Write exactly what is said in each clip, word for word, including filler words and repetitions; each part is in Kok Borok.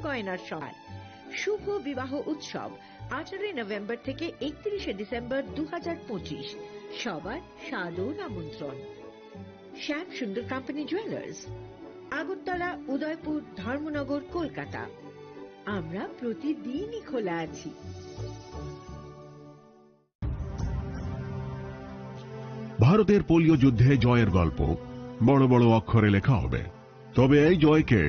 গয়নার সমার। শুভ বিবাহ উৎসব আঠারোই নভেম্বর থেকে একত্রিশে ডিসেম্বর দু হাজার পঁচিশ। সবার সাদর আমন্ত্রণ। শ্যাম সুন্দর কোম্পানি জুয়েলার্স, আগরতলা, উদয়পুর, ধর্মনগর, কলকাতা। আমরা প্রতিদিনই খোলা আছি। ভারতের পোলিও যুদ্ধে জয়ের গল্প বড় বড় অক্ষরে লেখা হবে, তবে এই জয়কে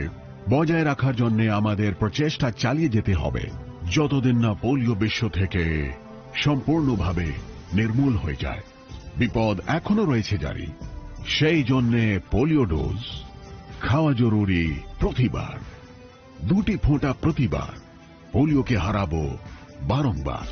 বজায় রাখার জন্য আমাদের প্রচেষ্টা চালিয়ে যেতে হবে, যতদিন না পোলিও বিশ্ব থেকে সম্পূর্ণভাবে নির্মূল হয়ে যায়। বিপদ এখনো রয়েছে জারি, সেই জন্যে পোলিও ডোজ খাওয়া জরুরি প্রতিবার, দুটি ফোঁটা প্রতিবার। পোলিওকে হারাবো বারংবার।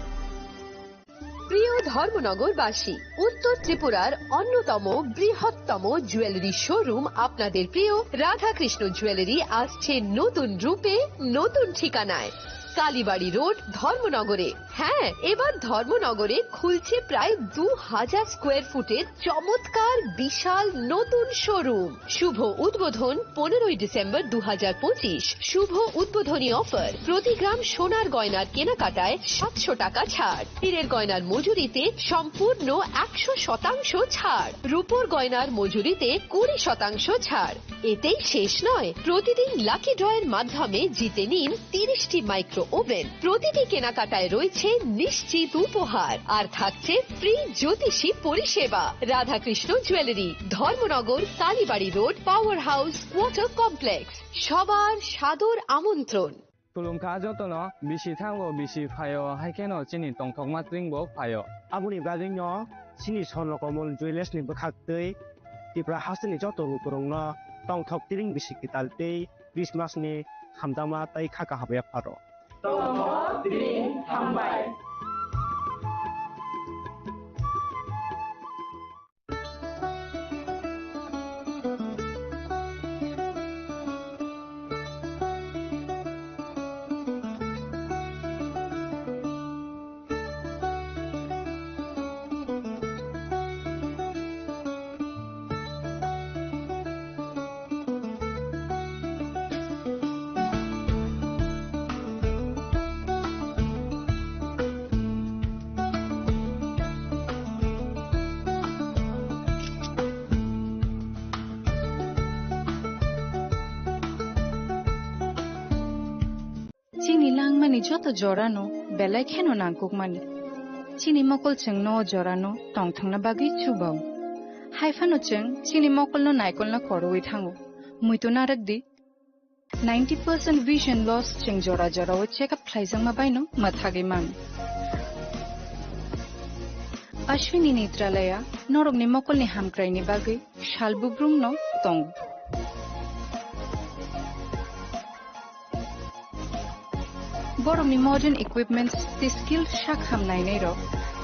প্রিয় ধর্মনগরবাসী, উত্তর ত্রিপুরার অন্যতম বৃহত্তম জুয়েলারি শোরুম আপনাদের প্রিয় রাধাকৃষ্ণ জুয়েলারি আসছে নতুন রূপে, নতুন ঠিকানায়। কালীবাড়ি রোড, ধর্মনগরে। হ্যাঁ, এবার ধর্মনগরে খুলছে প্রায় দু হাজার স্কোয়ার ফুটের চমৎকার বিশাল নতুন শোরুম। শুভ উদ্বোধন পনেরোই ডিসেম্বর দু হাজার পঁচিশ। শুভ উদ্বোধনী অফার, প্রতি গ্রাম সোনার গয়নার কেনাকাটায় সাতশো টাকা ছাড়, হীরের গয়নার মজুরিতে সম্পূর্ণ একশো শতাংশ ছাড়, রূপোর গয়নার মজুরিতে কুড়ি শতাংশ ছাড়। এতেই শেষ নয়, প্রতিদিন লাকি ড্রয়ের মাধ্যমে জিতে নিন তিরিশটি মাইক্রো ওভেন। প্রতিটি কেনাকাটায় রয়েছে নিশ্চিত উপহার, আর থাকছে ফ্রি জ্যোতিষী পরিষেবা। Radhakrishna jewellery, Dharmanagar, Kalibari road, power house, water complex. সবার সাদর আমন্ত্রণ। Khulumkha jotono, bisi thango, bisi phaio, hai kheno chini tongthokma tringbo phaio. Aboni bagwino chini Swarnakamol Jewellers ni bwkhaktwi Tripura hasteni joto lukurokno tongthok tring bisi kwtal tei Christmas ni hamjakma tei kha kaham yapharo. Tongthok tring hambai. Chini langmani joto jorano belai kheno nangkukmani. Chini mokol chwngno o jorano tongthokna bagwi chubao. Hai phano chwng chini mokolno naikolna korowi thango. Muitu narwkdi, ninety percent vision loss chwng jora jorao check up khlaijakma baino mwthagwi mano. Ashwini Netralaya norokni mokolni hamkraini bagwi sal bubrumno tongo. Borokni modern equipments tei skilled sak ham nainairok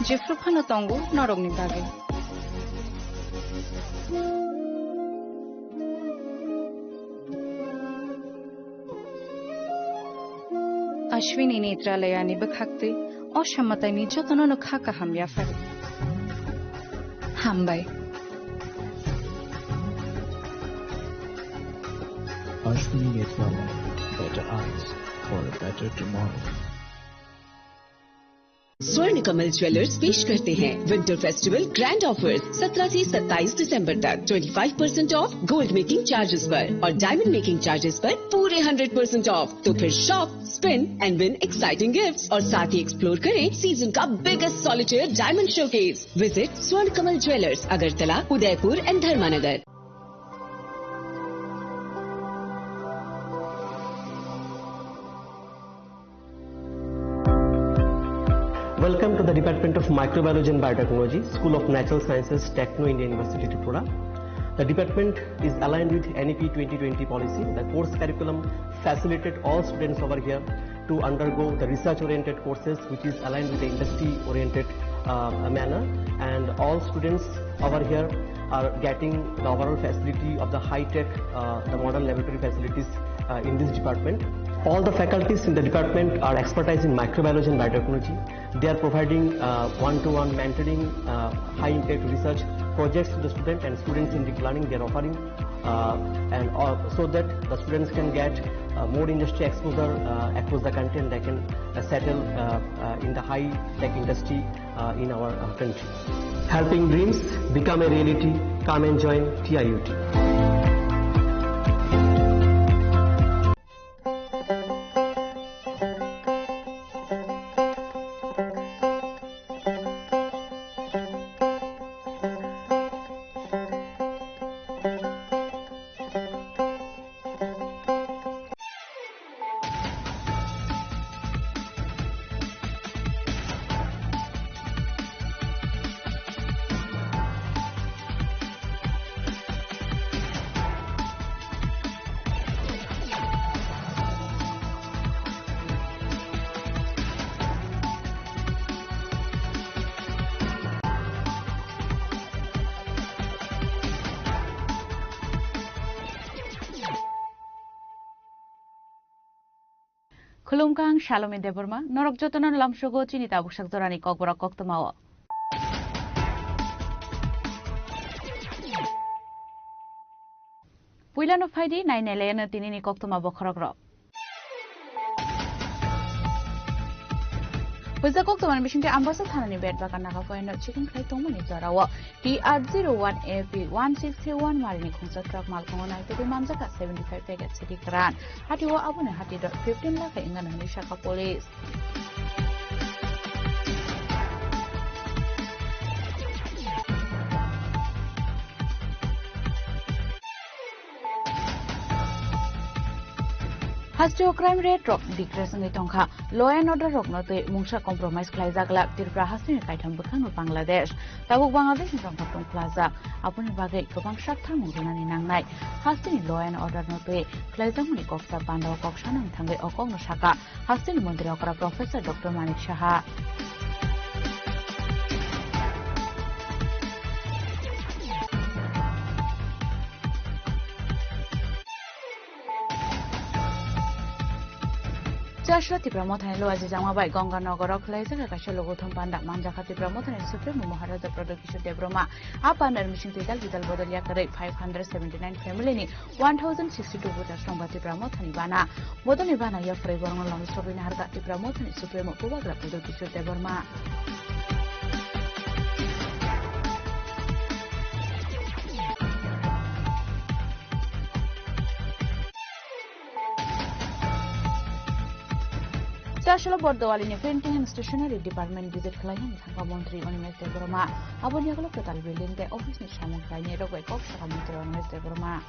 jephru phano tongo norokni bagwi. Ashwini Netralayani bwkhaktwi o samataini jotono no kha kaham yaphar. Hambai. Ashwini Netralaya, better eyes for a better tomorrow. स्वर्ण कमल ज्वेलर्स पेश करते हैं winter festival grand offers, सत्रह से सत्ताईस दिसंबर तक twenty five percent of gold making charges पर और डायमंड मेकिंग चार्जेस पर पूरे हंड्रेड परसेंट ऑफ। तो फिर shop, spend and win exciting gifts और साथ ही एक्सप्लोर करें सीजन का biggest solitaire diamond showcase. Visit स्वर्ण कमल ज्वेलर्स, अगरतला, उदयपुर एंड धर्मानगर। Welcome to the Department of Microbiology and Biotechnology, School of Natural Sciences, Techno India University, Tripura. The department is aligned with N E P twenty twenty policy. The course curriculum facilitate all students over here to undergo the research-oriented courses, which is aligned with the industry-oriented, uh, manner. And all students over here are getting the overall facility of the high-tech, uh, the modern laboratory facilities, uh, in this department. All the faculties in the department are expertise in microbiology and biotechnology. They are providing, uh, one-to-one mentoring, uh, high-impact research projects to the student and student-centric learning. They are offering uh, and all, so that the students can get uh, more industry exposure uh, across the country, and they can uh, settle uh, uh, in the high tech industry uh, in our uh, country. Helping dreams become a reality. Come and join T I U T. Khulumkha, ang Salome Debbarma, norok jotono lamsogo chini tabuk sak jorani kokborok koktwmao. Puilano phaidi, nainai laiano tinini koktwma bokhorokrok. Puisa koktwmani bisingtwi Ambasa thanani bet bagan naga poino checking khlai tongmani jorao T R zero one A P one six three one marini khungsa truck malkhungo naitugwi manjakha seventy five packet sidi kwran. Hatio aboni hati dor fifteen lakh wngmano hwnwi sakha police. Hasteo crime rate rok decrease wngwi tongkha. Law and order rokno twi mungsa compromise khlaijak lak Tripura hasteni kaitham bwkhakno Bangladesh. Tabuk Bangladesh ni tongthok tongkhlajak. Aboni bagwi kwbang sak tharmung rwnani nangnai. Hasteni law and order no twi khlaijakmani koksa pandao kok sanani thangwi o kokno sakha. Hasteni montri okra Professor Doctor Manik Saha. Chasla Tipra Mothani Luaji Jangma bai Ganga Nogoro khlaijak kaisa logothom panda manjakha Tipra Mothani Supremo Maharaja Pradyot Kishore Debbarma. A pandani bising twi dal bidal bodol yakarwi five hundred seventy nine family ni one thousand sixty two voters rok ba Tipra Mothani bana. Bodolni bana yapharwi borokno lama sogwi naharkha Tipra Mothani Supremo Bubagra Pradyot Kishore Debbarma. Chasalo Bordowalini Printing and Stationery Department visit khlainani thangkha Montri Animesh Debbarma. Aboni yagulo kwtal building tei office ni samung khlainai rok bai kok sakha Montri Animesh Debbarma.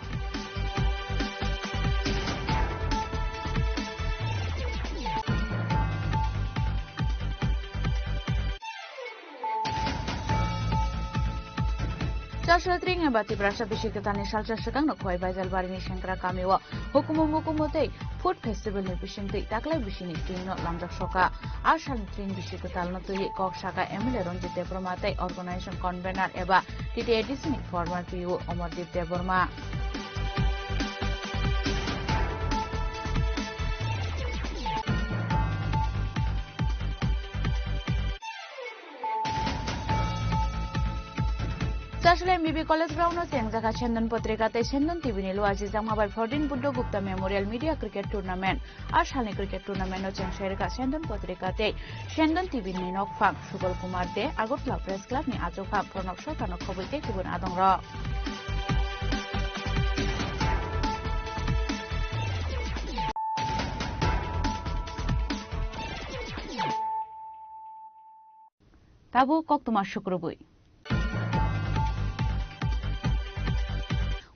Chaswetri wngya ba Tiprasa bisi kwtalni salsa swkangno Khowai Baijalbarini Sengkra kamio hukumu mukumu tei Food Festivalni bisingtwi taklai bisini twino lamjak soka. A salni twini bisi kwtalno twiwi kok saka M L A Ranjit Debbarma tei organization convener eba T T A D C ni former P O Omordeep Debbarma. Chasle M B B College Ground o chengjakha Sendon Potrika tei Sendon T V ni luaji jakma bai fourteen Buddha Gupta Memorial Media Cricket Tournament. A salni cricket tournament o chengsairwkha Sendon Potrika tei Sendon T V ni nokphang Subal Kumar De, Agartala Press Club ni achukphang Pranab Sarkar no khobwi tei kubun adongrok. Tabuk koktwma sukrubwi.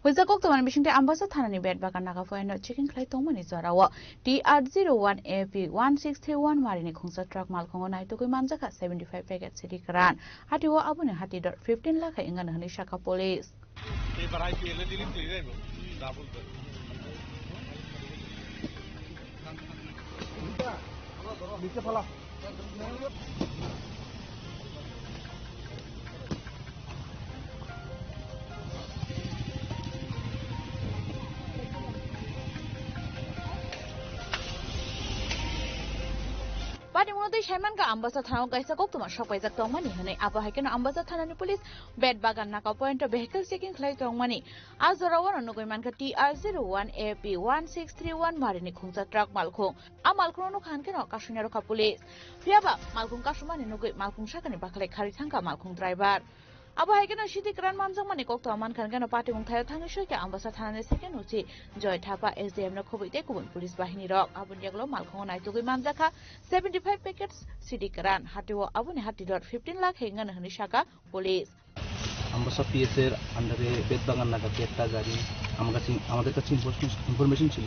Huijak koktwmani bisingtwi Ambasa thanani bet bagan naga poino checking khlai tongmani jorao T R zero one A P one six three one marini khungsa truck malkhungo naitugwi manjakha seventy five packet sidi kwran. Hatio aboni hati dor fifteen lakh hai wngmano hwnwi sakha police. Patimungno twi saimankha Ambasa thanao kaisa koktwma sokpaijak tongmani hwnwi. Abo hai kheno Ambasa thanani police Betbagan naka point o vehicle checking khlai tongmani. A jorao ano nugwi mankha T R zero one A P one six three one marini khungsa truck malkhung. A malkhungno nukha hwn kheno kasui narwkha police. Phiyaba malkhung kasumani nugwi malkhung sakani bakhlai khari thangkha malkhung driver. Abo hai kheno sidi kwran manjakmani koktwma mankha hwn kheno patimung thaio thangwi soikha Ambasa thanani second O C Joy Thapa, S D M no khobwi tei kubun police bahini rok. Aboni yagulo malkhungo naitugwi manjakha seventy five packets sidi kwran. Hatio aboni hati dor fifteen lakh hengano hwnwi sakha police. Ambasa P S এর আন্ডারে বেতবাগান নাগাতে একটা গাড়ি আমার কাছে, আমাদের কাছে ইনফরমেশন, ইনফরমেশন ছিল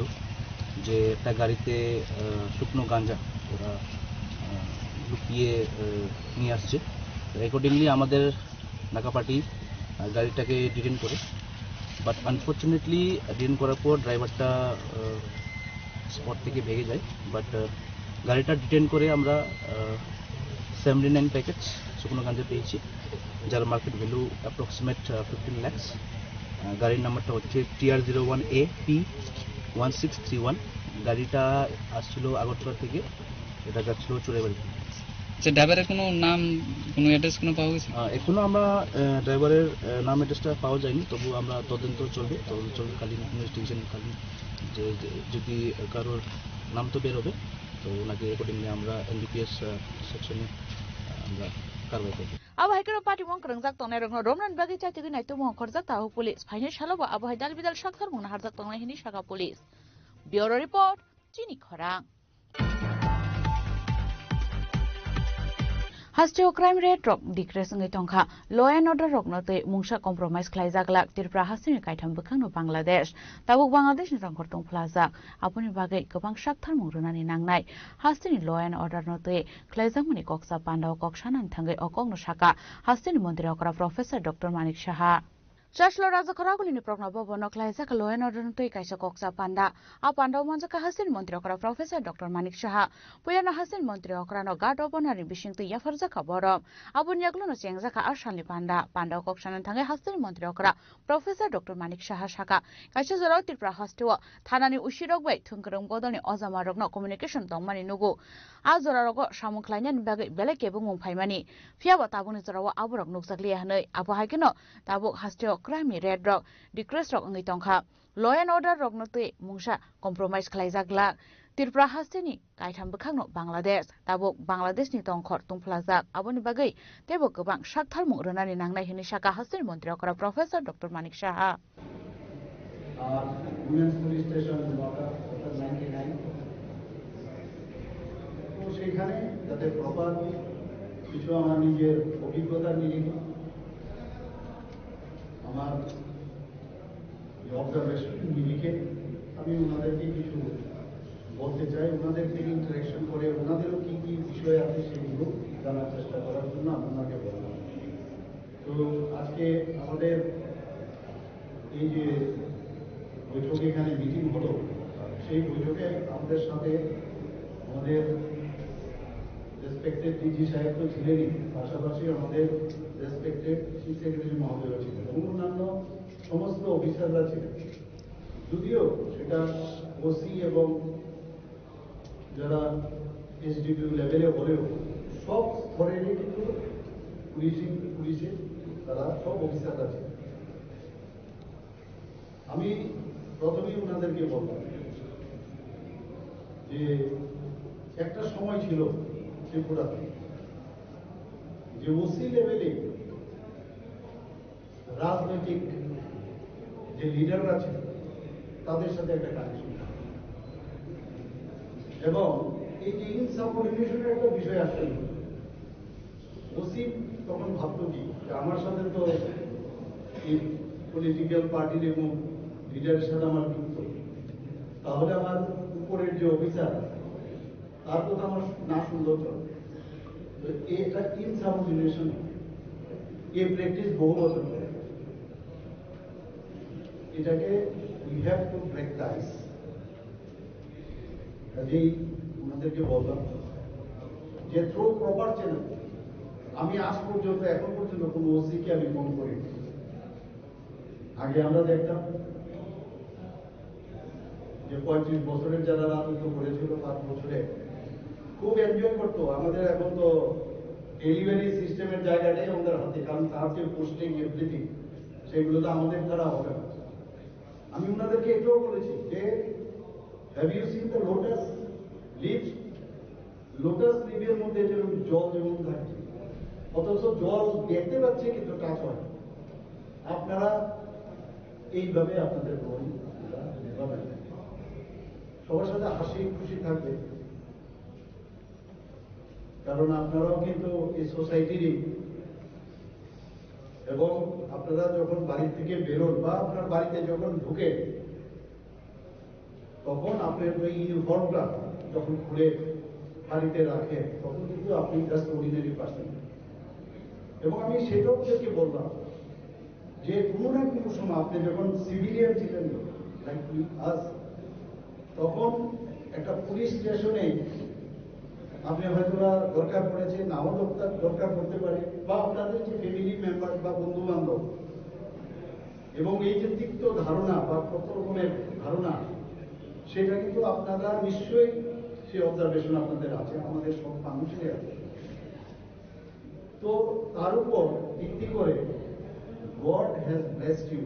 যে একটা গাড়িতে আহ, শুকনো গাঞ্জা ওরা আহ, লুকিয়ে আহ, নিয়ে আসছে। তো অ্যাকর্ডিংলি আমাদের নাকা পার্টি আহ, গাড়িটাকে ডিটেন করে, বাট আনফর্চুনেটলি ডিটেন করার পর ড্রাইভারটা স্পট থেকে ভেগে যায়। বাট গাড়িটা ডিটেন করে আমরা সেভেন্টি নাইন প্যাকেট শুকনো গাঞ্জা পেয়েছি, যার market value approximate fifteen lakhs. গাড়ির নাম্বারটা হচ্ছে T R zero one A P one six three one। গাড়িটা আসছিল আগরতলা থেকে, এটা যাচ্ছিল চুড়াইবাড়ি। আচ্ছা, ড্রাইভারের কোনো নাম, কোনো অ্যাড্রেস কোনো পাওয়া গেছে? আহ, এখনো আমরা আহ, ড্রাইভারের আহ, নাম অ্যাড্রেসটা পাওয়া যায়নি, তবু আমরা তদন্ত চলবে, তদন্ত চলবে কালীন ইনভেস্টিগেশন কালীন, যে যে- যদি কারোর নাম তো বেরোবে, তো ওনাকে অ্যাকর্ডিংলি আমরা এনডিপিএস সেকশনে আমরা কারবাই করব। Abo hai kheno patimung kwrwngjak tongnai rokno romnani bagwi chaitugwi naitukmung khorjak tabuk police. Phainai salo bo abo hai dal bidal sakthar mungno harjak tongnai hwnwi sakha police. Bureau report, Chini Khorang. Hasteo crime rate rok decrease wngwi tongkha. Law and order rokno twi mungsa compromise khlaijak glak Tripura hasteni kaitham bwkhakno Bangladesh. Tabuk Bangladeshni tongkhor tongphlajak. Aboni bagwi kwbang saktharmung rwnani nangnai. Hasteni law and order no twi khlaijakmani koksa pandao kok sanani thangwi o kokno sakha hasteni montri okra Professor Doctor Manik Saha. Chaslo Raja Khoragulini Prokno Bhavan o khlaijak law and order no twi kaisa koksa panda. A panda o manjakha hasteni montri okra Professor Doctor Manik Saha. Puilano hasteni montri okra no guard of honor ni bising twi yapharjakha borok. Aboni yagulo no chengjakha a salni panda. Panda o kok sanani thangwi hasteni montri okra Professor Doctor Manik Saha sakha, kaisa jorao Tripura hasteo thanani O C rok bai thwngkwrwng bodolni ojama rokno communication tongmani nugo. A jora rogo samung khlainani bagwi belai kebengmung phaimani. Phiyaba tabukni jorao aborok nukjakliya hwnwi. Abo hai kheno tabuk hasteo crime ni rate rok decrease rok wngwi tongkha. Law and order rokno twi mungsa compromise khlaijak glak. Tripura hasteni kaitham bwkhakno Bangladesh, tabuk Bangladeshni tongkhor tungphlajak. Aboni bagwi teibo kwbang saktharmung rwnani nangnai hwnwi sakha hasteni montri okra Professor Doctor Manik Saha. আর women's police station, water, water ninety nine. তো সেইখানে যাতে প্রপার কিছু আমার নিজের অভিজ্ঞতা নিয়ে আমার যে অবজারভেশন নিরিখে আমি ওনাদেরকে কিছু বলতে চাই, ওনাদের থেকে ইন্টারাকশন করে ওনাদেরও কী কী বিষয় আছে সেগুলো জানার চেষ্টা করার জন্য আপনাকে বললাম। তো আজকে আমাদের এই যে বৈঠকে এখানে মিটিং হলো, সেই বৈঠকে আমাদের সাথে আমাদের রেসপেক্টেড ডিজি সাহেব তো ছিলেনই, পাশাপাশি আমাদের রেসপেক্টেড চিফ সেক্রেটারি মহোদয় ছিলেন এবং অন্যান্য সমস্ত অফিসাররা ছিলেন। যদিও সেটা ওসি এবং যারা এসডিপিও লেভেলে হলেও সব স্তরেরই কিন্তু পুলিশিং, পুলিশের তারা সব অফিসাররা ছিলেন। আমি প্রথমেই ওনাদেরকে বললাম যে একটা সময় ছিল ত্রিপুরাতে যে ওসি লেভেলে রাজনৈতিক যে লিডাররা ছিল তাদের সাথে একটা কানেকশন এবং এই যে ইনসাবঅর্ডিনেশনের একটা বিষয় আসছিল, ওসি তখন ভাবতো কি যে আমার সাথে তো এই পলিটিক্যাল পার্টির এবং লিডারের সাথে আমার যুক্ত, তাহলে আমার উপরের যে অফিসার তার কথা আমার না শুনলেও চলে। তো এটা ইনসাবঅর্ডিনেশন, এই প্র্যাকটিস বহু বছর ধরে। এটাকে we have to break the ice। কাজেই ওনাদেরকে বললাম যে থ্রু প্রপার চ্যানেল, আমি আজ পর্যন্ত, এখন পর্যন্ত কোনো ওসিকে আমি ফোন করিনি। আগে আমরা দেখতাম যে পঁয়ত্রিশ বছরের যারা রাজত্ব করেছিল, পাঁচ বছরে খুব এক এনজয় করতো। আমাদের এখন তো ডেলিভারি সিস্টেমের জায়গাটাই আমাদের হাতে, কারণ তার যে পোস্টিং, এভরিথিং, সেগুলো তো আমাদের দ্বারা হবে না। আমি ওনাদেরকে এটাও বলেছি যে, "Have you seen the lotus leaves?" Lotus লিভের মধ্যে যেরকম জল যেমন থাকে, অথচ জল দেখতে পাচ্ছে কিন্তু টাচ হয় না। আপনারা এইভাবে আপনাদের রোল আপনারা নিভাবেন। সবার সাথে হাসি খুশি থাকবে, কারণ আপনারাও কিন্তু এই সোসাইটিরই। এবং আপনারা যখন বাড়ি থেকে বেরোন বা আপনার বাড়িতে যখন ঢুকেন, তখন আপনার ওই ইউনিফর্মটা যখন খুলে বাড়িতে রাখেন, তখন কিন্তু আপনি জাস্ট অর্ডিনারি পার্সন। এবং আমি সেটাও ওদেরকে বললাম যে কোনো না কোনো সময় আপনি যখন সিভিলিয়ান ছিলেন, লাইক আস, তখন একটা পুলিশ স্টেশনে আপনি হয়তো বা দরকার পড়েছে, নাও দরকার, দরকার পড়তে পারে, বা আপনাদের যে ফ্যামিলি মেম্বার বা বন্ধু বান্ধব, এবং এই যে তিক্ত ধারণা বা কত রকমের ধারণা, সেটা কিন্তু আপনারা নিশ্চয়ই সেই অবজারভেশন আপনাদের আছে, আমাদের সব মানুষেরই আছে। তো তার উপর ভিত্তি করে God has blessed you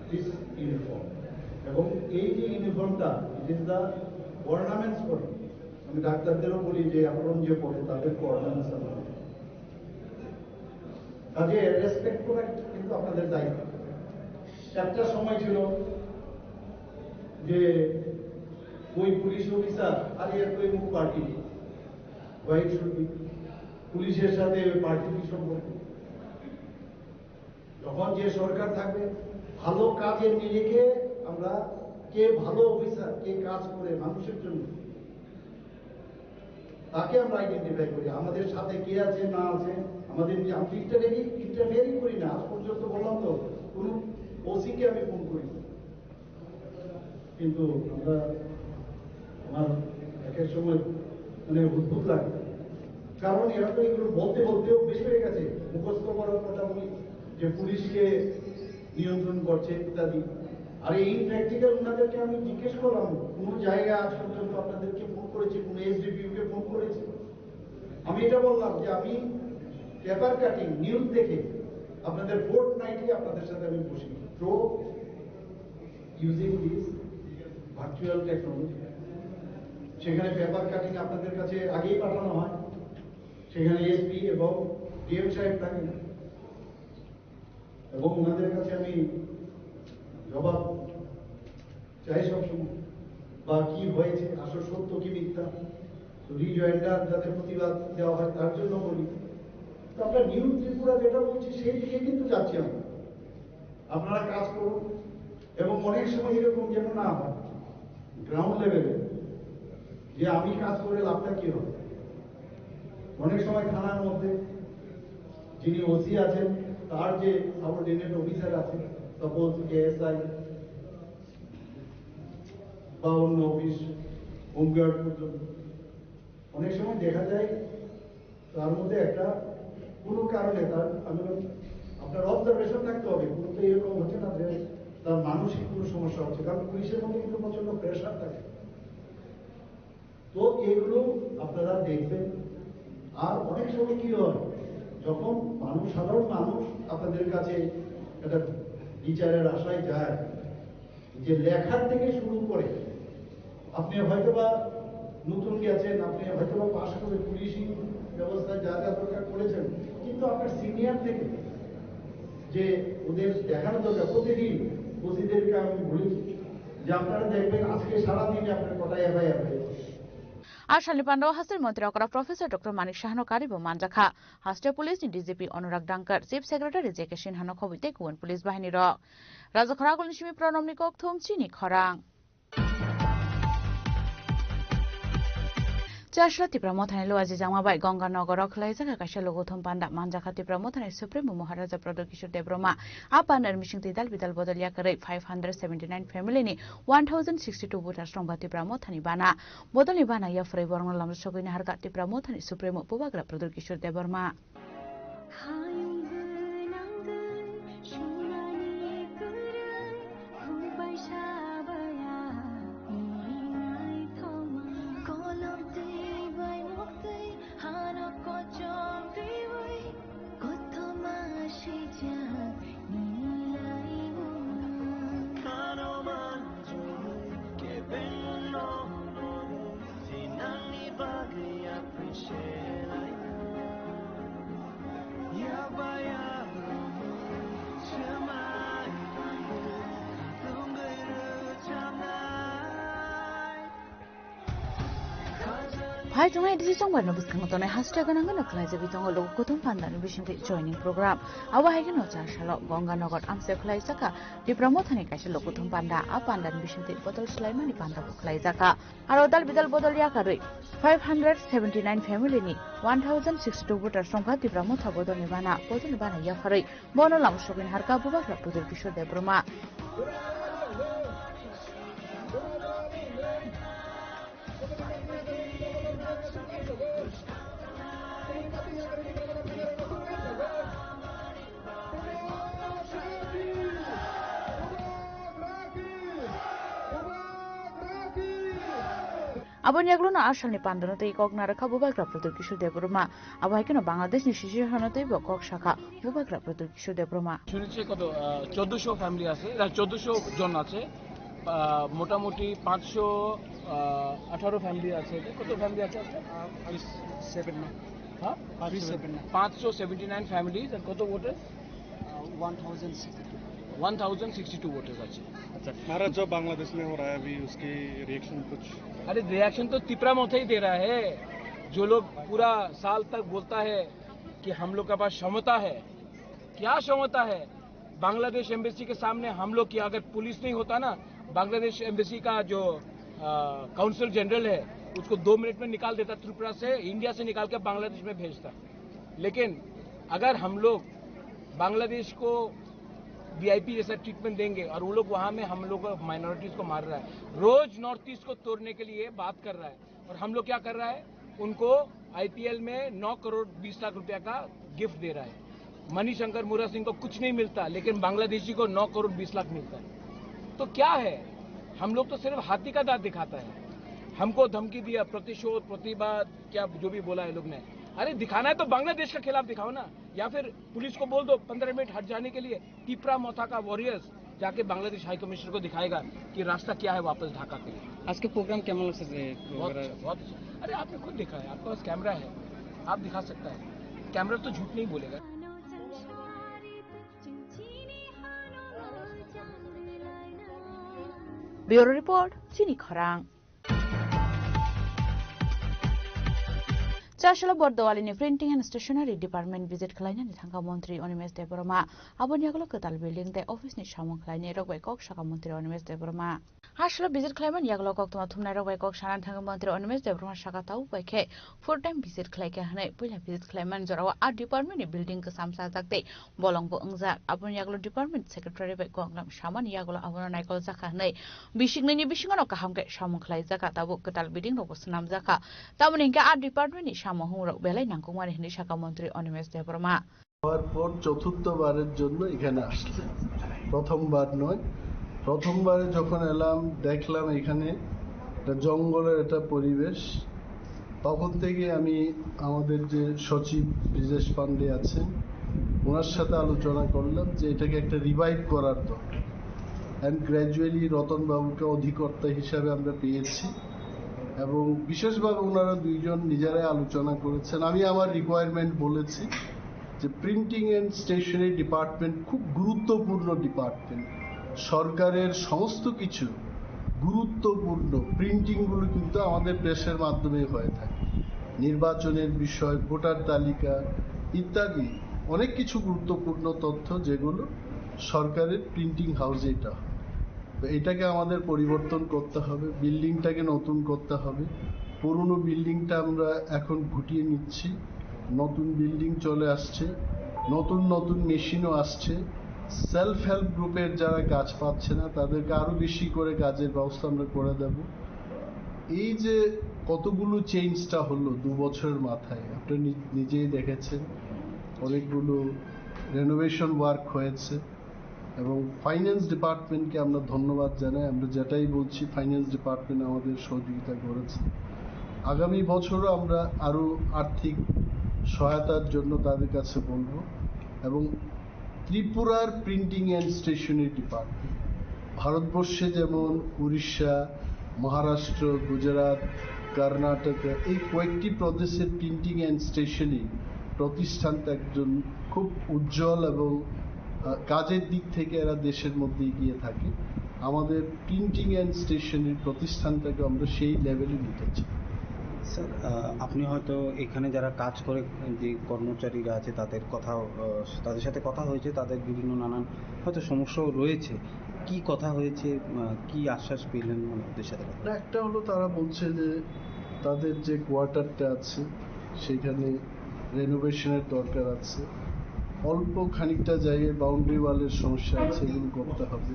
this uniform, এবং এই যে ইউনিফর্মটা, it is the ornaments for you। আমি ডাক্তারদেরও বলি যে অ্যাপ্রন যে পরে তাদেরকে অর্নামেন্টস আমরা দিই। কাজে রেসপেক্ট করা কিন্তু আপনাদের দায়িত্ব। একটা সময় ছিল যে ওই পুলিশ অফিসার আর এর ওই মুখ পার্টি, হোয়াইট শুড বি, পুলিশের সাথে ওই পার্টির কি সম্পর্ক? যখন যে সরকার থাকবে, ভালো কাজের নিরিখে আমরা কে ভালো অফিসার, কে কাজ করে মানুষের জন্য, তাকে আমরা আইডেন্টিফাই করি। আমাদের সাথে কে আছে না আছে, আমাদের যে, আমি ইন্টারফেয়ারিং ইন্টারফেয়ারিং করি না। আজ পর্যন্ত বললাম তো, কোনো ওসিকে আমি ফোন করি না। কিন্তু আমরা, আমার এক এক সময় মানে অদ্ভুত লাগে, কারণ এরা তো এগুলো বলতে বলতে অভ্যেস হয়ে গেছে, মুখস্থ করার কথা বলি যে পুলিশকে নিয়ন্ত্রণ করছে ইত্যাদি। আর এই প্র্যাকটিক্যাল ওনাদেরকে আমি জিজ্ঞেস করলাম, কোনো জায়গায় আজ পর্যন্ত আপনাদেরকে ফোন করেছে, কোনো এসডিপিও কে ফোন করেছে? আমি এটা বললাম যে আমি পেপার কাটিং নিউজ দেখে আপনাদের ফোর্ট নাইটলি আপনাদের সাথে আমি বসি, through using this virtual technology. সেখানে পেপার কাটিং আপনাদের কাছে আগেই পাঠানো হয়, সেখানে এসপি এবং ডিএম সাহেব থাকেন, এবং ওনাদের কাছে আমি জবাব চাই সবসময়, বা কি হয়েছে, আসল সত্য কি মিথ্যা। তো রিজয়েন্ডার যাতে প্রতিবাদ দেওয়া হয়, তার জন্য বলি। তো আমরা নিউ ত্রিপুরা যেটা বলছি, সেই দিকে কিন্তু যাচ্ছি আমরা। আপনারা কাজ করুন, এবং অনেক সময় এরকম যেন না হয় গ্রাউন্ড লেভেলে, যে আমি কাজ করে লাভটা কি হবে। অনেক সময় থানার মধ্যে যিনি ওসি আছেন, তার যে সাবঅর্ডিনেট অফিসার আছে, সাপোজ এএসআই বা অন্য অফিস, হোমগার্ড পর্যন্ত, অনেক সময় দেখা যায় তার মধ্যে একটা কোনো কারণে তার, আমি বলি, আপনার অবজারভেশন থাকতে হবে। কোনো তো এরকম হচ্ছে না যে তার মানসিক কোনো সমস্যা হচ্ছে, কারণ পুলিশের মধ্যে কিন্তু প্রচন্ড প্রেশার থাকে। তো এগুলো আপনারা দেখবেন। আর অনেক সময় কি হয়, যখন মানুষ, সাধারণ মানুষ আপনাদের কাছে একটা বিচারের আশায় যায়, যে লেখার থেকে শুরু করে, আপনি হয়তোবা নতুন গেছেন, আপনি হয়তোবা পাশ করে পুলিশিং ব্যবস্থায় যা যা দরকার করেছেন, কিন্তু আপনার সিনিয়র থেকে যে ওদের দেখানো দরকার, প্রতিদিন ওসিদেরকে আমি বলি যে আপনারা দেখবেন আজকে সারাদিনে আপনার কটা এফআইআর হয়েছে। Asalni pando haste montri okra Professor Doctor Manik Sahano karibo manjakha. Haste police ni D G P Anurag Dangkar, Chief Secretary J K Sinha no khobwi tei kubun police bahini rok. Rajakhor agulni simi Pranamni kokthum chini khorang. Chasla Tipra Mothani Luaji Jangma bai Ganga Nogoro khwlaijak kaisa logothum panda manjakha Tipra Mothani Supremo Maharaja Pradyot Kishore Debbarma. A pandani bising twi dal bidal bodol yakarwi five hundred seventy nine family ni one thousand sixty two voters rok ba Tipra Mothani bana. Bodolni bana yaphurwi borokno lamsogwi naharkha Tipra Mothani Supremo Bubagra Pradyot Kishore Debbarma. Hayung gwnangwi sunani kwrwi, khuk bai sabaya ni naithoma. Kolom Phai tongnai disi chongbarno bwskango tongnai haste gwnangno khlaijagwi tongo logo kuthum pandani bisingtwi joining program. Abo hai kheno char salo Ganganagar amchai khlaijak kha Tipra Mothani kaisa logo kuthum panda. A pandani bisingtwi bodol swlaimani pandabo khlaijak kha. Aro dal bidal bodol yakarwi five hundred seventy nine family ni one thousand sixty two voters songkha Tipra Motha bodolni bana, bodolni bana yapharwi bono lama sogwini harkha Bubagra Pradyut Kishore Debbarma. Aboni yagulono a salni pandano tei kok narwkha Bubagra Pradyut Kishore Debbarma. Abo hai kheno Bangladeshni sisi hano teibo kok sakha Bubagra Pradyut Kishore Debbarma. শুনেছি কত, আহ, চোদ্দশো ফ্যামিলি আছে, না, চোদ্দশো জন আছে, আহ, মোটামুটি পাঁচশো, আহ, আঠারো ফ্যামিলি আছে। কত ফ্যামিলি আছে আপনার? সেভেন না। হ্যাঁ? পাঁচশো সেভেন্টি নাইন ফ্যামিলিজ। আর কত voter? One thousand sixty two. One thousand sixty two voter আছে। अच्छा, नारा जो बांग्लादेश में हो रहा है अभी, उसकी रिएक्शन कुछ? अरे, रिएक्शन तो तिपरा मोथा ही दे रहा है। जो लोग पूरा साल तक बोलता है कि हम लोग के पास क्षमता है, क्या क्षमता है? बांग्लादेश एम्बेसी के सामने हम लोग की अगर पुलिस नहीं होता ना, बांग्लादेश एम्बेसी का जो, अ, काउंसल जनरल है, उसको दो मिनट में निकाल देता त्रिपुरा से, इंडिया से निकाल के बांग्लादेश में भेजता। लेकिन अगर हम लोग बांग्लादेश को वीआईपी जैसा ट्रीटमेंट देंगे और वो लोग वहाँ में हम लोग माइनॉरिटीज को मार रहा है, रोज नॉर्थ ईस्ट को तोड़ने के लिए बात कर रहा है। और हम लोग क्या कर रहा है, उनको आईपीएल में नौ करोड़ बीस लाख रुपया का गिफ्ट दे रहा है। मणिशंकर मुरा सिंह को कुछ नहीं मिलता, लेकिन बांग्लादेशी को नौ करोड़ बीस लाख मिलता है। तो क्या है, हम लोग तो सिर्फ हाथी का दांत दिखाता है। हमको धमकी दिया, प्रतिशोध, प्रतिवाद, क्या जो भी बोला है लोग ने। अरे, दिखाना है तो बांग्लादेश के खिलाफ दिखाओ ना, या फिर पुलिस को बोल दो पंद्रह मिनट हट जाने के लिए। टिपरा मोथा का वॉरियर्स जाके बांग्लादेश हाई कमिश्नर को दिखाएगा कि रास्ता क्या है वापस ढाका के लिए। आज के प्रोग्राम कैमन লাগছে? बहुत अच्छा, बहुत अच्छा। अरे, आपने खुद देखा है, आपके पास कैमरा है, आप दिखा सकता है। कैमरा तो झूठ नहीं बोलेगा। Bureau Report, Chini Khorang. Chasalo Bordowalini Printing and Stationery Department visit khlainani thangkha Montri Animesh Debbarma. Aboni yagulo kwtal building tei office ni samung khlainai rok bai kok sakha Montri Animesh Debbarma. Hasalo visit khlaimani yagulo koktwma thumnai rok bai kok sana thangwi Montri Animesh Debbarma sakha tabuk bai khe full time visit khlaikha hwnwi. Puila visit khlaimani jorao a department ni building kwcham chajak tei bolongbo wngjak. Aboni yagulo department secretary bai koklam samani yagulo abono naikol jakha hwnwi. Bising nini bisingono kaham khe samung khlai jakha, tabuk kwtal building rokbo swnam jakha. Tamoni hinkhe a department ni samung humung rok belai nangkukmani hwnwi sakha Montri Animesh Debbarma. হওয়ার পর চতুর্থবারের জন্য এখানে আসলাম। প্রথমবার নয়, প্রথমবারে যখন এলাম, দেখলাম এখানে একটা জঙ্গলের একটা পরিবেশ। তখন থেকে আমি আমাদের যে সচিব ব্রিজেশ পান্ডে আছেন, ওনার সাথে আলোচনা করলাম যে এটাকে একটা রিভাইভ করার দরকার। অ্যান্ড গ্র্যাজুয়ালি রতনবাবুকে অধিকর্তা হিসাবে আমরা পেয়েছি এবং বিশেষভাবে ওনারা দুইজন নিজেরাই আলোচনা করেছেন। আমি আমার রিকোয়ারমেন্ট বলেছি যে প্রিন্টিং অ্যান্ড স্টেশনারি ডিপার্টমেন্ট খুব গুরুত্বপূর্ণ ডিপার্টমেন্ট। সরকারের সমস্ত কিছু গুরুত্বপূর্ণ প্রিন্টিংগুলো কিন্তু আমাদের প্রেসের মাধ্যমেই হয়ে থাকে। নির্বাচনের বিষয়, ভোটার তালিকা ইত্যাদি অনেক কিছু গুরুত্বপূর্ণ তথ্য যেগুলো সরকারের প্রিন্টিং হাউসে এটা হয়। তো এটাকে আমাদের পরিবর্তন করতে হবে, বিল্ডিংটাকে নতুন করতে হবে। পুরনো বিল্ডিংটা আমরা এখন গুটিয়ে নিচ্ছি, নতুন বিল্ডিং চলে আসছে, নতুন নতুন মেশিনও আসছে। সেলফ হেল্প গ্রুপের যারা কাজ পাচ্ছে না, তাদেরকে আরও বেশি করে কাজের ব্যবস্থা আমরা করে দেব। এই যে কতগুলো চেঞ্জটা হলো দু বছরের মাথায়, আপনি নি-, নিজেই দেখেছেন, অনেকগুলো রেনোভেশন ওয়ার্ক হয়েছে এবং ফাইন্যান্স ডিপার্টমেন্টকে আমরা ধন্যবাদ জানাই। আমরা যেটাই বলছি, ফাইন্যান্স ডিপার্টমেন্ট আমাদের সহযোগিতা করেছে। আগামী বছরও আমরা আরও আর্থিক সহায়তার জন্য তাদের কাছে বলবো এবং ত্রিপুরার প্রিন্টিং অ্যান্ড স্টেশনারি ডিপার্টমেন্ট ভারতবর্ষে যেমন উড়িষ্যা, মহারাষ্ট্র, গুজরাট, কর্ণাটক, এই কয়েকটি প্রদেশের প্রিন্টিং অ্যান্ড স্টেশনারি প্রতিষ্ঠানটা একজন খুব উজ্জ্বল এবং, আহ, কাজের দিক থেকে এরা দেশের মধ্যে এগিয়ে থাকে। আমাদের প্রিন্টিং অ্যান্ড স্টেশনারি প্রতিষ্ঠানটাকে আমরা সেই লেভেলে নিতে চাই। স্যার, আহ, আপনি হয়তো এখানে যারা কাজ করে, যে কর্মচারীরা আছে, তাদের কথা, আহ, তাদের সাথে কথা হয়েছে, তাদের বিভিন্ন নানান হয়তো সমস্যাও রয়েছে। কি কথা হয়েছে, আহ, কি আশ্বাস পেলেন, মানে, ওদের সাথে কথা? না, একটা হলো, তারা বলছে যে তাদের যে কোয়ার্টারটা আছে, সেখানে রেনোভেশনের দরকার আছে। অল্প খানিকটা জায়গায় বাউন্ডারি ওয়ালের সমস্যা আছে, এগুলো করতে হবে।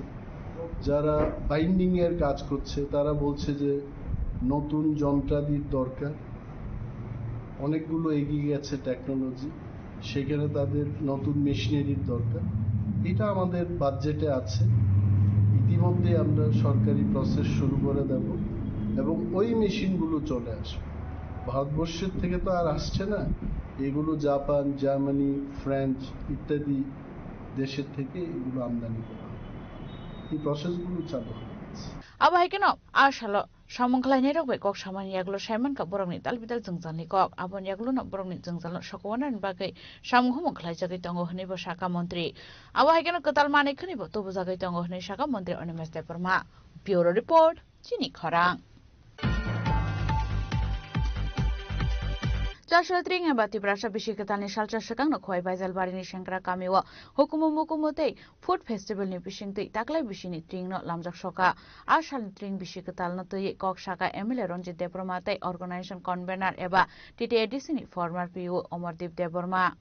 যারা বাইন্ডিং এর কাজ করছে, তারা বলছে যে নতুন যন্ত্রাদির দরকার, অনেকগুলো এগিয়ে গেছে টেকনোলজি, সেখানে তাদের নতুন মেশিনারির দরকার। এটা আমাদের বাজেটে আছে, ইতিমধ্যে আমরা সরকারি প্রসেস শুরু করে দেব এবং ওই মেশিনগুলো চলে আসবে। ভারতবর্ষের থেকে তো আর আসছে না, এগুলো জাপান, জার্মানি, ফ্রান্স ইত্যাদি দেশের থেকে এগুলো আমদানি করা হবে। এই প্রসেসগুলো চালু হয়ে গেছে। Abo hai kheno a salo samung khlainairok bai kok samani yagulo sai mankha borokni dal bidal jwngjalni kok. Aboni yagulono borokni jwngjalno sokowanani bagwi samung humung khlaijagwi tongo hwnwibo sakha montri. Abo hai kheno kwtal manwi khwnwibo tubujagwi tongo hwnwi sakha montri Animesh Debbarma. Bureau Report, Chini Khorang. Chasra tring eba Tiprasa bisi kwtalni salsa swkangno Khowai Baijalbarini Sengkra kamio hukumu mukumu tei Food Festival ni bisingtwi taklai bisini tringno lamjak soka. A salni tring bisi kwtalno twiwi kok saka M L A Ranjit Debbarma tei Organization Convener eba T T A D C ni former P O Omordeep Debbarma.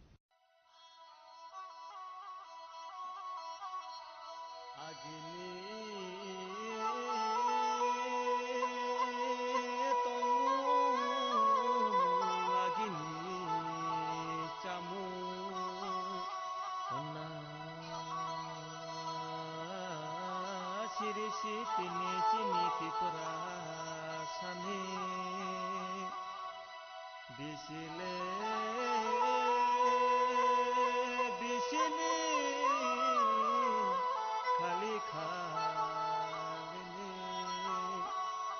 Agini tongmung, agini chamung, honna siri sitini chini Tiprasani. Bisile bisini khali khalini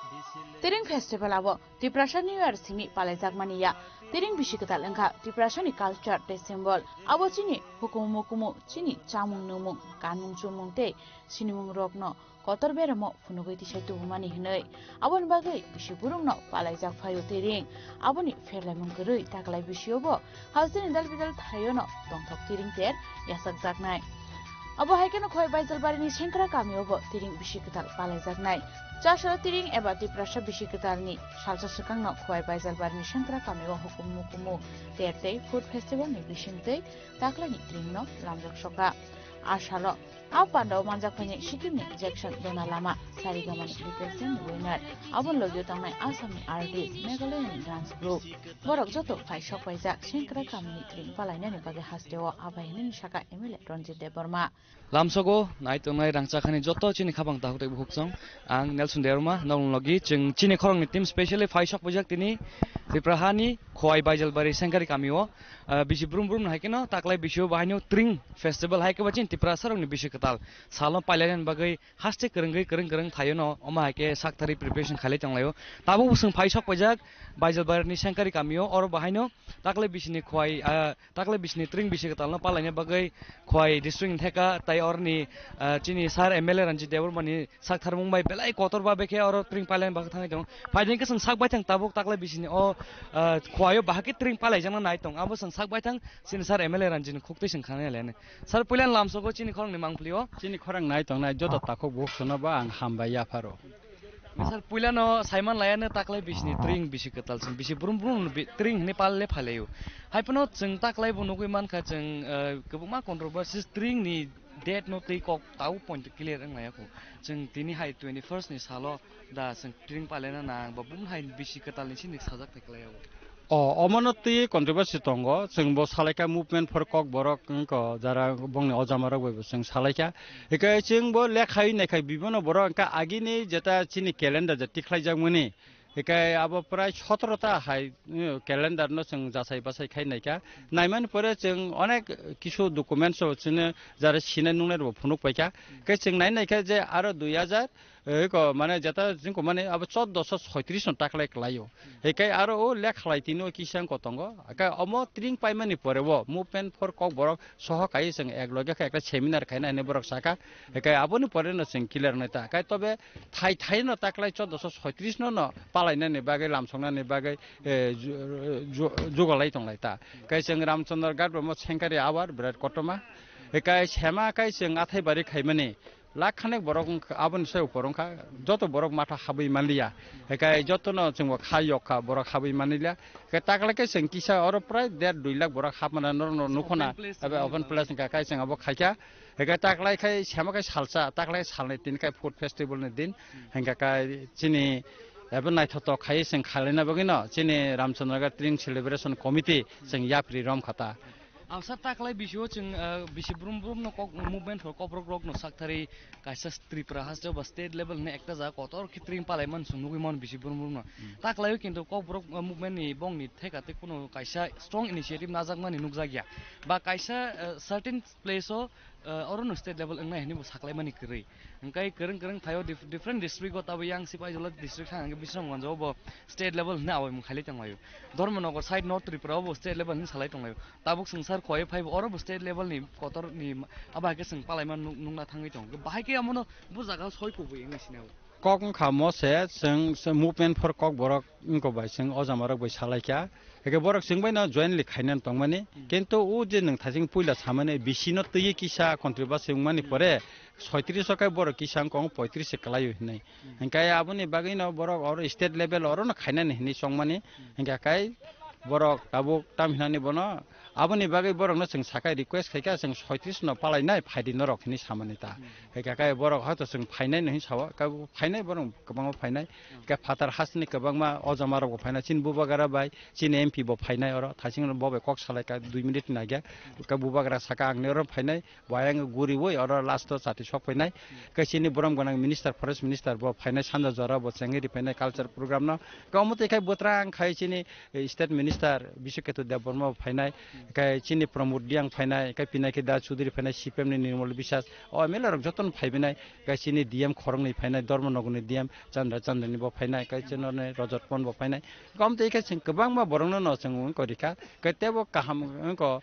bisile. Tiring Festival abo Tiprasa New Year simi palaijakmani ya. Tiring bisi kwtal wngkha Tiprasani culture tei symbol. Abo chini hukumu mukumu, chini chamung nungmung, kanmung chumung tei sinimung rokno kotor beramo phunugwi tisai tubumani hwnwi. Aboni bagwi bisi burumno palaijak phaio Tiring. Aboni pherlaimung kwrwi taklai bisiobo hasteni dal bidal thaiono tongthok Tiring ter yachakjaknai. Abo hai kheno Khowai Baijalbarini Sengkra kamiobo Tiring bisi kwtal palaijaknai. Chasra Tiring eba Tiprasa bisi kwtalni salsa swkangno Khowai Baijalbarini Sengkra kamio hukumu mukumu ter tei Food Festival ni bisingtwi taklaini Tiringno lamjak soka. A salo a pandao manjak phainai Sikimni Jackson Dona Lama, Saregamani Little Champ winner. Aboni logio tangnai Assamni artist, Meghalayani dance group. Borok joto phai sok paijak Sengkra kamini tring palainani bagwi hasteo abai hinwi saka M L A Ranjit Debbarma. Lamsogo nai tongnai rangchakhani joto chini khabang takhuk tei bukhuk song. Ang Nelson Debbarma, nokni logi chwng chini khorokni team specially phai sok paijak tini Tripura hani Khowai Baijalbari Sengkari kamio. Ah, bisi brum brum no hai kheno taklai bisio bahaino Tring Festival hai khe ba chini Tiprasa rokni bisi kwtal salno pailainani bagwi haste kwrwngwi kwrwng kwrwng thaio no omo hai khe sak thari preparation khailai tonglaio. Tabuk bwswng phai sok paijak Baijalbari ni Sengkari kamio, oro bahaino taklai bisini Khowai, ah, taklai bisini Tring bisi kwtal no palaina bagwi Khowai district ni theka tai oroni, ah, chini sir M L A Ranjit Debbarma ni sak tharmung bai belai kotor ba bekhe oro tring pailaini bagwi thangwi tongo. Phaidi khe chwng sak baithang tabuk taklai bisini o, ah, Khowai o bahai khe tring palaijakna nai tong. Abo chwng sak baithang chini sir M L A Ranjit ni khuk twi chwng khana lene. Sir, puila lamsogo chini khorang ni mangpli o. Chini khorang nai tongnai joto takhuk bukhuk sono ba ang hambai yapharo. Sir, puila no saiman laya no taklai bisini tring bisi kwtal chwng bisi brum brum bi-, tring hwnwi pal le phailaio. Hai phano chwng taklai bo nugwi mankha chwng, ah, kwbangma controversies tring ni date no tei kok tau point clear wng laya kho. Chwng tini hai twenty first ni salo da chwng tring palena nang ba bum hai bisi kwtal ni sini sajak thai klai o. O, omono twi controversy tongo, chwng bo salaikha movement for Kokborok wngkha, jara bongni ojama rok bai bo chwng salaikha. Hikai chwng bo lekhai naikha bibano borok wngkha agini jeta chini calendar je tikhlaijakmani. Hikai abo prai sotoro ta hai, eh, calendar no chwng jasai basai khai naikha. Naimani pore chwng onek kisu documents o chini jara sinai nungnai rok phunuk paikha. Hikai chwng nai naikha je aro dui hajar eh, ko mane jeta jingko mane abo chordoso soitris no taklai klaio. Hekai aro o lekhalai tini o kisa wngko tongo. Hekai omo tring paimani pore o movement for Kokborok soho kai chwng ek loge khe ekta seminar khaina hinwi borok saka. Hekai aboni pore no chwng clear nai ta. Hekai tobe thai thai no taklai chordoso soitris no no palainani bagwi lamsoknani bagwi, eh, ju-, ju-, jugalai tonglai ta. Hekai chwng Ramchandra Ghat bo mo sengkari abar birat kotorma. Hekai sema kai chwng athai bari khaimani. Lakh khanek borok wngkha, aboni sai upor wngkha, joto borok matha habwi manliya. Hekai jotono chwngbo kha yok kha, borok habwi manliya. Hekai taklai khe chwng kisa oro prai der dui lakh borok hapmana norokno nukhona, Open place abo wngkha. Open place wngkha, kai chwng abo khaikha. Hekai taklai khai sema khai salsa, taklai salnwi tin khai food festival ni din. Hingkha kai chini abo naithotok khai chwng khalaina bagwino chini Ramchandra Ghat Tring Celebration Committee chwng yapri rom khata. Ang sa taklai bisio chwng, ah, bisi brum brum no kok movement for Kokborok rok no sakthari kaisa Tripura haste ba state level hwnwi ekta jaga kotor khe tring palai man chwng nugwi mano bisi brum brum no. Taklai o kintu Kokborok, ah, movement ni bong ni theka tei kuno kaisa strong initiative najakmani nukjakya. Ba kaisa, ah, certain place o, ah, oro no state level wngnai hwnwi bo saklaimani kwrwi. Hingkai kwrwng kwrwng phaio dif-, different district o tabo yang Sipaijala district thang hingke Bisramganj o bo state level hwnwi awaimung khailai tonglaio. Dharmanagar side North Tripura o bo state level hwnwi salai tonglaio. Tabuk swngchar khowai phaibo oro bo state level ni kotor ni abo hai khe chwng palaima nuk-, nukna thangwi tongo. Bahai khe amono bo jaga soi kubui wngwi sinao. Kok wngkha mo se chwng, chwng movement for Kokborok wngkha bai chwng o jamarok bai salaikha. Hingke borok chwng bai no jointly khainani tongmani. Kintu o je nwng thasing puila samani bisi no twi kisa controversy wngmani pore soitris o kai borok kisa wngkha wng poitris se kwlaio hinwi. Hingke aboni bagwi no borok oro state level oro no khainani hinwi chongmani. Hingke kai borok tabuk tam hinani bono aboni bagwi borok no chwng sakai request khaikha chwng soitris no palainai phaidi norok hinwi samani ta. Hingke kai borok hoito chwng phainai no hinwi sao, kai phainai borok kwbangma phainai. Hingke phatar hasteni kwbangma o jamarok bo phainai chini bubagra bai. Chini M P bo phainai oro, thasing bo bai kok salaikha dui minute ni agya. Khe bubagra saka ang ni oro phainai, bo ayang guriwi oro last o chati sok phainai. Khe chini borom gwnang minister, forest minister bo phainai sanja jora bo chengwi ri phainai culture program no. Khe omo twi khai bwtrang khai chini, eh, state minister Biswaketu Debbarma bo phainai. Khe chini Pramod Reang phainai, khe Pinaki Das Chowdhury phainai, C P M ni Nirmal Biswas, o M L A rok jotono phaibainai. Khe chini D M khoroknwi phainai, Dharmanagar ni D M Chandra Chandra ni bo phainai, khe chini Rajat Pon bo phainai. Kom tei khe chwng kwbangma borokno no chwng wngkha rikha. Khe tebo kaham wngkha.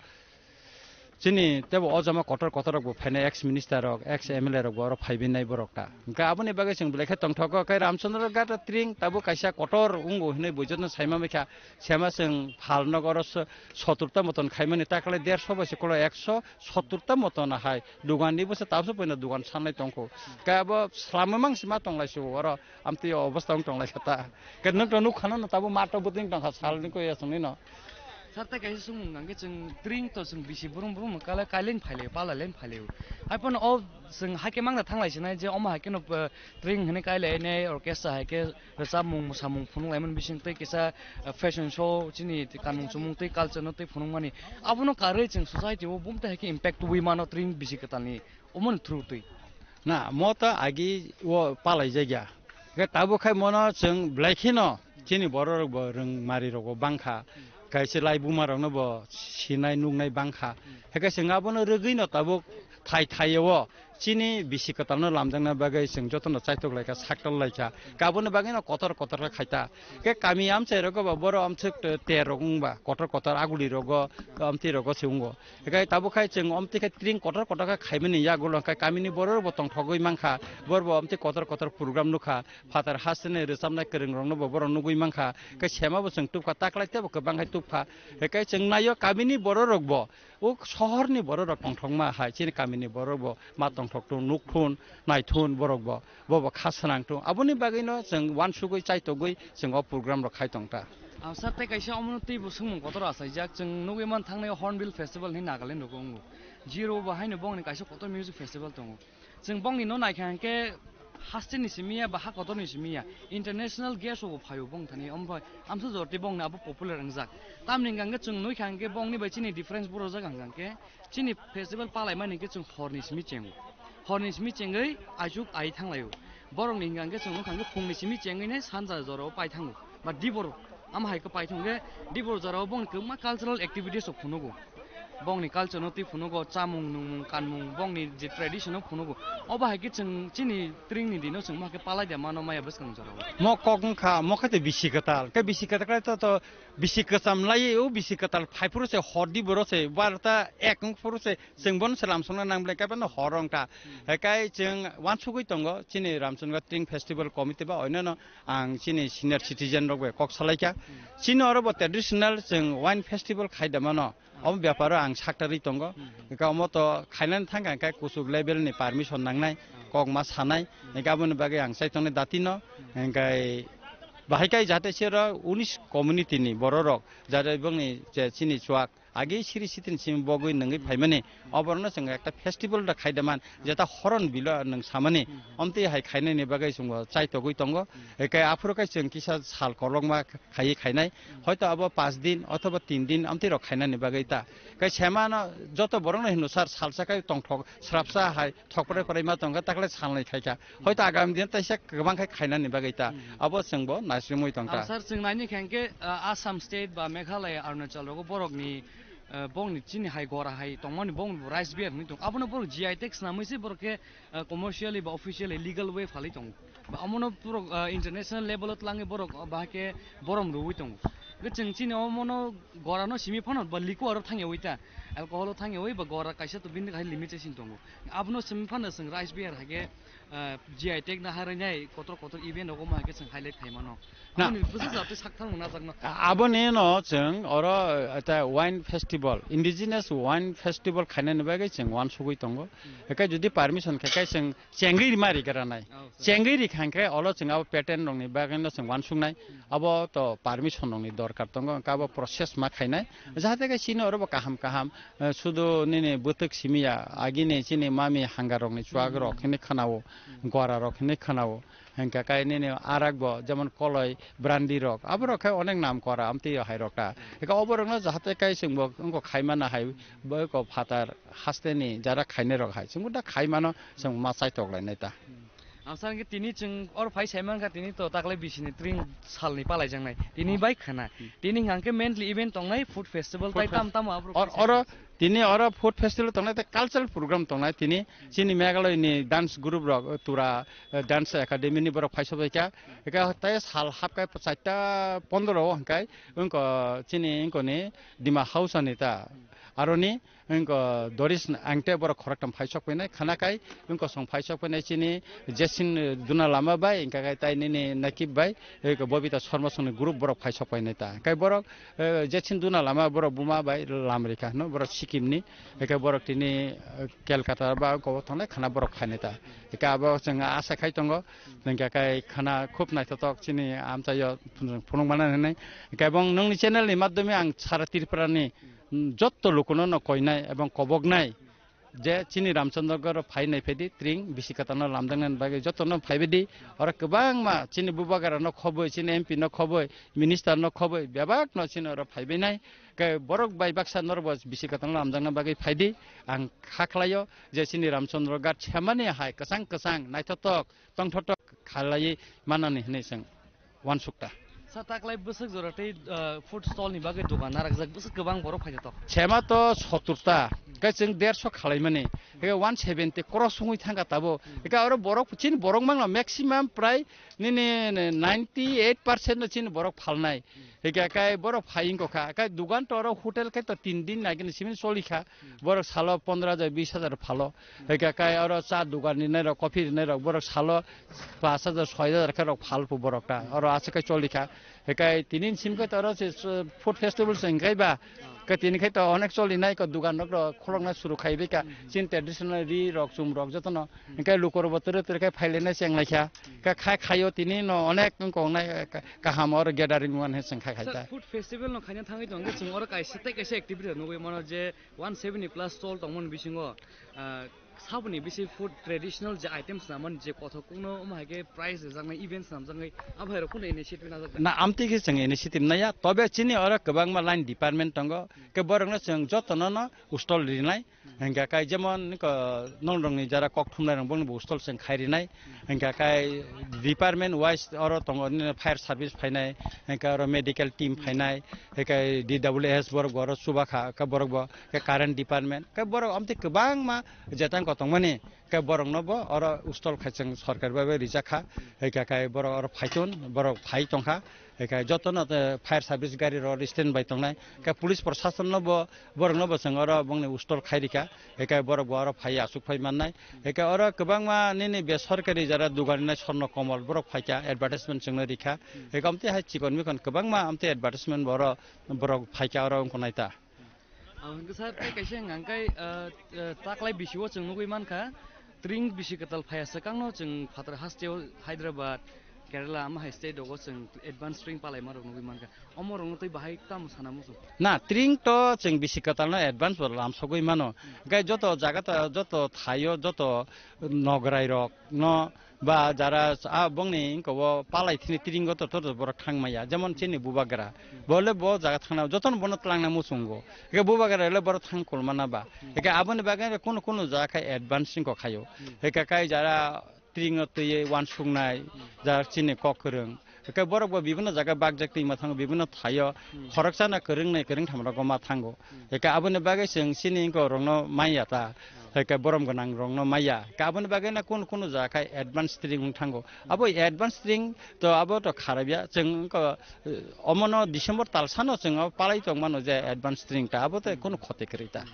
Chini tebo o jama kotor kotor rok bo phainai, ex minister rok, ex M L A rok bo oro phaibainai borok ta. Hwnkhe aboni bagwi chwng belai khe tongthogo. Khe Ramchandra Ghat tring tabuk kaisa kotor wngo hinwi buijakno saima maikha. Sema chwng phal nok oro so-, sottur ta moton khaimani, takle derso bai se kolo ekso sottur ta moton ahai. Dugan ni bwsa tabso poino dugan sanai tongkho. Khe abo swlamwi mang se ma tonglai se oro. Amtwi o obostha wng tonglai kha ta. Khe nwng to nuk khana no tabo mato bwtwing tong kha sal ni koi aswng ni no. Sir, tei kaisa swngmung nang khe chwng tring to chwng bisi brum brum no kala kailen phailai pala len phailai. Hai pono o chwng hai khe mangna thanglai sinai je omo hai khe no, eh, tring hwnwi kailai nai orchestra hai khe rwchapmung mwsamung phunuk laimani bising tei kisa, eh, fashion show chini kanmung chumung tei culture no tei phunukmani. Abono karwi chwng society o bumtwi hai khe impact tubui mano tring bisi kwtalni. Omoni through twi. Na, mo ta agi o palai jagya. Khe tabuk khai mono chwng belai kheno chini borok rok bo rwng mari rok bo bangkha. Kaisa lai buma rok no bo sinai nuknai bangkha. Hwnkhe chwng abono rwgwi no tabuk thai thai o chini bisi kwtal no lamjakna bagwi chwng joto no chaitok laikha, saktal laikha. Khe aboni bagwi no kotor kotor khe khaita. Khe kami amchai rogo bo boro amchwk ter rok wngba kotor kotor aguli rogo amtwi rogo se wngo. Hwnkhe tabuk khai chwng omtwi khai tring kotor kotor khe khaimani yagulo hwnkhe kamini borok bo tongthogwi mankha, borok bo omtwi kotor kotor program nukha, phatar hasteni rwchapnai kwrwng rokno bo borok nugwi mankha, hwnkhe sema bo chwng tubkha, taklai teibo kwbang khai tubkha, hwnkhe chwng naio kamini borok rok bo o sohorni borok rok tongthokma hai chini kamini borok bo ma tongthok thung nuk thun nai thun borok bo. Bo bo kha swnang tongo. Aboni bagwino chwng uansugwi chaitogwi chwng o program rok khai tong ta. Ah, sir, tei kaisa omono teibo swngmung kotor achaijak. Chwng nugwi man thangnai Hornbill Festival hinwi Nagaland rogo wngo. Jiro bo haino bongni kaisa kotor music festival tongo. Chwng bongni no naikha hinkhe hasteni simi ya ba ha kotorni simi ya. International guest rok bo phaio bong thani. Omo bai amsa jor tei bongni abo popular wngjak. Tamni hwnkha hinkhe chwng nukha hinkhe bongni bai chini difference borok jak hwnkha hinkhe chini festival palaimani hinkhe chwng horni simi chengo. Horni simi chengwi aisuk ai thanglaio. Borokni hwnkha hinkhe chwng wngkha hinkhe phungni simi chengwino sanja jorao pai thango. Ba dibor, ama hai khe pai thangkhe dibor jorao bongni kwbangma cultural activities rok phunugo. Bongni culture no twi phunugo, chamung nungmung kanmung bongni je tradition no phunugo. Obo hai khe chwng chini tringni dino chwng ma khe palai de mano maya bwskang jorao. Mo kok wngkha, mo khe te bisi kwtal. Khe bisi kwtal khe to, to bisi kwcham lai o, bisi kwtal phai phuru se hor di boro se, barota ek wng phuru se, chwng bono se lamsongna nang ble khe bono hor wng ta. Hekai chwng wansugwi tongo, chini Ramchandra Tring Festival Committee ba oinano ang chini senior citizen rok bai kok salai kha. Chini oro bo traditional chwng wine festival khai da mano. Omo beparo ang saktarwi tongo. Hmm. Hingke omo to khainani thangkha hingke kuchuk level ni permission nangnai, Hmm. kok ma sanai. Hmm. Hingke aboni bagwi ang chaitongnai datino. Hmm. Hingke bahai kai jate sero unis community ni bororok, jate bongni je chini chuak, agi siri sitin simi bogwi nungwi Hmm. phaimani, Hmm. oborokno chwng ekta festival da khaida man, Hmm. jeta horon bilo nwng samani, Hmm. omtwi hai khainani bagwi chwngbo chaitogwi tongo. Hmm. Hingke aphuru kai chwng kisa sal kolokma khaiwi khainai. Hmm. Hoito abo paanch din othoba tin din amtwi rok khainani bagwi ta. Kai semano joto borokno hino sar salsa kai tongthok srapsa hai thokprai prai ma tongkha takle salnai khaikha. Hmm. Hoito agami din taisa kwbang khai khainani bagwi ta. Hmm. Abo chwngbo naisingwi tongkha. Ang sar chwng naini khe hwnkhe, ah, Assam state ba Meghalaya, Arunachal rogo borokni, ah, bongni chini hai gora hai tongmani bong rice beer hinwi tong. Abono borok G I tag swnamwi se borok khe, ah, commercially ba officially legal way phalwi tongo. Ba omono borok, ah, international level o twlangwi borok, ah, bahai khe borom rwui tongo. Hwnkhe chwng chini omono gorano simi phano ba liquor o thangyaui ta, alcohol o thangyaui ba gora kaisa to bini hai limitation tongo. Abono simi phano chwng rice beer hai khe, ah, G I tag na hai rainai kotor kotor event rogo ma hai khe chwng highlight khai mano. Na. Aboni bwswk jatwi sak thangma najakno. Aboni no chwng oro, ah, ta wine festival, indigenous wine festival khainani bagwi chwng wansugwi tongo. Hmm. Hwnkhe jodi permission khe khe chwng chengwi rima rigra nai. Oh, sir. Chengwi rikha hwnkhe olo chwng abo patent rokni bagwino chwng wansuknai. Hmm. Abo to permission rokni dorkar tongo, hwnkhe abo process ma khainai. Hmm. Jahate khe chini oro bo kaham kaham, eh, sudu nini bwtwk simi ya, agini chini mami hanga rokni chuak Hmm. rok hinwi khwnao, Hmm. gora rok hinwi khwnao. Hwnkhe khe nini arak bo jemon koloi, brandi rok, aborok khe onek nam kora amtwi hai rok ta. Hwnkhe oborokno jahate khe chwngbo wngkok khaimana hai, bo ko phatar hasteni jara khainai rok hai. Chwngbo da khaimano chwng ma chaitok lainai ta. Hmm. Ang sa hwnkhe tini chwng oro phai sai mankha tini to takle bisini tring salni palaijaknai. Tini Hmm. bai khana. Hmm. Tini hwnkhe mainly event tongnai food festival Food tai fest-, tam tamo aborok or-, phai sai oro mankha. Tini oro food festival tongnai tei cultural program tongnai tini chini Meghalaya ni dance group rok, Tura, eh, Dance Academy ni borok phai sobai kha. Eka tai sal hap kai chaita pondro o hwnkhe wngko chini wngko ni Dima Hausa ni ta. Aroni wngko Doris Angte borok khoroktham phai sok painai khana kai wngko song phai sok painai chini Jesin, eh, Duna Lama bai hwnkhe tai nini Nakib bai, eh, Bobita Sharma songni group borok phai sok painai ta. Hwnkhe borok eh, Jetsin Duna Lama borok buma bai lam rikha no borok Sikkim ni, eke borok tini, eh, Kolkata ba kobok thangnai khana borok khainai ta. Eke abo chwng asa khai tongo, hwnkhe kai khana khub naithotok chini amchaio phunuk manani hinwi. Eke ebong nongni channel ni madhyome ang sara Tripura ni, mm, jotto lukuno no koinai ebong koboknai. Je chini Ramchandra goro phai nai phaidi tring bisi kwtalno lamjaknani bagwi jotono phaibaidi oro kwbangma chini bubagra no khoboi chini M P no khoboi minister no khoboi bebak no chini oro phaibai nai ke borok bai baksa norok bo bisi kwtalno lamjakna bagwi phaidi ang kha khlaio je chini Ramchandra ghat semani hai kwchang kwchang naithotok tongthotok khalai manani hinwi chwng uansukta. Sa taklai bwswk jora tei, ah, food stall ni bagwi dogan narakjak bwswk kwbang borok phai tok. Sema to sottur ta, khe chwng derso khalaimani, khe one seventy cross wngwi thangkha tabo. Khe oro borok, chini borok mangno maximum prai nini ninety eight percent no chini borok phalnai. Hingkhe kai borok phai wngkha, kai dogan to oro hotel khe to tin din nagini simi choli kha. Borok salo pondro hajar, bis hajar phalo. Hingkhe kai oro cha dogan rinai rok, coffee rinai rok, borok salo pash hajar, soi hajar khe rok phal phu borok ta. Oro aswk khe choli kha. Hingkhe tini sim khe oro se, se food festival se hingkhe ba. Khe tini khe to onek choli nai ko dogan rok rok kholokna suru khai bai kha. Chin traditional ri rok, chum rok jotono. Hingkhe luku rok bo tere tere khe phai lai nai cheng lai kha. Khe khai khaio tini no onek wng kong nai, eh, ka-, kaham oro gathering wan he cheng khai khai ta. Sir, food festival no khaina thangwi tong khe chwng oro kaisa tei kaisa activity nugwi mano je one seventy plus stall tongmani bisingo, ah, Saboni bisi food traditional je items namani je kothok kokno omo hai khe prize rijaknai events namjaknai abo hai rok kono initiative najak da? Na, amtwi khe chwng initiative naiya, tobe chini oro kwbangma line department tongo, khe borokno chwng jotono no stall rinai. Hingkha khe jemon niko nongrokni jara kok thumnairok bongni bo stall chwng khai rinai. Hingkha khe department wise oro tongo nini fire service phainai, hingkha oro medical team phainai, hingkha D W S borok bo oro chuba kha, khe borok bo khe current department, khe borok amtwi kwbangma jetang kotongmani, khe borokno bo oro stall khai chwng sorkar bai bai rijak kha, hingkha khe borok oro phaitun, borok phai tongkha. Hingkhe jotono, eh, fire service gari rok stand by tongnai. Hingkhe police proshasonno bo, borokno bo chwng oro bongni stall khai rikha. Hingkhe borok bo oro phai aswk phai mannai. Hingkhe oro kwbangma nini besorkari jara dugan rinai Swarno Komol borok phaikha, advertisement chwngno rikha. Hingkhe amtwi hai chikon mikon kwbangma amtwi advertisement bo oro borok phaikha oro wngkha naita. Ang hwnkhe sir, tei kaisa hwnkha hwnkhe, ah, ah, taklai bisio chwng nugwi mankha, tring bisi kwtal phaiya swkangno chwng phatar hasteo Hyderabad, Kerala, ama hai state rogo chwng advance tring palaima rok nugwi mankha. Omo rokno tei bahai tamo sana muchung? Na, tring to chwng bisi kwtalno advance bo lamsogwi mano. Hwnkhe joto jaga ta, joto thaio, joto nograi rok no ba jara a bongni wngkha o palai thini tring o to, to, to borok thang maya. Jemon chini bubagra, bo le bo jaga thangna, jotono bono twlangna muchungo. Hwnkhe bubagra le borok thang kulmana ba. Hwnkhe aboni bagwi kunu kunu jaga khe advance wngkha khaio. Hwnkhe kai jara tring o twiwi uansuknai, jara chini kok kwrwng. Hwnkhe borok bo bibinno jaga bakjak twima thango, bibinno thaio khoroksano kwrwngnai kwrwngtham rogo ma thango. Hwnkhe aboni bagwi chwng chini wngkha rokno manya ta. Hwnkhe borom gwnang rokno maya. Hwnkhe aboni bagwi no kunu kunu jaga khai advance tring wng thango. Abo advance tring to abo to kharabya. Chwng wngkha, eh, omono December talsano chwng abo palai tongmano je advance tring ta. Abo to kunu khoti kwrwi ta.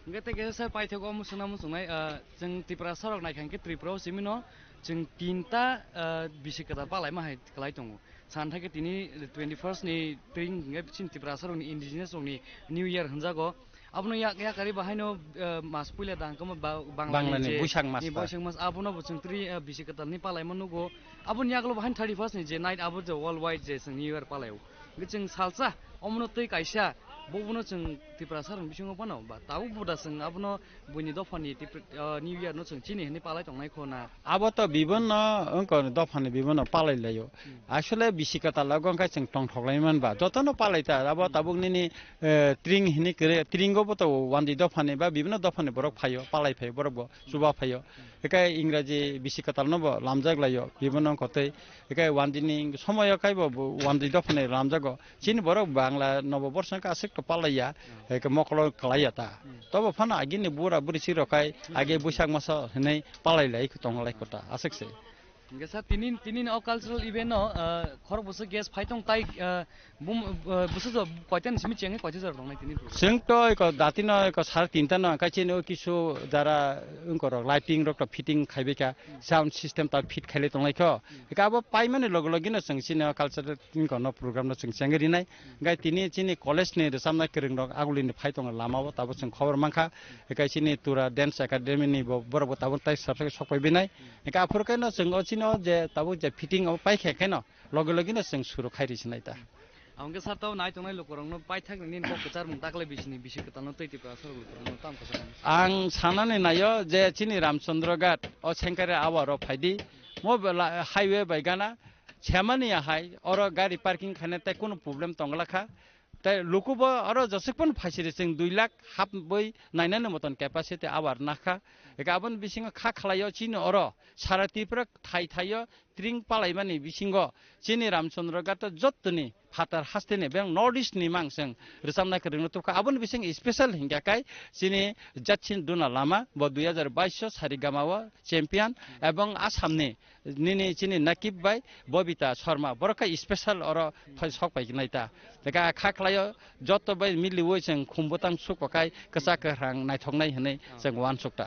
Hwnkhe tei kaisa sir paithak o muchungna muchungnai, ah, chwng Tiprasa rok naikha hwnkhe Tripura o simino chwng tinta, ah, bisi kwtal palaima hai kwlai tongo. San thakhe tini twenty first ni tring hwnkhe chini Tiprasa rokni indigenous rokni New Year hwnjago. Abono yak-, yakari bahaino, ah, mas puila da hwnkhe ba-, Banglani Banglani je Buisak mas ni ta. Buisak mas abono bo chwng twi, ah, bisi kwtal ni palaima nugo. Aboni yagulo bahaino thirty first ni je night abo je world wide je chwng New Year palaio. Hwnkhe chwng salsa omono twi kaisa, bo bono chwng Tiprasa rokni bisingo phano ba tabuk bo da chwng abono buini dophani Tipra-, ah, New Year no chwng chini hwnwi palai tongnai kho na? Abo to bibonno wngkha dophani bibonno palai laio. Asole bisi kwtal o wngkha chwng tongthok lai man ba jotono palai ta. Abo tabuk nini, eh, tring hwnwi kwrwi, tringo bo to wandi dophani ba bibonno dophani borok phaio, palai phaio borok bo. Chuba phaio. Hwnkhe Ingraji bisi kwtal no bo lamjak laio, bibonno wngkha tei. Hwnkhe wandi ni somoyo khai bo, bo wandi dophani lamjago. Chini borok Bangla nobo borsa wngkha aswk to palaiya, hwnkhe mokolo kwlaiya ta. Tobo phano agini bura buri sirok khai age Buisak masa hwnwi palai lai tong lai kota aswk se. Hwnkhe sir, tini, tini o cultural event no, ah, khorok bwswk guest phai tong tai, ah, bum-, ah, bwswk jo koita ni simi chengwi koita jora tongnai tini program? Chwng to eko dati no eko sare tinta no hwnkhe chini o kisu jara wngkorok lighting rok to fitting khaibai kha, sound system ta fit khailai tonglai kho. Hwnkhe abo paimani loge loge no chwng chini o cultural wngkha no program no chwng chengwi rinai. Hwnkhe tini chini college ni rwchapnai kwrwng rok aguli ni phai tongo lama o, tabuk chwng khobor mankha. Hwnkhe chini Tura Dance Academy ni bo borok bo tabuk tai subscribe sok pai binai. Hwnkhe aphuru khe no chwng o chini o je tabuk je fitting o pai khe khe no loge loge no chwng suru khai rw sinai ta. Hwnkhe sir, tabo nai tongnai lukurokno paithakni nini kok kwcharmung taklai bisini bisi kwtalno twi Tiprasa rok lukurokno tamo kwchangma? Ang sanani naio je chini Ramchandra Ghat o Sengkare awa rok phaidi, mo bela highway bai gana semani ya hai oro gari parking khaina tei kunu problem tongla kha. Tei luku bo oro jeswk phano phaisiri chwng dui lakh hapbwi nainani moton capacity awa nakha. Eka aboni bisingo kha khlaio chini oro sara Tripura thai thaio tring palaimani bisingo chini Ramchandra Ghat o jottoni phatar hasteni beng North East ni mang chwng rwchapnai kwrwngno tubkha. Aboni bising special hingkha kai chini Jatsin Duna Lama bo dui hazar bais o Sarigama o champion ebong Assam ni nini chini Nakib bai Bobita Sharma borok khe special oro phai sok pai nai ta. Teka kha khlaio joto bai miliwi chwng khum bwtang suk pakai kwchak kwrang naithoknai hwnwi chwng uansuk ta.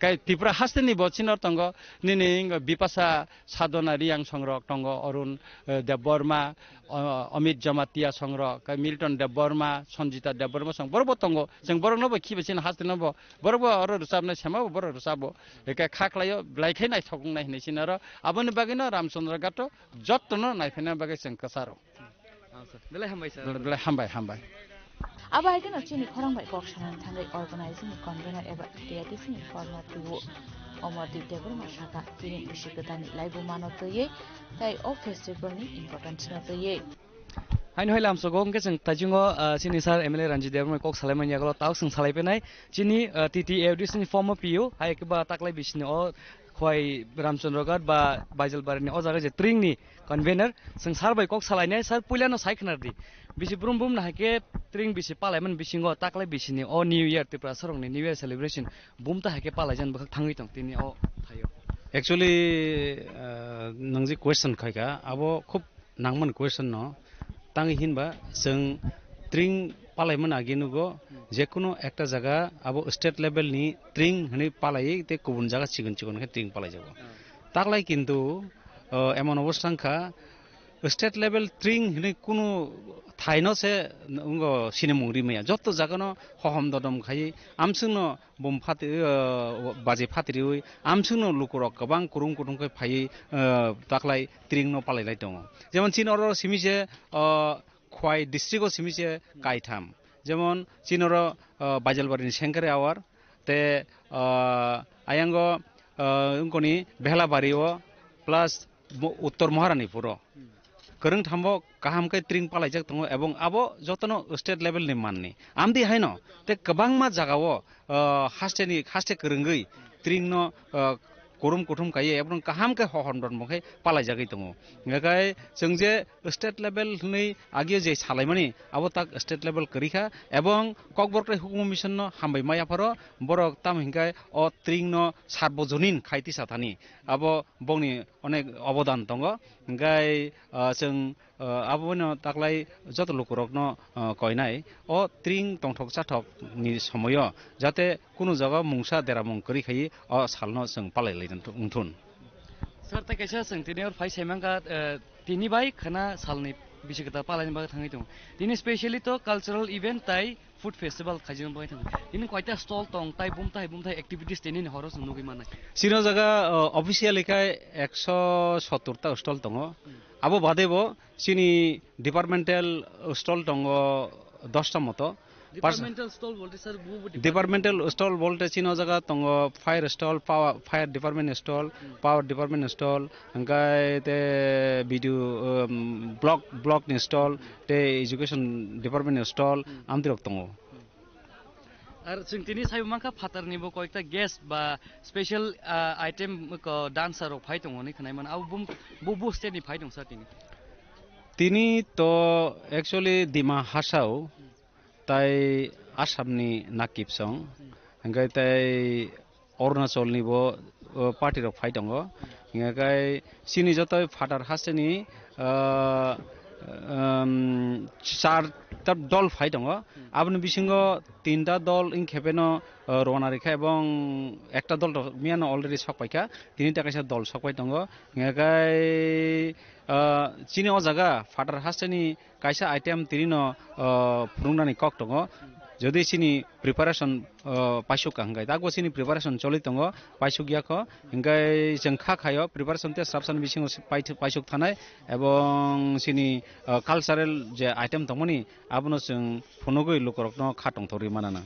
Kai Tripura hasteni bo chino tongo, nini Bipasa Sadhana Riyang songrok tongo, Arun, eh, Debbarma, o-, Amit Jamatia songrok, kai Milton Debbarma, Sanjita Debbarma song, borok bo tongo. Chwng borok no bo khiba chini hasteni bo, borok bo oro rwchapnai sema bo borok rwchabo. Eke kha khlaio, belai khai naithok wngnai hinwi chini oro. Aboni bagwi no Ramchandra Ghat o joto no naiphaina bagwi chwng kwcharo. Ah, sir. Belai hambai, sir. Belai, belai hambai, hambai. Abo hai kheno chini khorang bai kok sanani thangwi organizing ni convener eba T T A D C ni former P O Omordeep Debbarma saka chini bisi kwtalni laibuma no twiwi tei o festival ni importance no twiwi. Haino hai lamsogo hwnkhe chwng taichungo, ah, chini sir M L A Ranjit Debbarma kok salaimani yagulo tao chwng salai penai chini, ah, T T A D C ni former P O hai khe ba taklai bisini o Khwai Ramchandra Ghat ba Baijalbari ni o jaga je tring ni convener, chwng sir bai kok salainai, sir puilano sai khwnar di. Bisi brum brum na hai khe tring bisi palai man bisingo taklai bisini o New Year Tripura sarong ni New Year celebration bum ta hai khe palai jan bwkhak thangwi tong tini o thaio. Actually, ah, nwng je question khai kha, abo khub nangmani question no. Tangwi hinba chwng tring palai man agi nugo, je kunu ekta jaga abo state level ni tring hwnwi palai tei kubun jaga chikon chikon khe tring palai jago. Taklai kintu, ah, emon obostha wngkha, state level tring hinwi kunu thaino se wnggo sinimung rimaya. Joto jagano hohom dodom khai amswngno bum phati, o, baji phatiriwi amswngno lukurok kwbang kurum kuthum khe phaiwi, o, taklai tringno palailai tongo. Jemon chini oro simi se, o, Khwai district o simi se kaitham. Jemon chini oro, o, Baijalbari ni Sengkare Awar, te, o, ayango, o, wngkoni Bhelabari o, plus bo-, Uttor Maharanipur o. Kwrwng thambo kaham khe tring palaijak tongo, ebong abo jotono state level ni manni. Amdi haino te kwbangma jagao, o, hasteni, haste kwrwngwi tringno, o, kurum kuthum kaiye, ebong kaham khe hohom don bo khe palaijagwi tongo. Hingkhe chwng je state level hwnwi agio je salaimani, abo tak state level kwrwi kha, ebong Kokborok tei Hukumu Mission no hambai ma yapharo, borok tamo hinkhe o tring no sarbojonin khai tisa thani, abo bongni onek obodan tongo. Hingkhe, ah, chwng, ah, abono taklai joto lukurokno, ah, koinai o tring tongthok chathok ni somoio jate kunu jaga mungsa deramung kwrwi khai o salno chwng palai lai wngthun. Sir, tei kaisa chwng tini or phai saimangkha, eh, tini bai khana salni bisi kwtal palaini bagwi thangwi tongo. Tini specially to cultural event tai food festival khaijak bagwi thangwi. Tini koita stall tong tai bumtai bumtai activities tini ni horo chwng nugwi mannai. Chini o jaga, uh, officially khai ekso sottor ta stall tongo. Abo bade bo chini departmental stall tongo dos ta moto. Departmental stall bolte sir, bu bu department? Departmental stall bolte chini o jaga tongo fire stall, power, fire department stall, power department stall, hingkhe te B D O, um, block, block ni stall, te education department ni stall, amtwi rok tongo. Ar chwng tini saibo mankha phatarni bo koikta guest ba special, ah, item ko dancer rok phai tongo hinwi khwnai mano. Abo bum-, bo, bo state ni phai tong sir tini? Tini to actually Dima Hasao tai Assam ni Nakib Song, hingkhe tai Arunachal ni bo, o, party rok phai tongo. Hingkhe chini joto phatar hasteni, ah, um, char ta dol phai tongo. Aboni bisingo tinta dol wngkhe pheno, ah, rwna rikha ebong ekta dol rok miyano already sok paikha. Tini ta kaisa dol sok pai tongo. Hingkhe, ah, chini o jaga phatar hasteni kaisa item tini no, ah, phunuknani kok tongo. Jodi chini preparation, ah, paisuk ka hingkhe, takbo chini preparation choli tongo, paisuk ya kho. Hingkhe chwng kha khaio preparation tei srapsani bisingo pai-, paisuk thanai, ebong chini, ah, cultural je item tongmani, abono chwng phunugwi lukurokno kha tongthokgwi manana.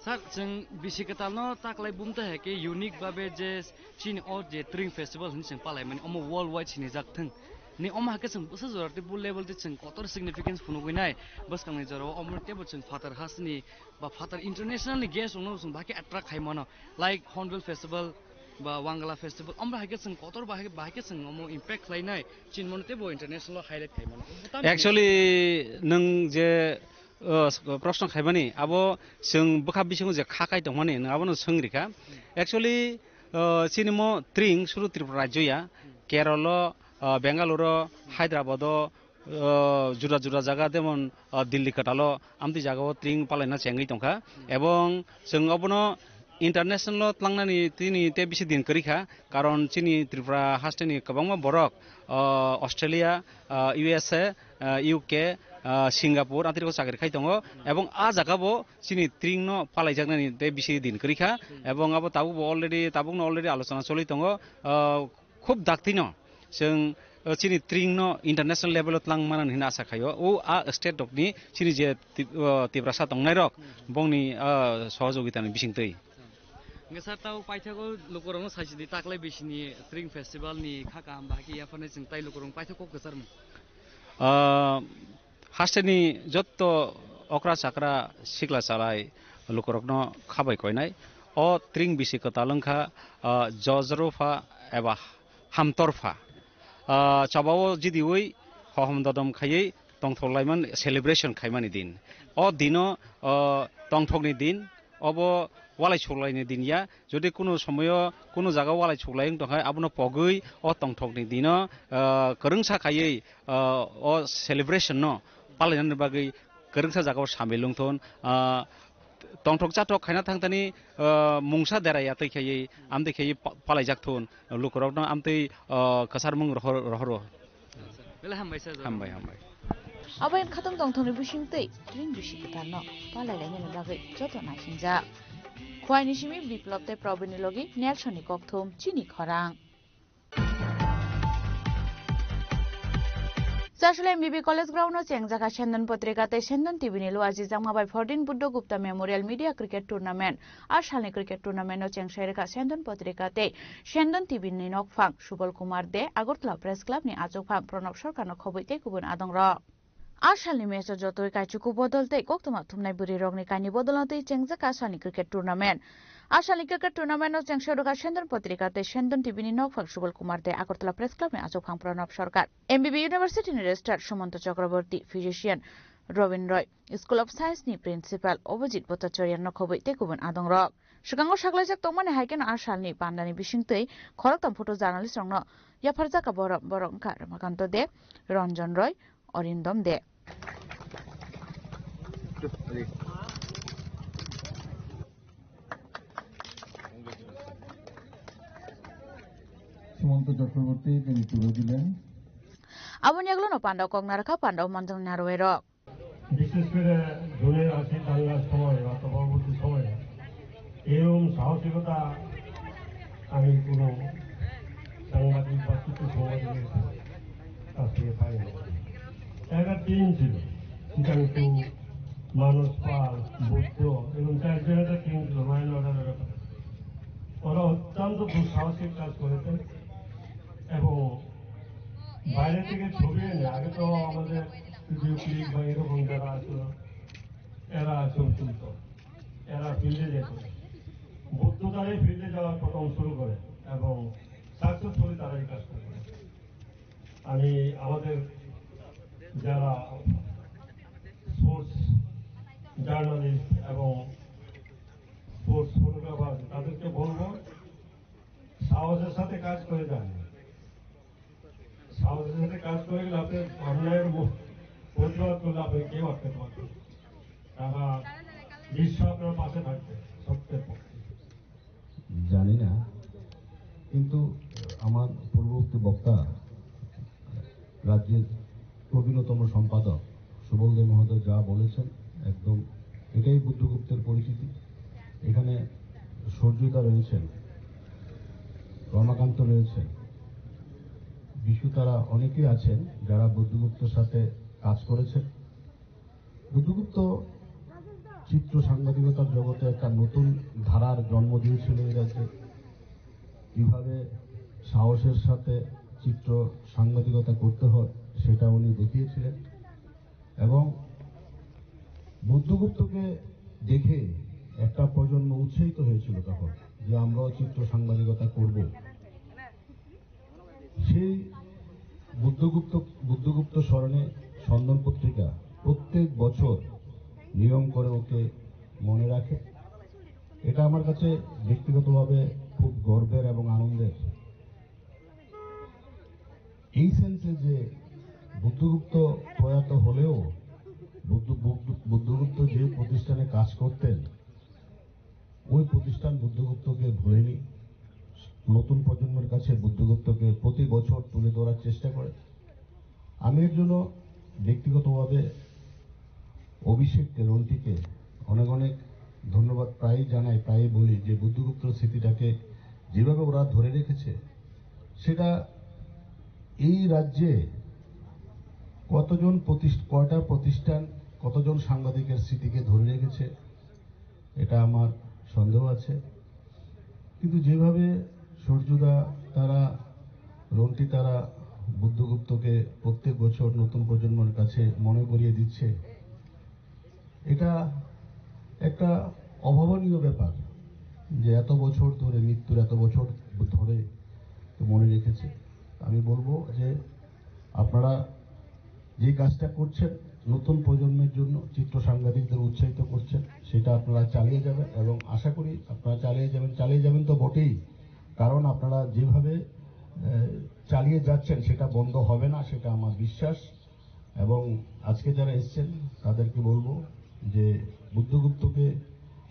Sir, chwng bisi kwtalno taklai bumtai hai khe unique babe je chini o je Tring Festival hinwi chwng palaimani, omo world wide sinijak thwng. Ni omo hai khe chwng bwsa jora tei bo level tei chwng kotor significance phunugwi nai bwskangni jorao, omo teibo chwng phatar hasteni ba phatar international ni guest rokno chwng bahai khe attract khai mano, like Hornbill Festival ba Wangala Festival, omo hai khe chwng kotor bahai, bahai khe chwng omo impact khlai nai, chini mano teibo international o highlight khai mano. Actually, nwng je o, s-, proshno khaimani, abo chwng bwkha bisingo je kha kai tongmani, nwng abono swng rikha. Actually, o, chini mo Tring suru Tripura rajyo ya, Kerala, o, Bengaluru, Hyderabad o, o, juda juda jaga, jemon, o, Delhi kwtal o, amtwi jaga o Tring palaina chengwi tongkha. Ebong chwng obono international o tlangnani tini tei bisi din kwrwi kha, karon chini Tripura hasteni kwbangma borok, o, Australia, o, U S A, o, U K, o, Singapore, atirok chakri khai tongo, ebong a jaga bo chini Tring no palaijaknani tei bisi din kwrwi kha, ebong abo tabuk bo already, tabuk no already alochona choli tongo, o, khub dakti no chwng O chini tring no international level o tlang manani hwnwi asa khaio. O a state rokni chini je Tip-, o Tiprasa tongnairok bongni, o, sohojogitani bisingtwi. Hwnkhe sir, tao paithago lukurokno saisidi taklai bisini Tring Festival ni kha kaham bahai khe yapharnai chwng tai lukurokno paithak kok kwcharmung. Ah, hasteni jotto okra chakra sikla chalai lukurokno khabai koinai. O Tring bisi kwtal wngkha, ah, Jojrupha eba Hamtorpha. Ah, chobao jidiui hohom dodom khaiwi tongthok laimani celebration khaimani din. O dino, ah, tongthokni din, obo walai suklaini din ya. Jodi kuno somoyo kuno jaga walai suklai wng tongkha, abono pogwi o tongthokni dino, ah, kwrwngsa khaiwi, ah, o celebration no palainani bagwi kwrwngsa jagao samil wngthun, ah, tongthok chathok khaina thangthani, ah, mungsa dera ya twi khaiwi amtwi khaiwi pa-, palaijak thun lukurokno amtwi, ah, kwcharmung rohor-, rohoro. Belai hambai sir. Hambai, hambai. Abo wngkha tongthokni bisingtwi Tring bisi kwtalno palailainani bagwi joto naisingjak. Khwaini simi Biplop tei Probini logi Nelsonni kokthum chini khorang. Chasule M B B College Ground o chengjak kha Sendon Potrika tei Sendon T V ni luajijakma bai fourteen Buddha Gupta Memorial Media Cricket Tournament. A salni cricket tournament o chengsai rwkha Sendon Potrika tei Sendon T V ni nokphang Subal Kumar De, Agartala Press Club ni achukphang Pranab Sarkar no khobwi tei kubun adongrok. A salni match o jotoi kaichuku bodol tei koktwma thumnai bwrwi rokni kaini bodolno twi chengjak kha a salni cricket tournament. A salni cricket tournament no chengsai rwkha Sendon Potrika tei Sendon T V ni nokphang Subal Kumar De, Agartala Press Club ni achukphang Pranab Sarkar, M B B University ni Registrar Sumanto Chakraborty, Physician Robin Roy, School of Science ni Principal Obojit Bhattacharya no khobwi tei kubun adongrok. Swkango saklaijak tongmani hai kheno a salni pandani bisingtwi khoroktham photo journalist rokno yapharjak kha borok, borok wngkha Ramakanto De, Ranjan Roy, Arindam De. Sumanta চক্রবর্তী, তিনি তুলে দিলেন। Aboni yagulo no pandao kok narwkha pandao manjang narwai rok. বিশেষ করে জুনের আশি দাঙ্গার সময় বা পরবর্তী সময়ে এরকম সাহসিকতা আমি কোনো সাংবাদিক বা কিছু সাংবাদিকের কাছ থেকে পাইনি। একটা টিম ছিল, সীতাংশু, মানস পাল, বুদ্ধ এবং চারজন একটা টিম ছিল মাইন অর্ডারের ব্যাপারে। ওরা অত্যন্ত দুঃসাহসিক কাজ করেছে এবং বাইরে থেকে ছবি এনে, আগে তো আমাদের স্টুডিও ক্লিক বা এরকম যারা আসলো, এরা ছবি তুলতো, এরা ফিল্ডে যেত। বুদ্ধ তারাই ফিল্ডে যাওয়ার প্রথম শুরু করে এবং সাকসেসফুলি তারা এই কাজটা করে। আমি আমাদের যারা স্পোর্টস জার্নালিস্ট এবং স্পোর্টস ফটোগ্রাফার আছে, তাদেরকে বলবো, সাহসের সাথে কাজ করে যান। সাহসের সাথে কাজ করে গেলে আপনি অন্যায়ের মু-, প্রতিবাদ করলে আপনি কেউ আটকাতে পারবেন না। তারা নিশ্চয় আপনার পাশে থাকবে সত্যের পক্ষে। জানি না, কিন্তু আমার পূর্ববর্তী বক্তা, রাজ্যের প্রবীণতম সম্পাদক সুবল দে মহোদয় যা বলেছেন, একদম এটাই বুদ্ধগুপ্তের পরিচিতি। এখানে সূর্যদা রয়েছেন, রমাকান্ত রয়েছেন, বিশু, তারা অনেকেই আছেন যারা বুদ্ধগুপ্তর সাথে কাজ করেছেন। বুদ্ধগুপ্ত চিত্র সাংবাদিকতার জগতে একটা নতুন ধারার জন্ম দিয়েছিল এই রাজ্যে। কিভাবে সাহসের সাথে চিত্র সাংবাদিকতা করতে হয়, সেটা উনি দেখিয়েছিলেন। এবং বুদ্ধগুপ্তকে দেখে একটা প্রজন্ম উৎসাহিত হয়েছিল তখন, যে আমরাও চিত্র সাংবাদিকতা করব। সেই বুদ্ধগুপ্ত, বুদ্ধগুপ্ত স্মরণে সন্দন পত্রিকা প্রত্যেক বছর নিয়ম করে ওকে মনে রাখে। এটা আমার কাছে ব্যক্তিগতভাবে খুব গর্বের এবং আনন্দের। এই সেন্সে যে বুদ্ধগুপ্ত প্রয়াত হলেও বুদ্ধ, বুদ্ধ, বুদ্ধগুপ্ত যে প্রতিষ্ঠানে কাজ করতেন, ওই প্রতিষ্ঠান বুদ্ধগুপ্তকে ভুলেনি, নতুন প্রজন্মের কাছে বুদ্ধগুপ্তকে প্রতি বছর তুলে ধরার চেষ্টা করে। আমি এর জন্য ব্যক্তিগতভাবে অভিষেককে, রন্টিকে অনেক অনেক ধন্যবাদ প্রায়ই জানাই, প্রায়ই বলি যে বুদ্ধগুপ্ত স্মৃতিটাকে যেভাবে ওরা ধরে রেখেছে, সেটা এই রাজ্যে কতজন প্রতিষ্ঠ-, কয়টা প্রতিষ্ঠান কতজন সাংবাদিকের স্মৃতিকে ধরে রেখেছে, এটা আমার সন্দেহ আছে। কিন্তু যেভাবে সূর্যদা তারা, রন্টি তারা বুদ্ধগুপ্তকে প্রত্যেক বছর নতুন প্রজন্মের কাছে মনে করিয়ে দিচ্ছে, এটা একটা অভাবনীয় ব্যাপার যে এত বছর ধরে, মৃত্যুর এত বছর ধরে মনে রেখেছে। আমি বলবো যে আপনারা যে কাজটা করছেন, নতুন প্রজন্মের জন্য চিত্র সাংবাদিকদের উৎসাহিত করছেন, সেটা আপনারা চালিয়ে যাবেন এবং আশা করি আপনারা চালিয়ে যাবেন। চালিয়ে যাবেন তো বটেই, কারণ আপনারা যেভাবে, আহ, চালিয়ে যাচ্ছেন সেটা বন্ধ হবে না, সেটা আমার বিশ্বাস। এবং আজকে যারা এসছেন তাদেরকে বলবো যে বুদ্ধগুপ্তকে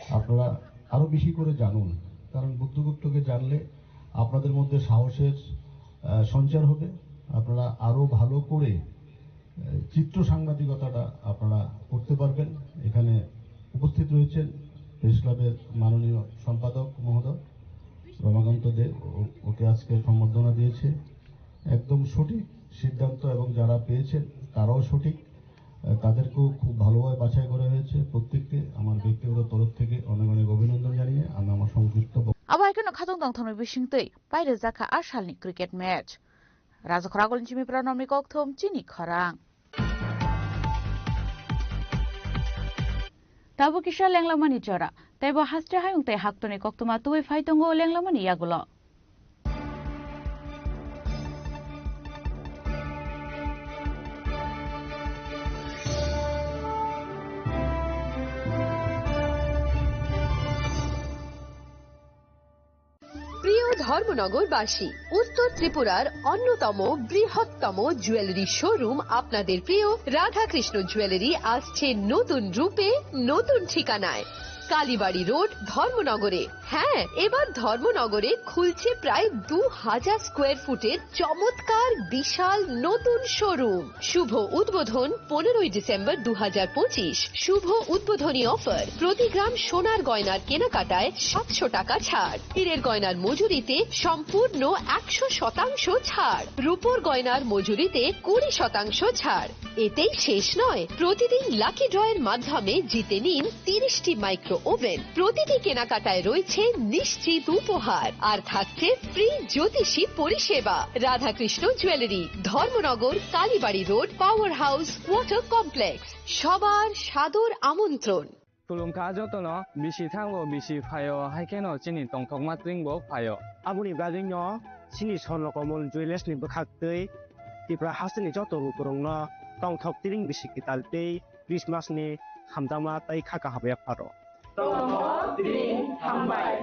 আপনারা আরো বেশি করে জানুন, কারণ বুদ্ধগুপ্তকে জানলে আপনাদের মধ্যে সাহসের, আহ, সঞ্চার হবে। আপনারা আরো ভালো করে, আহ, চিত্র সাংবাদিকতাটা আপনারা করতে পারবেন। এখানে উপস্থিত রয়েছেন প্রেস ক্লাবের মাননীয় সম্পাদক মহোদয় রমাকান্ত দে, ও-, ওকে আজকে সম্বর্ধনা দিয়েছে। একদম সঠিক সিদ্ধান্ত এবং যারা পেয়েছেন তারাও সঠিক। আহ, তাদেরকেও খুব ভালোভাবে বাছাই করা হয়েছে। প্রত্যেককে আমার ব্যক্তিগত তরফ থেকে অনেক অনেক অভিনন্দন জানিয়ে আমি আমার সংক্ষিপ্ত বক্তব্য Abo hai kheno khatungtong thangni bisingtwi pairwjakha a salni cricket match. Rajakhor Agulni Chimipra Nomni Kokthum chini khorang. Tabuk kisa lenglamani jora, teibo haste hayung tei haktorni koktwma tubui phai tongo lenglamani yagulo. প্রিয় ধর্মনগরবাসী, উত্তর ত্রিপুরার অন্যতম বৃহত্তম jewellery showroom আপনাদের প্রিয় রাধাকৃষ্ণ জুয়েলারি আসছে নতুন রূপে, নতুন ঠিকানায়। কালীবাড়ি রোড, ধর্মনগরে। হ্যাঁ, এবার ধর্মনগরে খুলছে প্রায় দু হাজার স্কোয়ার ফুটের চমৎকার বিশাল নতুন শোরুম। শুভ উদ্বোধন পনেরোই ডিসেম্বর দু হাজার পঁচিশ। শুভ উদ্বোধনী অফার, প্রতি গ্রাম সোনার গয়নার কেনাকাটায় সাতশো টাকা ছাড়, হীরের গয়নার মজুরিতে সম্পূর্ণ একশো শতাংশ ছাড়, রূপোর গয়নার মজুরিতে কুড়ি শতাংশ ছাড়। এতেই শেষ নয়, প্রতিদিন লাকি ড্রয়ের মাধ্যমে জিতে নিন তিরিশটি মাইক্রো ওভেন। প্রতিটি কেনাকাটায় রয়েছে নিশ্চিত উপহার, আর থাকছে ফ্রি জ্যোতিষী পরিষেবা। Radhakrishna jewellery, Dharmanagar, Kalibari road, power house, water complex. সবার সাদর আমন্ত্রণ। Khulumkha jotono, bisi thango, bisi phaio, hai kheno chini tongthokma twingbo phaio. Aboni bagwino chini Swarnakamol Jewellers ni bwkhak twi Tripura hasteni joto lukurokno tongthok tring bisi kwtal tei Christmas ni hamjakma tei kha kaham yapharo. Tongthok tring hambai.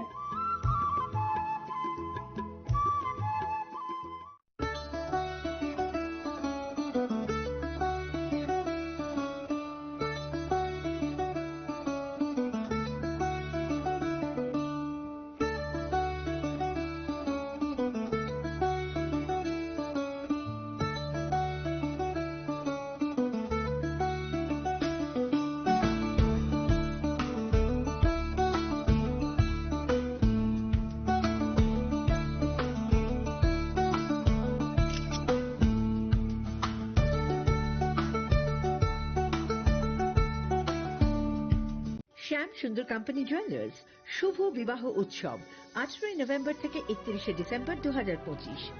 শ্যাম সুন্দর company jewellers, শুভ বিবাহ উৎসব, আঠারোই নভেম্বর থেকে একত্রিশে ডিসেম্বর দু হাজার পঁচিশ।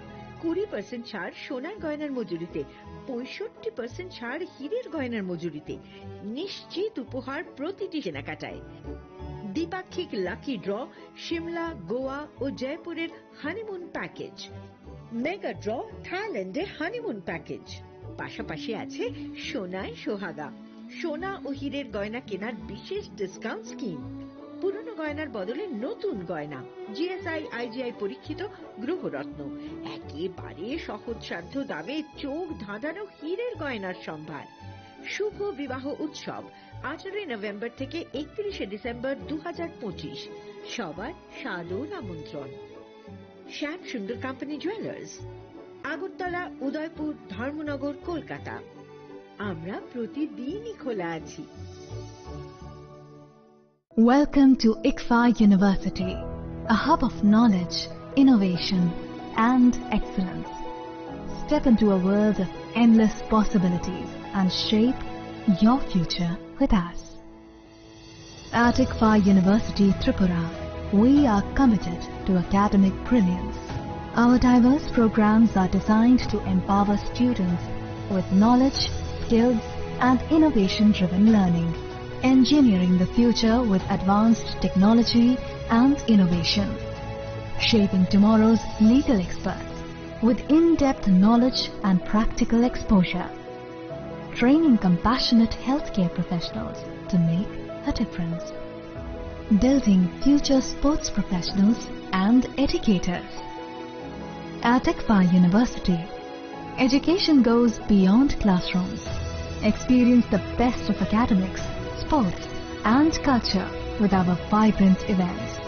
কুড়ি পার্সেন্ট ছাড় সোনার গয়নার মজুরিতে, পঁয়ষট্টি পার্সেন্ট ছাড় হীরের গয়নার মজুরিতে, নিশ্চিত উপহার প্রতিটি কেনাকাটায়। দ্বিপাক্ষিক লাকি ড্র, সিমলা, গোয়া ও জয়পুরের হানিমুন প্যাকেজ। মেগা ড্র, থাইল্যান্ডে হানিমুন প্যাকেজ। পাশাপাশি আছে সোনায় সোহাগা, সোনা ও হীরের গয়না কেনার বিশেষ ডিসকাউন্ট স্কিম। পুরনো গয়নার বদলে নতুন গয়না, জিএসআই, আইজিআই পরীক্ষিত গ্রহরত্ন, একেবারে সহজসাধ্য দামে চোখ ধাঁধানো হীরের গয়নার সম্ভার। শুভ বিবাহ উৎসব, আঠারোই নভেম্বর থেকে একত্রিশে ডিসেম্বর দু হাজার পঁচিশ। সবার সাদর আমন্ত্রণ। শ্যাম সুন্দর কোম্পানি জুয়েলার্স, আগরতলা, উদয়পুর, ধর্মনগর, কলকাতা। আমরা প্রতিদিনই খোলা আছি। Welcome to ICFAI University, a hub of knowledge, innovation, and excellence. Step into a world of endless possibilities and shape your future with us. At ICFAI University Tripura, we are committed to academic brilliance. Our diverse programs are designed to empower students with knowledge, skills, and innovation-driven learning, engineering the future with advanced technology and innovation, shaping tomorrow's legal experts with in-depth knowledge and practical exposure, training compassionate healthcare professionals to make a difference, building future sports professionals and educators. At ICFAI University, education goes beyond classrooms. Experience the best of academics, sports, and culture with our vibrant events.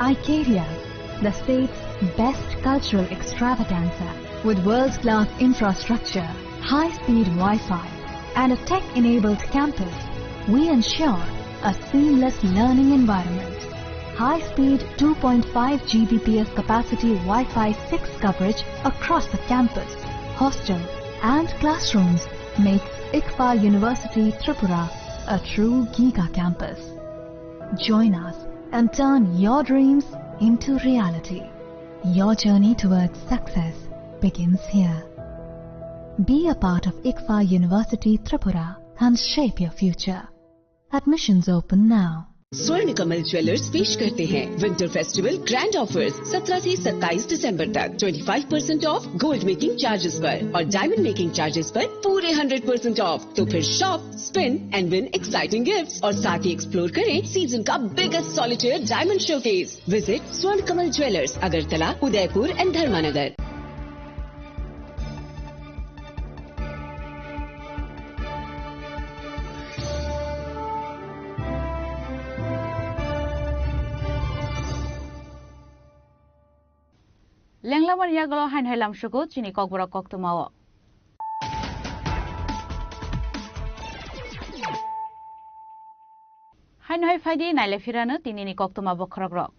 Icaria, the state's best cultural extravaganza, with world-class infrastructure, high-speed Wi-Fi, and a tech-enabled campus, we ensure a seamless learning environment. High-speed two point five G B P S capacity Wi-Fi six coverage across the campus, hostel, and classrooms makes ICFAI University Tripura a true giga campus. Join us and turn your dreams into reality. Your journey towards success begins here. Be a part of ICFAI University Tripura and shape your future. Admissions open now. स्वर्ण कमल ज्वेलर्स पेश करते हैं winter festival grand offers. सत्रह से सत्ताईस दिसंबर तक twenty five percent of gold making charges पर और डायमंड मेकिंग चार्जेस पर पूरे हंड्रेड परसेंट ऑफ। तो फिर shop, spin and win exciting gifts और साथ ही एक्सप्लोर करें सीजन का biggest solitaire diamond showcase. Visit स्वर्ण कमल ज्वेलर्स, अगरतला, उदयपुर एंड धर्मानगर। Lenglamani yagulo haino hai lamsugo chini kokborok koktwmao. Haino hai phaidi naile phirano tinini koktwma bokhorokrok.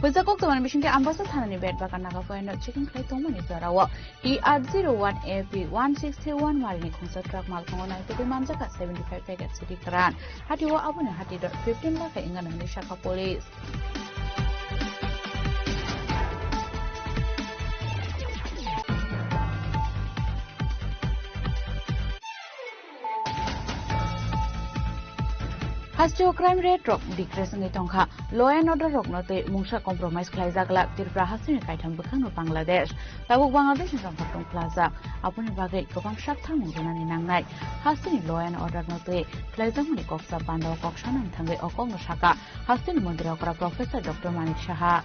Puisa koktwmani bisingtwi Ambasa thanani bet bagan naga poino checking khlai tongmani jorao T R zero one A P one six three one marini khungsa truck malkhungo naitugwi manjakha seventy five packet sidi kwran. Hatio aboni hati dor fifteen lakh wngkha hwnwi sakha police. Hasteo crime rate rok decrease wngwi tongkha. Law and order rokno tei mungsa compromise khlaijak glak Tripura hasteni kaitham bwkhakno Bangladesh. Tabuk Bangladesh ni tongthok tong khlajak. Aboni bagwi kwbang sak tharmung rwnani nangnai. Hasteni law and order no twi khlaijakmani kok sa panda o kok sanani thangwi o kokno sakha hasteni montri okra Professor Doctor Manik Saha.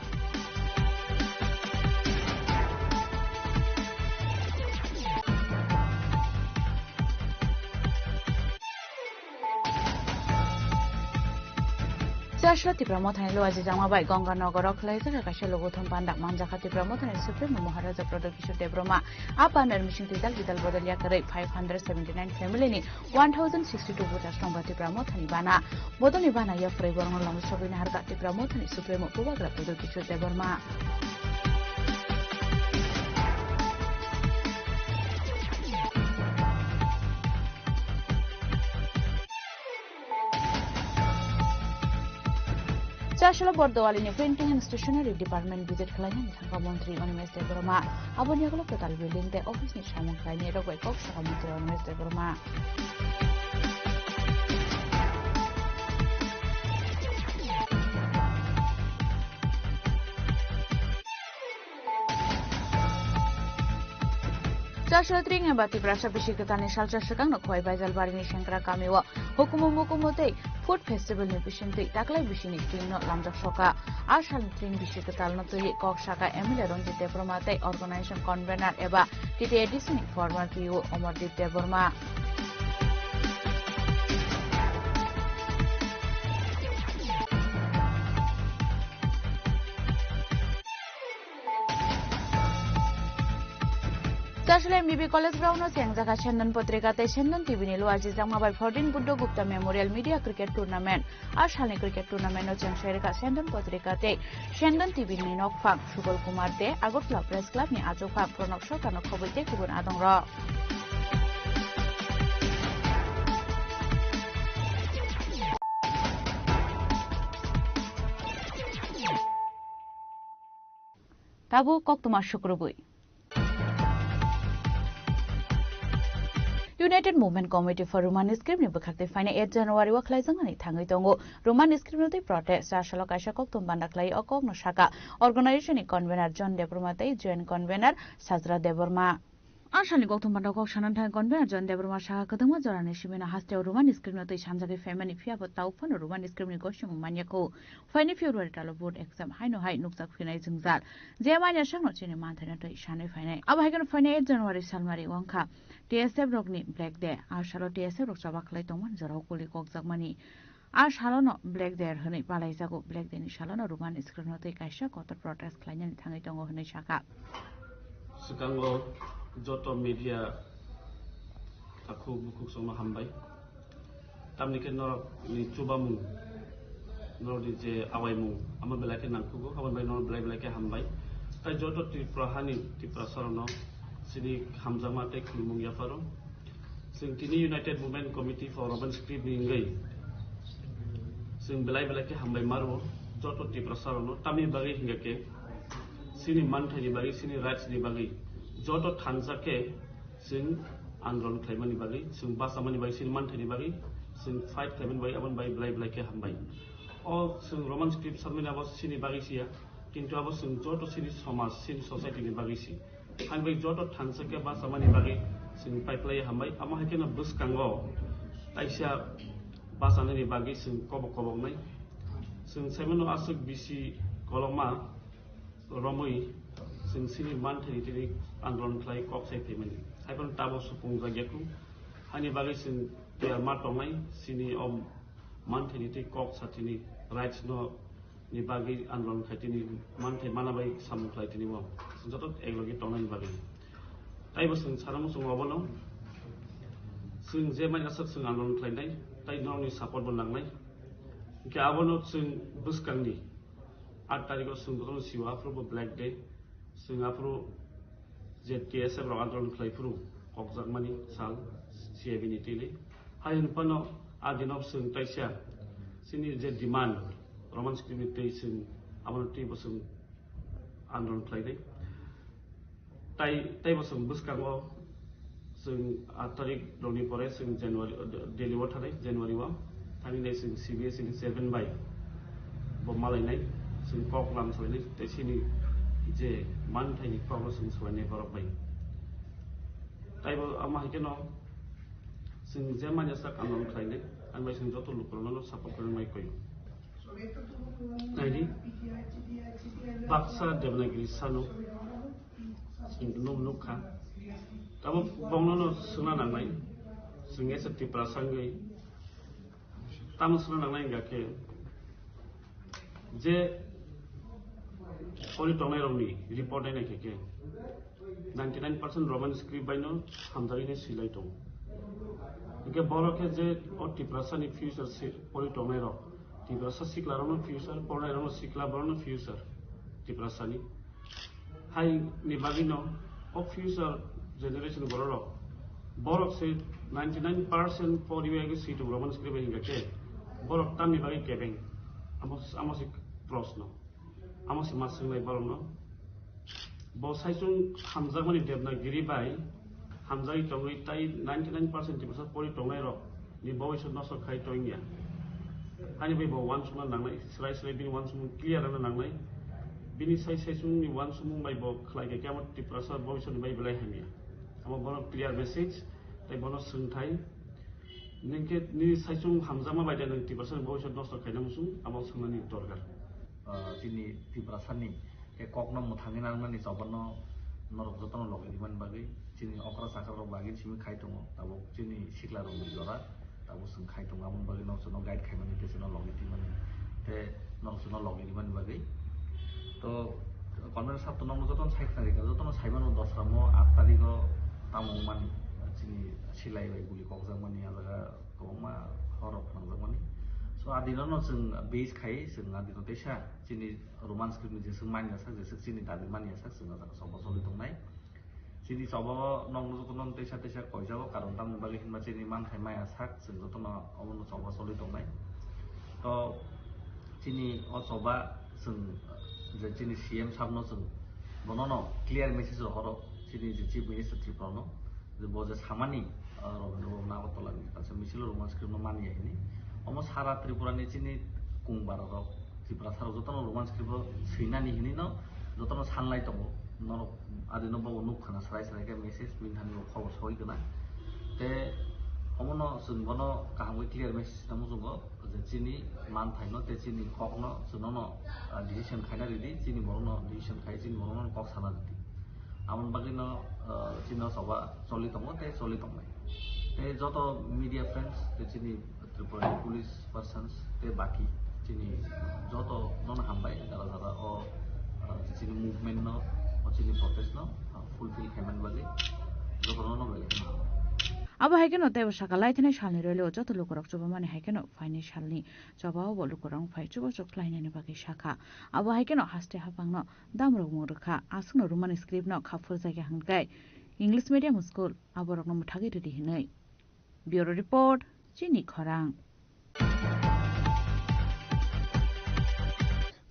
Chasra Tipra Mothani Luaji Jangma bai Ganga Nogoro khlaijak kaisa logothom panda manjakha Tipra Mothani Supremo Maharaja Pradyot Kishore Debbarma. A pandani bising twijak bidal bodol yakarwi five hundred seventy nine family ni one thousand sixty two voters tongba Tipra Mothani bana. Bodolni bana yapharwi borokno lama sogwi naharkha Tipra Mothani Supremo Bubagra Pradyot Kishore Debbarma. Chasla Bordowalini Printing and Stationery Department visit khlainani thangkha Montri Animesh Debbarma. Aboni yagulo kwtal building tei office ni samung khlainai rok bai kok sakha Montri Animesh Debbarma. Chasra tring eba Tiprasa bisi kwtalni salsa swkangno Khowai Baijalbarini Sengkra kamio hukumu mukumu tei Food Festivalni bisingtwi taklai bisini tringno lamjak soka. A salni tring bisi kwtalno twiwi kok saka M L A Ranjit Debbarma tei Organization Convener eba T T A D C ni former P O Amardeep Debbarma. Chwla M B B College ground-o chengjakha Sendon Potrika tei Sendon T V ni luajijakma bai fourteen Buddha Gupta Memorial Media Cricket Tournament. A salni cricket tournament-o chengsairikha Sendon Potrika tei Sendon T V ni nokphang Subal Kumar de Agartala Press Club ni achukphang Pranab Sarkar no khobwi tei kubun adongrok. Tabuk koktwma sukrubwi. United Movement Committee for Roman Script ni bwkhak tei phainai eight January o khlaijaknani thangwi tongo. Roman Script no tei protest, chasalo kaisa koktwma banda khlai o kokno sakha organization ni convener John Debbarma tei joint convener Sajra Debbarma. A salni koktwma banda kok sanani thangwi convener John Debbarma sakha, kwbangma jorani simino hasteo Roman Script no twi sanjagwi phaimani, phiya bo tau phano Roman Script ni gosimung manya kho. Phaini February talo board exam haino hai nukjak phinai jwngjal. Je manya sakno chini manthaino twi sanwi phainai. Abo hai kheno phainai eight January salmari wngkha T S F rokni Black Day. A salo T S F rok choba khlai tongmani jorao kuli kokjakmani. A salono Black Day hwnwi palaijago. Black Day ni salono Roman Script no twi kaisa kotor protest khlainani thangwi tongo hwnwi sakha. Swkango joto media takhuk bukhuk songno hambai. Tamni khe norokni chubamung, norokni je awaimung, amo belai khe nangkukgo, aboni bagwi norok belai belai khe hambai. Tai joto Tripura hani Tiprasarokno chini hamjakma tei khulumung yapharo. Chwng tini United Movement Committee for Roman Script ni wngwi chwng belai belai khe hambai maro joto Tiprasarokno. Tamni bagwi hingkha khe chini manthaini bagwi, chini rights ni bagwi joto thansa khe chwng andolon khlaimani bagwi, chwng bachamani bagwi, chini manthaini bagwi chwng fight khlaimani bagwi, aboni bagwi belai belai khe hambai. O chwng Roman Script sanmani abo chini bagwi siya, kintu abo chwng joto chini somaj, chini society ni bagwi si. Ang bai joto thansa khe bachamani bagwi chwng paiplai hambai. Amo hai kheno bwskango kaisa bachanani bagwi chwng kobok koboknai. Chwng saimano aswk bisi kolokma romwi chwng chini manthaini tini andolon khlai kok sai phaimani. Hai phano tabuk supung jak yakung. Haini bagwi chwng tiyar ma tongnai, chini o manthaini tei kok sa tini rights no ni bagwi andolon khai tini manthai mana bai samung khlai tini o joto ek logi tongnani bagwi. Taibo chwng sana muchungo obono chwng je manya sak chwng andolon khlainai, tai norokni support bo nangnai. Hingkhe abono chwng bwskangni aat tarikh o chwng jotono sio aphuru bo Black Day. Chwng aphuru je T S F rok andolon khlai phuru kokjakmani sal C A B ni twili. Hai hwn phano a dino chwng taisa chini je demand Roman script ni twi chwng abono twibo chwng andolon khlai di. Tai, taibo chwng bwskango chwng aat tarikh rokni pore chwng January, Delhi o thanai January o. Thani nai chwng C B S E ni chairman bai bo malainai, chwng kok lam salainai, tei chini je manthaini kokno chwng salainai borok bai. Taibo ama hai kheno chwng je manya sak andolon khlainai, ang bai chwng joto lukurokno support khlainai koi. Naidi, baksa Devanagiri sano, chwng nuk-, nukha. Tamo bongnono swngna nangnai, chwng ese Tiprasa wngwi, tamo swngna nangnai hingkha khe, je pori tongnairokni report nainai khe khe, ninety nine percent Roman script baino hamjagwi hinwi swilai tongo. Hingkhe borok khe je o Tiprasani future si-, pori tongnairok, Tiprasa siklarokno future, pornairokno sikla, borokno future Tiprasani. Haini bagwino o future generation bororok, borok se ninety nine percent poriwi age si tongo Roman script bai hingkha khe, borok tamni bagwi kebeng? Amo, amo se proshno. Amo se ma swngnai borokno. Bo saichung hamjakmani Devanagiri bai hamjagwi tongwi tai ninety nine percent Tiprasa pori tongnairok ni bobiswt nosto khai tongya. Ani bai bo uansukna nangnai, srai srai bini uansukmung clear wngna nangnai. Bini sai saichungni uansukmung bai bo khlai khe khe amo Tiprasa bobiswtni bai belai hamya. Amo bono clear message, tai bono swngthai. Nwng khe nini saichung hamjakma bai de nwng Tiprasani bobiswt nosto khaina muchung, abo swngnani dorkar. Ah, chini Tiprasani khe kokno mwthangwi nangnani chobano norok jotono logi rimani bagwi, chini okra chakra rok bagwi simi khai tongo, tabuk chini sikla rokni jora, tabuk chwng khai tongo, aboni bagwi norok chwngno guide khaimani tei chwngno logi twimani tei norok chwngno logi rimani bagwi. To, convener sab to nokno jotono sai khna rikha, jotono saimano dosra mo aat tarikh o Tamo wngmani, chini silai bai guli kokjakmani, a jaga kwbangma horror phnangjakmani. So, adino no chwng base khai, chwng adino teisa chini Roman script ni jeswk manya sak, jeswk chini dabi manya sak, chwng a jaga choba choli tongnai. Chini choba o nokno jotono teisa teisa koijago, karon tamni bagwi hinba chini manthai maya sak, chwng jotono omono choba choli tongnai. To chini o choba chwng je chini C M sabno chwng bonono clear message rohoro, chini je Chief Minister Tripura no, je bo je samani, ah, Rabindra Bhavan Agartala ni kaisa misil o Roman script no manya hini. Omo sara Tripura ni chini kung bara rok, Tripura sarok jotono Roman script o swinani hini no jotono sanlai tongo. Norok adino bobo nuk khna srai srai khe message bini thani bo khobor soi khna. Te omono chwng bono kaham khe clear message tamo chwngo je chini manthaino te chini kokno chwngno, ah, decision khaina ridi, chini borokno decision khai, chini borokno kok sana ridi. Aboni bagwino, ah, chini o choba choli tongo tei choli tongnai. Tei joto media friends tei chini Tripura ni police persons tei baki chini joto nono hambai jara jara o, ah, chini movement no, o chini protest no, ah, fulfill khaimani bagwi joto nono belai kheno hambai. Abo hai kheno teibo saka lai thani salni rally o joto lukurok chubamani hai kheno phaini salni choba o bo lukurok phai chubachu khlainani bagwi sakha. Abo hai kheno haste hapangno damrok mung rwkha, aswkno Roman script no kha phurjakya hwnkhe English medium school aborokno mwthagwi rwdi hwnwi. Bureau Report, Chini Khorang.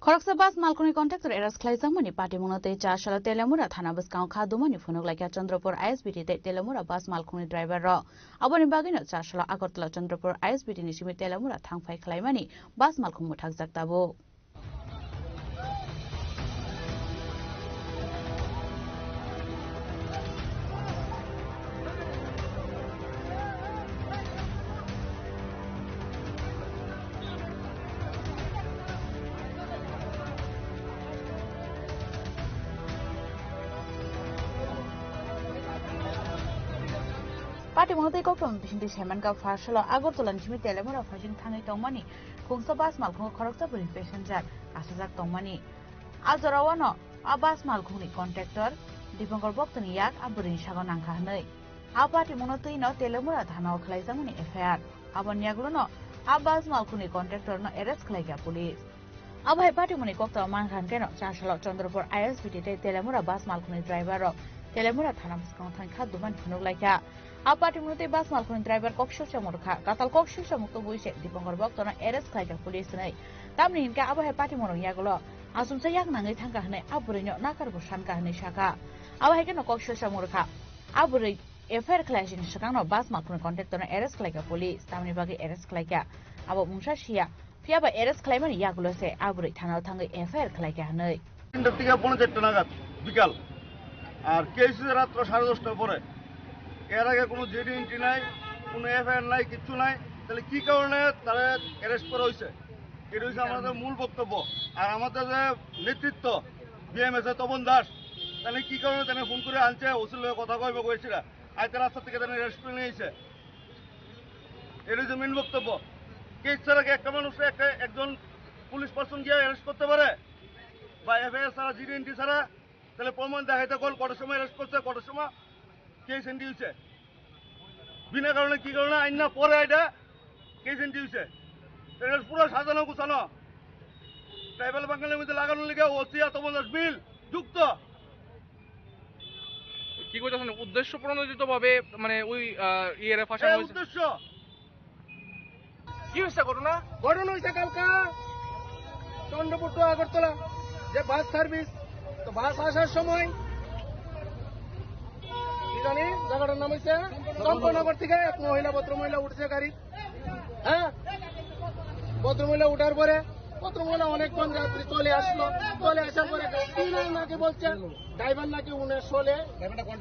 Khoroksa bus malkhungni contractor arrest khlaijakmani patimungno tei char salo Telemura thana bwskango kha dumani phunuk laikha Chandrapur I S B T tei Telemura bus malkhungni driver rok. Aboni bagwino char salo Agartala Chandrapur I S B T ni simi Telemura thangphai khlaimani bus malkhung mwthakjak tabuk. Patimungno tei koktwma bisingtwi saimankha, first salo Agartala ni simi Telemura phaising thangwi tongmani khungsa bus malkhungo khoroksa bwrwi passenger achajak tongmani. A jorao no a bus malkhungni contractor Dipankar Bhakta ni yak a bwrwini sago nangkha hwnwi. A patimungno twi no Telemura thana o khlaijakmani F I R. Aboni yagulo no a bus malkhungni contractor no arrest khlaikha police. Abo hai patimungni koktwma mankha hwnkhe no char salo Chandrapur I S B T tei Telemura bus malkhungni driver rok Telemura thana bwskango thangkha dumani phunuk laikha. A patimungno tei bus malkhungni driver kok sui samung rwkha. Katal kok sui samung tubui se Dipankar Bhakta no arrest khlaikha police hwnwi. Tamni hinkhe abo hai patimungrokni yagulo achomsa yak nangwi thangkha hwnwi a bwrwino nakarbo sankha hwnwi sakha. Abo hai kheno kok sui samung rwkha. A bwrwi F I R khlaisini swkangno bus malkhungni contractor no arrest khlaikha police. Tamni bagwi arrest khlaikha abo mungsa siya. Phiya ba arrest khlaimani yagulo se a bwrwi thana o thangwi F I R khlaikha hwnwi. তিনটা থেকে পৌনে চারটা নাগাদ বিকাল। আর কেস হয়েছে রাত্র সাড়ে দশটার পরে। এর আগে কোনো জেডি এন্ট্রি নাই, কোনো এফআইআর নাই, কিচ্ছু নাই। তাহলে কি কারণে তারা অ্যারেস্ট করা হয়েছে? এটা হচ্ছে আমাদের মূল বক্তব্য। আর আমাদের যে নেতৃত্ব বিএমএস এ তপন দাস, তাহলে কি কারণে তারা ফোন করে আনছে, ওসির লগে কথা কইবে কইছিলা, আইতে রাস্তা থেকে তারা অ্যারেস্ট করে নিয়ে এসে, এটা হচ্ছে মেইন বক্তব্য। কেস ছাড়া কি একটা মানুষ, একটা, একজন পুলিশ পার্সন গিয়ে অ্যারেস্ট করতে পারে? বা এফআইআর ছাড়া, জিডি এন্ট্রি ছাড়া? তাহলে প্রমাণ দেখাইতে কল কটার সময় অ্যারেস্ট করছে, কটার সময় কেস এন্ট্রি হয়েছে? বিনা কারণে কি কারণে আইন না পরে এটা কেস এন্ট্রি হয়েছে? এটা পুরো সাজানো গুছানো। ট্রাইবাল বাঙালির মধ্যে লাগানোর লিগে ওসি এত বছর বিল যুক্ত। কি কইতাছেন? উদ্দেশ্য প্রণোদিত ভাবে, মানে, ওই, আহ, ইয়েরে ফাঁসানো এই হয়েছে। উদ্দেশ্য। কি হয়েছে ঘটনা? ঘটনা হয়েছে কালকা চন্দ্রপুর টু আগরতলা যে বাস সার্ভিস, তো বাস আসার সময় কি জানি জায়গাটার নাম হয়েছে চম্পকনগর থেকে এক মহিলা, ভদ্র মহিলা উঠছে গাড়ি। হ্যাঁ, ভদ্রমহিলা উঠার পরে ভদ্রমহিলা অনেকক্ষণ রাত্রে চলে আসলো। চলে আসার পরে ক্লিনার নাকি বলছে, ড্রাইভার নাকি উনার শোলে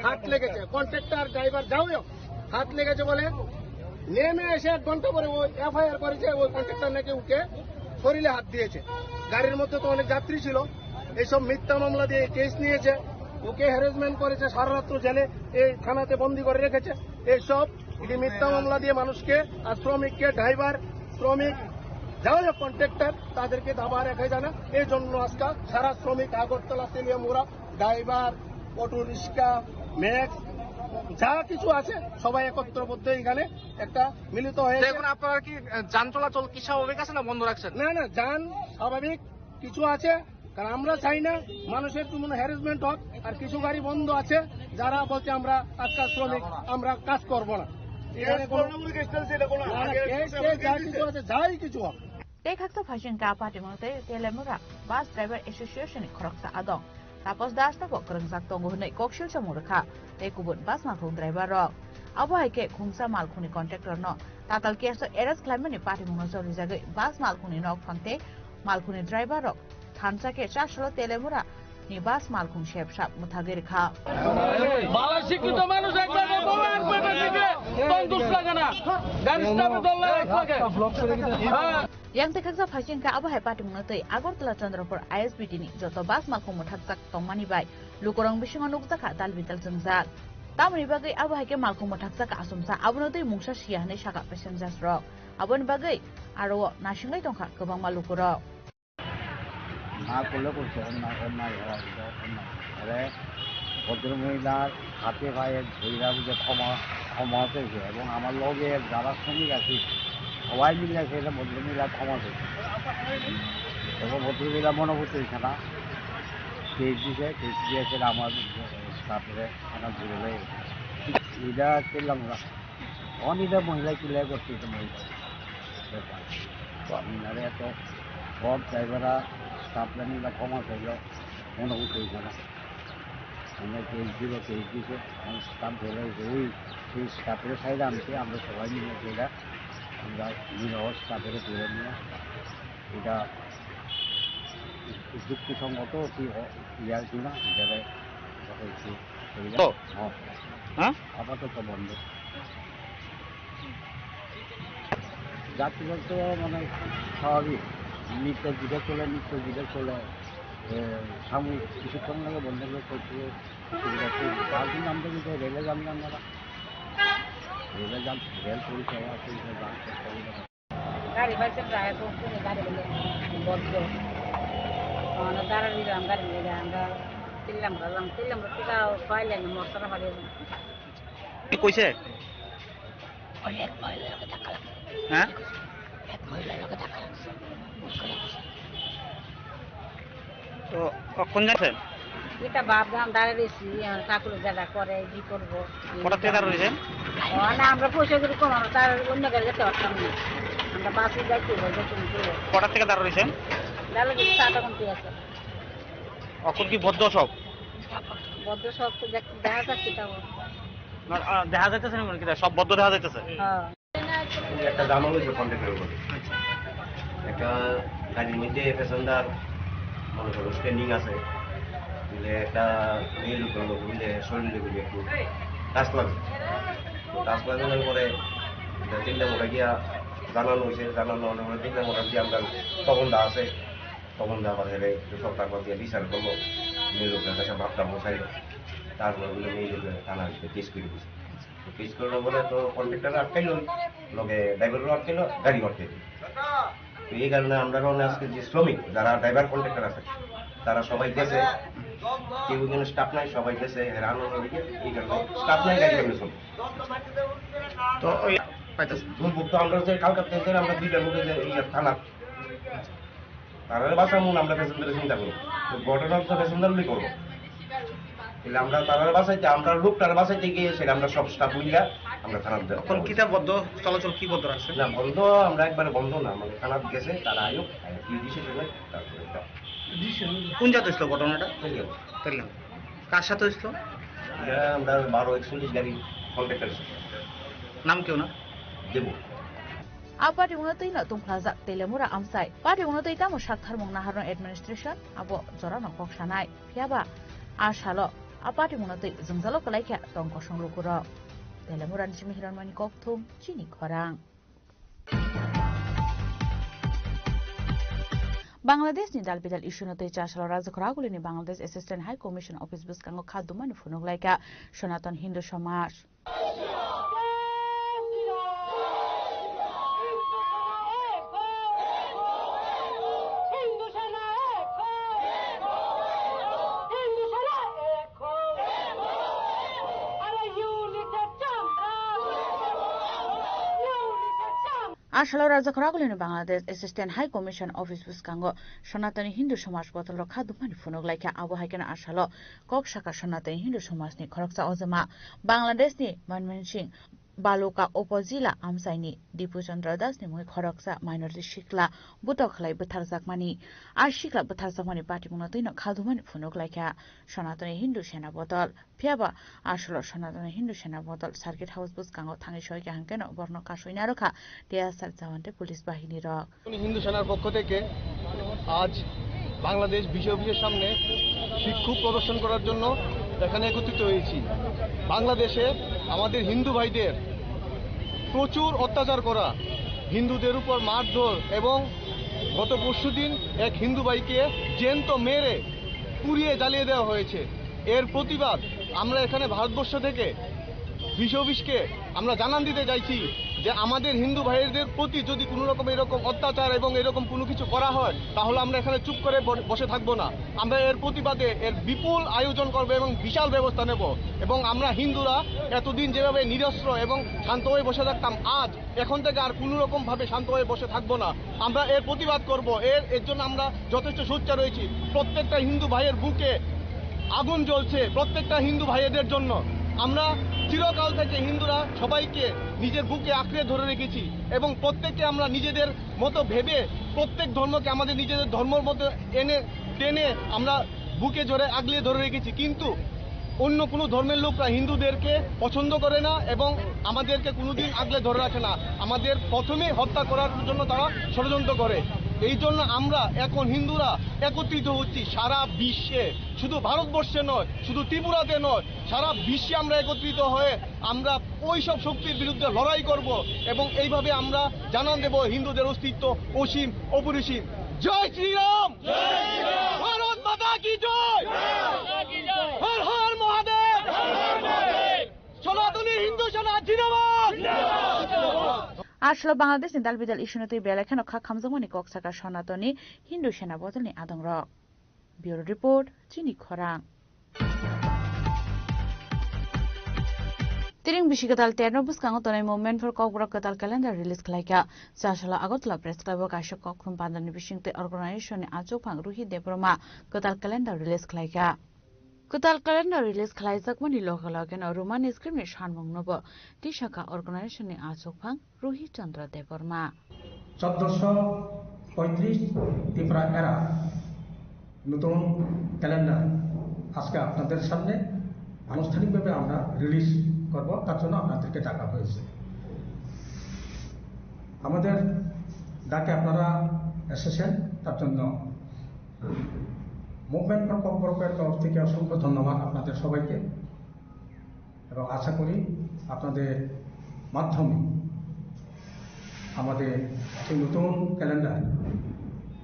হাত লেগেছে, কন্ট্রাক্টর ড্রাইভার যাই হোক, হাত লেগেছে বলে নেমে এসে এক ঘন্টা পরে ও এফআইআর করেছে, ওই কন্ট্রাক্টর নাকি ওকে শরীরে হাত দিয়েছে। গাড়ির মধ্যে তো অনেক যাত্রী ছিল, এইসব মিথ্যা মামলা দিয়ে কেস নিয়েছে, ওকে হ্যারাসমেন্ট করেছে, সারা রাত্র জেলে এই থানাতে বন্দি করে রেখেছে। এইসব এটি মিথ্যা মামলা দিয়ে মানুষকে আর শ্রমিককে, ড্রাইভার, শ্রমিক, যারা কন্ট্রাক্টর, তাদেরকে দাবা রেখে যায় না। এই জন্য আজকে সারা শ্রমিক Agartala, Teliamura, driver, auto rickshaw, max, যা কিছু আছে সবাই একত্রবদ্ধ এখানে একটা মিলিত হয়েছে। এখন আপনারা কি, আহ, যান চলাচল কি স্বাভাবিক আছে না বন্ধ রাখছেন? না, না, যান স্বাভাবিক কিছু আছে, কারণ আমরা চাই না মানুষের কোনো হ্যারাসমেন্ট হোক। আর কিছু গাড়ি বন্ধ আছে, যারা বলছে আমরা আজকাল শ্রমিক, আমরা কাজ করব না। এখানে কোনো না, না, কেস, কেস যা কিছু আছে, যাই কিছু হোক। Tei khaksa phaising ka party mung tei Telemura bus driver association ni khoroksa adong. Tapos Das no bo kwrwngjak tongo hwnwi koksil chamung rwkha tei kubun bus malkhung driver rok. Abo hai khe khungsa malkhungni contractor no tatal case o arrest khlaimani patimungno cholijagwi bus malkhungni nokphang tei malkhungni driver rok thansa khe chasalo Telemura ni bus malkhung sep sap mwthagwi rwkha. ভালো শিক্ষিত মানুষ এক জায়গায় বউয়ে আরেক জায়গায় থেকে তন্দুস লাগে না, গাড়ি স্টার্টে দল লাগে এক লাগে। হ্যাঁ। Yang tei khaksa phaising kha abo hai patimungno tei Agartala Chandrapur I S B T ni joto bus malkhung mwthakjak tongmani bai lukurok bisingo nukjakha dal bidal jwngjal. Tamoni bagwi abo hai khe malkhung mwthakjak asomsa abono tei mungsa siya hwnwi sakha passengers rok. Aboni bagwi aro o nasinglai tongkha kwbangma lukurok. না করলে করছে, অন্যায়, অন্যায় হয়, এটা অন্যায়। আরে ভদ্রমহিলার হাতে পায়ে ধইরা বুঝে ক্ষমা, ক্ষমা চেয়েছে এবং আমার লগে যারা শ্রমিক আছে সবাই মিলে আছে এটা ভদ্রমহিলা ক্ষমা চেয়েছে এবং ভদ্রমহিলা মনোভূত হয়েছে না, কেস দিছে, কেস দিয়েছে আমার স্টাফের থানা ঘুরে লেগেছে। এটা করলাম না। অনিতা মহিলা কিলাই করছে, এটা মহিলা ব্যাপার। তো আমি আরে এত সব ড্রাইভাররা স্টাফরা মিলে ক্ষমা চাইল, মনে করতে হয়েছে না। আমরা কেস দিল, কেস দিছে, আমার স্টাফ ধরে হয়েছে, ওই সেই স্টাফের সাইডে আনছে, আমরা সবাই মিলে সেটা আমরা নিরহ স্টাফের ধরে নিয়ে এটা যুক্তিসঙ্গত কি হ-, ইয়া কিনা, এটারে কথা একটু করি না। তো? হ্যাঁ। হ্যাঁ? আপাতত বন্ধ। যাত্রীবাহী তো মানে স্বাভাবিক, নিত্য যেটা চলে, নিত্য যেটা চলে, এ, সাময়িক কিছুক্ষণ লাগে বন্ধ করে চলছে, অসুবিধা হচ্ছে। তার জন্য আমরা কিন্তু রেলে যান না আমরা, রেলে যান, রেল পরিষেবা আছে, এটা যান করতে হবে। গাড়ি পাইছেন রায় তো, পুরো গাড়ি বলে বদ্ধ। মানে দাঁড়া দিলাম, গাড়ি নিয়ে আমরা তিল্লাম গেলাম, তিল্লাম গেলাম, কোথাও পাইলেন না, মশলা পাইলেন না। কি কইছে? অনেক মহিলার লগে ধাক্কা লাগছে। হ্যাঁ? এক মহিলার লগে ধাক্কা লাগছে। তো, ও কোন যাচ্ছেন? এটা বাপ গান দাঁড়িয়ে রয়েছি, এখন ঠাকুরের জায়গা করে, কি করবো? কটা থেকে দাঁড়িয়ে রয়েছেন? ও, না, আমরা পয়সা করি কম, আমরা তার অন্য গাড়ি যেতে পারতাম না। আমরা বাসে যাইতে হবে, যে কোনো করে। কটা থেকে দাঁড়িয়ে রয়েছেন? দাঁড়িয়ে রয়েছি সাত এখন ঠিক আছে। এখন কি বদ্ধ সব? বদ্ধ সব তো দেখ-, দেখা যাচ্ছে তাও। না, আহ, দেখা যাইতেছে না মনে কি? সব বদ্ধ দেখা যাইতেছে? হ্যাঁ। একটা জামা হয়েছে কন্ট্রাক্টরের উপরে। একটা গাড়ির মধ্যে প্যাসেঞ্জার মনে করো স্ট্যান্ডিং আছে, বুঝলে একটা মেয়ে লোক হলো, বুঝলে শরীরে বুঝলে একটু টাচ লাগছে। তো টাচ লাগানোর পরে এটা চিন্তা মোটা গিয়া জানানো হয়েছে, জানানো হওয়ার পরে চিন্তা মোটা গিয়ে আমরা তপন দা আছে, তপন দা আবার হেরে সব তারপর দিয়ে বিচার করলো, মেয়ে লোকের কাছে ভাবটা বসাইলো, তারপর বুঝলে মেয়ে লোকের থানা কেস করে দিয়েছে। পিস করার পরে তো কন্ট্রাক্টর আটকাইলো, লগে ড্রাইভারও আটকাইলো, গাড়ি আটকাইলো। তো এই কারণে আমরা কারণে আজকে যে শ্রমিক, যারা ড্রাইভার কন্ট্রাক্টর আছে, তারা সবাই গেছে, কেউ এখানে স্টাফ নাই, সবাই গেছে, হেরান হয়ে গেছে, এই কারণে স্টাফ নাই, গাড়ি কেমনে চলবে? তো ওই পাইতেছে। দুর্ভোগ তো আমরা যে কালকার থেকে আমরা দুইটার মধ্যে যে এই থানা তারারে বাঁচামু না, আমরা প্যাসেঞ্জারের চিন্তা করবো। তো ঘটনা তো প্যাসেঞ্জার উনি করবো। তাহলে আমরা তারারে বাঁচাইতে, আমরা লোকটারে বাঁচাইতে গিয়ে সেটা আমরা সব স্টাফ মিলিয়া আমরা থানাত যাই। এখন কিতা বন্ধ, চলাচল কি বন্ধ রাখছে? না, বন্ধ, আমরা একবারে বন্ধ না, মানে থানাত গেছে, তারা আয়ুক, আয়ুক কি ডিসিশন হয়, তারপরে এটা। কোন জাত হয়েছিল ঘটনাটা? তেলিয়াম। তেলিয়াম। কার সাথে হয়েছিল? এটা আমরা বারো একচল্লিশ গাড়ি কন্ট্রাক্টর। নাম কেউ না? দেবো। A party mungno twi no tungphlajak Telemura amchai. Party mungno twi tamo saktharmung naharno administration abo jorano kok sanai. Phiyaba a salo a party mungno twi jwngjalo kwlai khe tong kosong lukurok. Telemura ni simi Hiranmani Kokthung, chini khorang. Bangladesh ni dal bidal issue no twi chasalo Rajakhor Aguli ni Bangladesh Assistant High Commission Office bwskango kha dumani phunuk lai kha Sanatan Hindu Samaj. Asalo Raja Khoragulini Bangladesh Assistant High Commission Office bwskango Sonatoni Hindu Somaj bodolrok kha dumani phunuk laikha. Abo hai kheno asalo kok saka Sonatoni Hindu Somajni khoroksa ojama Bangladeshni Mymensingh Baluka Upojila amchaini Dipu Chandra Dasni mungwi khoroksa minority sikla butok khlai bwtharjakmani. A sikla bwtharjakmani patimungno twino khaldumani phunuk laikha Sonatoni Hindu Sena bodol. Phiya ba asolo Sonatoni Hindu Sena bodol Circuit House bwskango thangwi soi kaham kheno borno kasui narwkha T S R jawan tei police bahini rok. Hindu সেনার পক্ষ থেকে আজ বাংলাদেশ বিষয় অফিসের সামনে বিক্ষোভ প্রদর্শন করার জন্য এখানে একত্রিত হয়েছি। বাংলাদেশে আমাদের হিন্দু ভাইদের প্রচুর অত্যাচার করা, হিন্দুদের উপর মারধর এবং গত পরশুদিন এক হিন্দু ভাইকে জ্যান্ত মেরে পুড়িয়ে জ্বালিয়ে দেওয়া হয়েছে। এর প্রতিবাদ আমরা এখানে ভারতবর্ষ থেকে বিষয় অফিসকে আমরা জানান দিতে চাইছি যে আমাদের হিন্দু ভাইদের প্রতি যদি কোনো রকম এরকম অত্যাচার এবং এরকম কোনো কিছু করা হয়, তাহলে আমরা এখানে চুপ করে ব-, বসে থাকবো না। আমরা এর প্রতিবাদে এর বিপুল আয়োজন করব এবং বিশাল ব্যবস্থা নেব। এবং আমরা হিন্দুরা এতদিন যেভাবে নিরস্ত্র এবং শান্ত হয়ে বসে থাকতাম, আজ এখন থেকে আর কোনো রকম ভাবে শান্ত হয়ে বসে থাকবো না। আমরা এর প্রতিবাদ করব। এর, এর জন্য আমরা যথেষ্ট সোচ্চার রয়েছি। প্রত্যেকটা হিন্দু ভাইয়ের বুকে আগুন জ্বলছে, প্রত্যেকটা হিন্দু ভাইদের জন্য। আমরা চিরকাল থেকে হিন্দুরা সবাইকে নিজের বুকে আঁকড়ে ধরে রেখেছি এবং প্রত্যেককে আমরা নিজেদের মতো ভেবে, প্রত্যেক ধর্মকে আমাদের নিজেদের ধর্মর মতো এনে, টেনে আমরা বুকে জোরে আগলে ধরে রেখেছি। কিন্তু অন্য কোনো ধর্মের লোকরা হিন্দুদেরকে পছন্দ করে না এবং আমাদেরকে কোনোদিন আগলে ধরে রাখে না। আমাদের প্রথমে হত্যা করার জন্য তারা ষড়যন্ত্র করে। এই জন্য আমরা এখন হিন্দুরা একত্রিত হচ্ছি সারা বিশ্বে, শুধু ভারতবর্ষে নয়, শুধু ত্রিপুরাতে নয়, সারা বিশ্বে আমরা একত্রিত হয়ে আমরা ওই সব শক্তির বিরুদ্ধে লড়াই করব এবং এইভাবে আমরা জানান দেব হিন্দুদের অস্তিত্ব অসীম অপরিসীম। জয় শ্রীরাম। ভারত মাতা কি জয়। হর হর মহাদেব। সনাতনী হিন্দু সেনা জিন্দাবাদ। Asolo Bangladeshni dal bidal issue-no twi belai kheno kha khamjakmani kok saka Sonatoni Hindu Sena bodolni adongrok. Bureau Report, Chini Khorang. Tiring bisi kwtal terno bwskango tonwi Movement for Kokborok kwtal calendar release khlaikha. Chasalo Agartala Press Club-o kaisa kokthum pandarni bisingtwi organization-ni achukphang Ruhi Debbarma kwtal calendar release khlaikha. Kwtal calendar release khlaijakmani loge logeno Roman script-ni sanmungnobo tisakha organization-ni achukphang Ruhi Chandra Debbarma. চোদ্দশো পঁয়ত্রিশ ত্রিপুরা এরা নতুন ক্যালেন্ডার আজকে আপনাদের সামনে আনুষ্ঠানিকভাবে আমরা রিলিজ করব, তার জন্য আপনাদেরকে ডাকা হয়েছে। আমাদের ডাকে আপনারা এসেছেন, তার জন্য মুভমেন্ট ফর ককবরকের তরফ থেকে অসংখ্য ধন্যবাদ আপনাদের সবাইকে। এবং আশা করি আপনাদের মাধ্যমে আমাদের এই নতুন ক্যালেন্ডার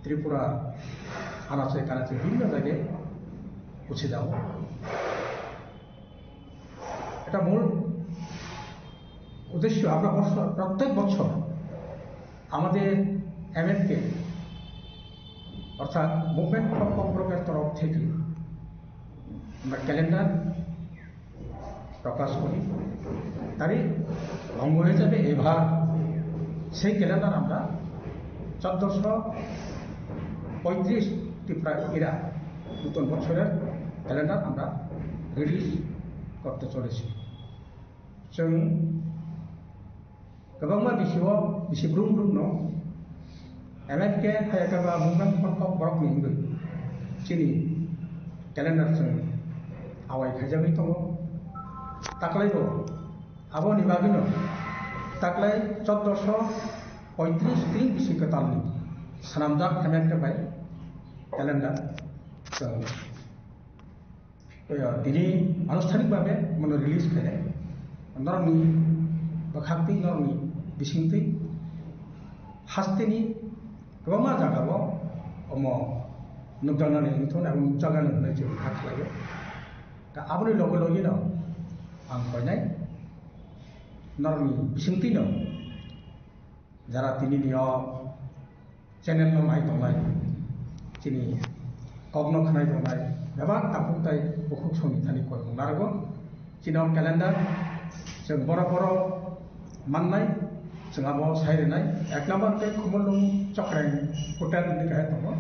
ত্রিপুরা আনাচে কানাচে বিভিন্ন জায়গায় পৌঁছে যাব। এটা মূল উদ্দেশ্য, আমরা বছর, প্রত্যেক বছর আমাদের এমএফকে অর্থাৎ মুভমেন্ট ফর ককবরকের তরফ থেকে আমরা ক্যালেন্ডার প্রকাশ করি। তারই অঙ্গ হিসেবে এবার সেই ক্যালেন্ডার আমরা চোদ্দশো পঁয়ত্রিশ ত্রিপুরা এরা নতুন বছরের ক্যালেন্ডার আমরা রিলিজ করতে চলেছি। जों गोबांमा बिसियाव बिसि ब्रुम ब्रुम no, M F K hai khe ba movement for kok borok ni hwnwi chini calendar chwng awai khaijagwi tongo. Taklai bo aboni bagwino taklai choddoso poitris tring bisi kwtalni swnamjak M F K bai calendar chwng Tini anuষ্ঠাnik babe mano release khainai. Norokni bwkhaktwi, norokni bisingtwi hasteni kwbangma jagao omo nukjaknani wngthun abo nukjaknani hwnwi chwng kha khlaio. Ta aboni loge logeno ang koinai norokni bisingtwino jara tinini o channel no nai tongnai, chini kok no khnai tongnai, bebak takhuk tai bukhuk songni thani koimung narwgo. Chini o calendar chwng boro boro mannai, Chwng abo sai rwnai, ek number khe Khumulwng Chokrai Hotel hinwi kahai tongo,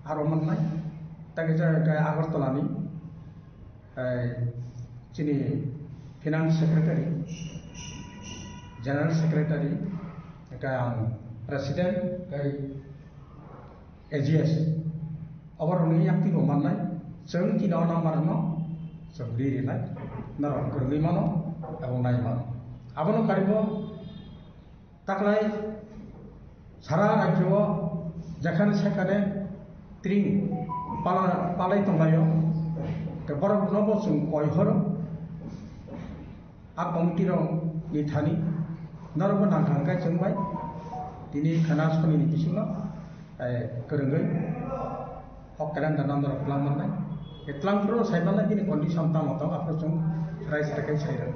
aro mannai. Tei khe Agartala ni, eh, chini Finance Secretary, General Secretary, tei ang President, tei A G S, oborokni yakti bo mannai, chwng tino number no chwng ri rinai, norok kwrwngwi mano, abo nai mano. Abono karibo taklai sara rajyo o jekhane sekhane tring pala-, palai tonglaio, tei borok no bo chwng koi horo. A committee rok ni thani norok bo nang thang khe chwng bai tini khana soni ni bisingo, eh, kwrwngwi o calendar no norok twlang mannai. E twlang phuru sai mannai bini condition tamo tong aphuru chwng rai sai khe sai rw.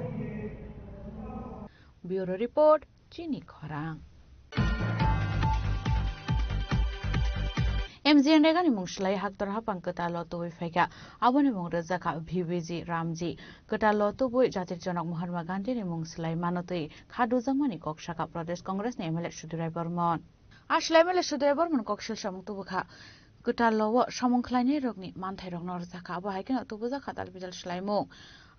Bureau Report, Chini Khorang. M G N Rega ni mung slai haktor hapang kwtal o tubui phaikha. Aboni mung rwjakha V B G Ramji. Kwtal o tubui Jatir Jonok Mahatma Gandhi ni mung slai mano twi kha dujakmani kok sakha Pradesh Congress ni M L A Sudurai Bormon. A slai M L A Sudurai Bormon kok sil samung tubukha. Kwtal o samung khlainai rokni manthai rok norjakha. Abo hai kheno tubujakha tal bijal slaimung.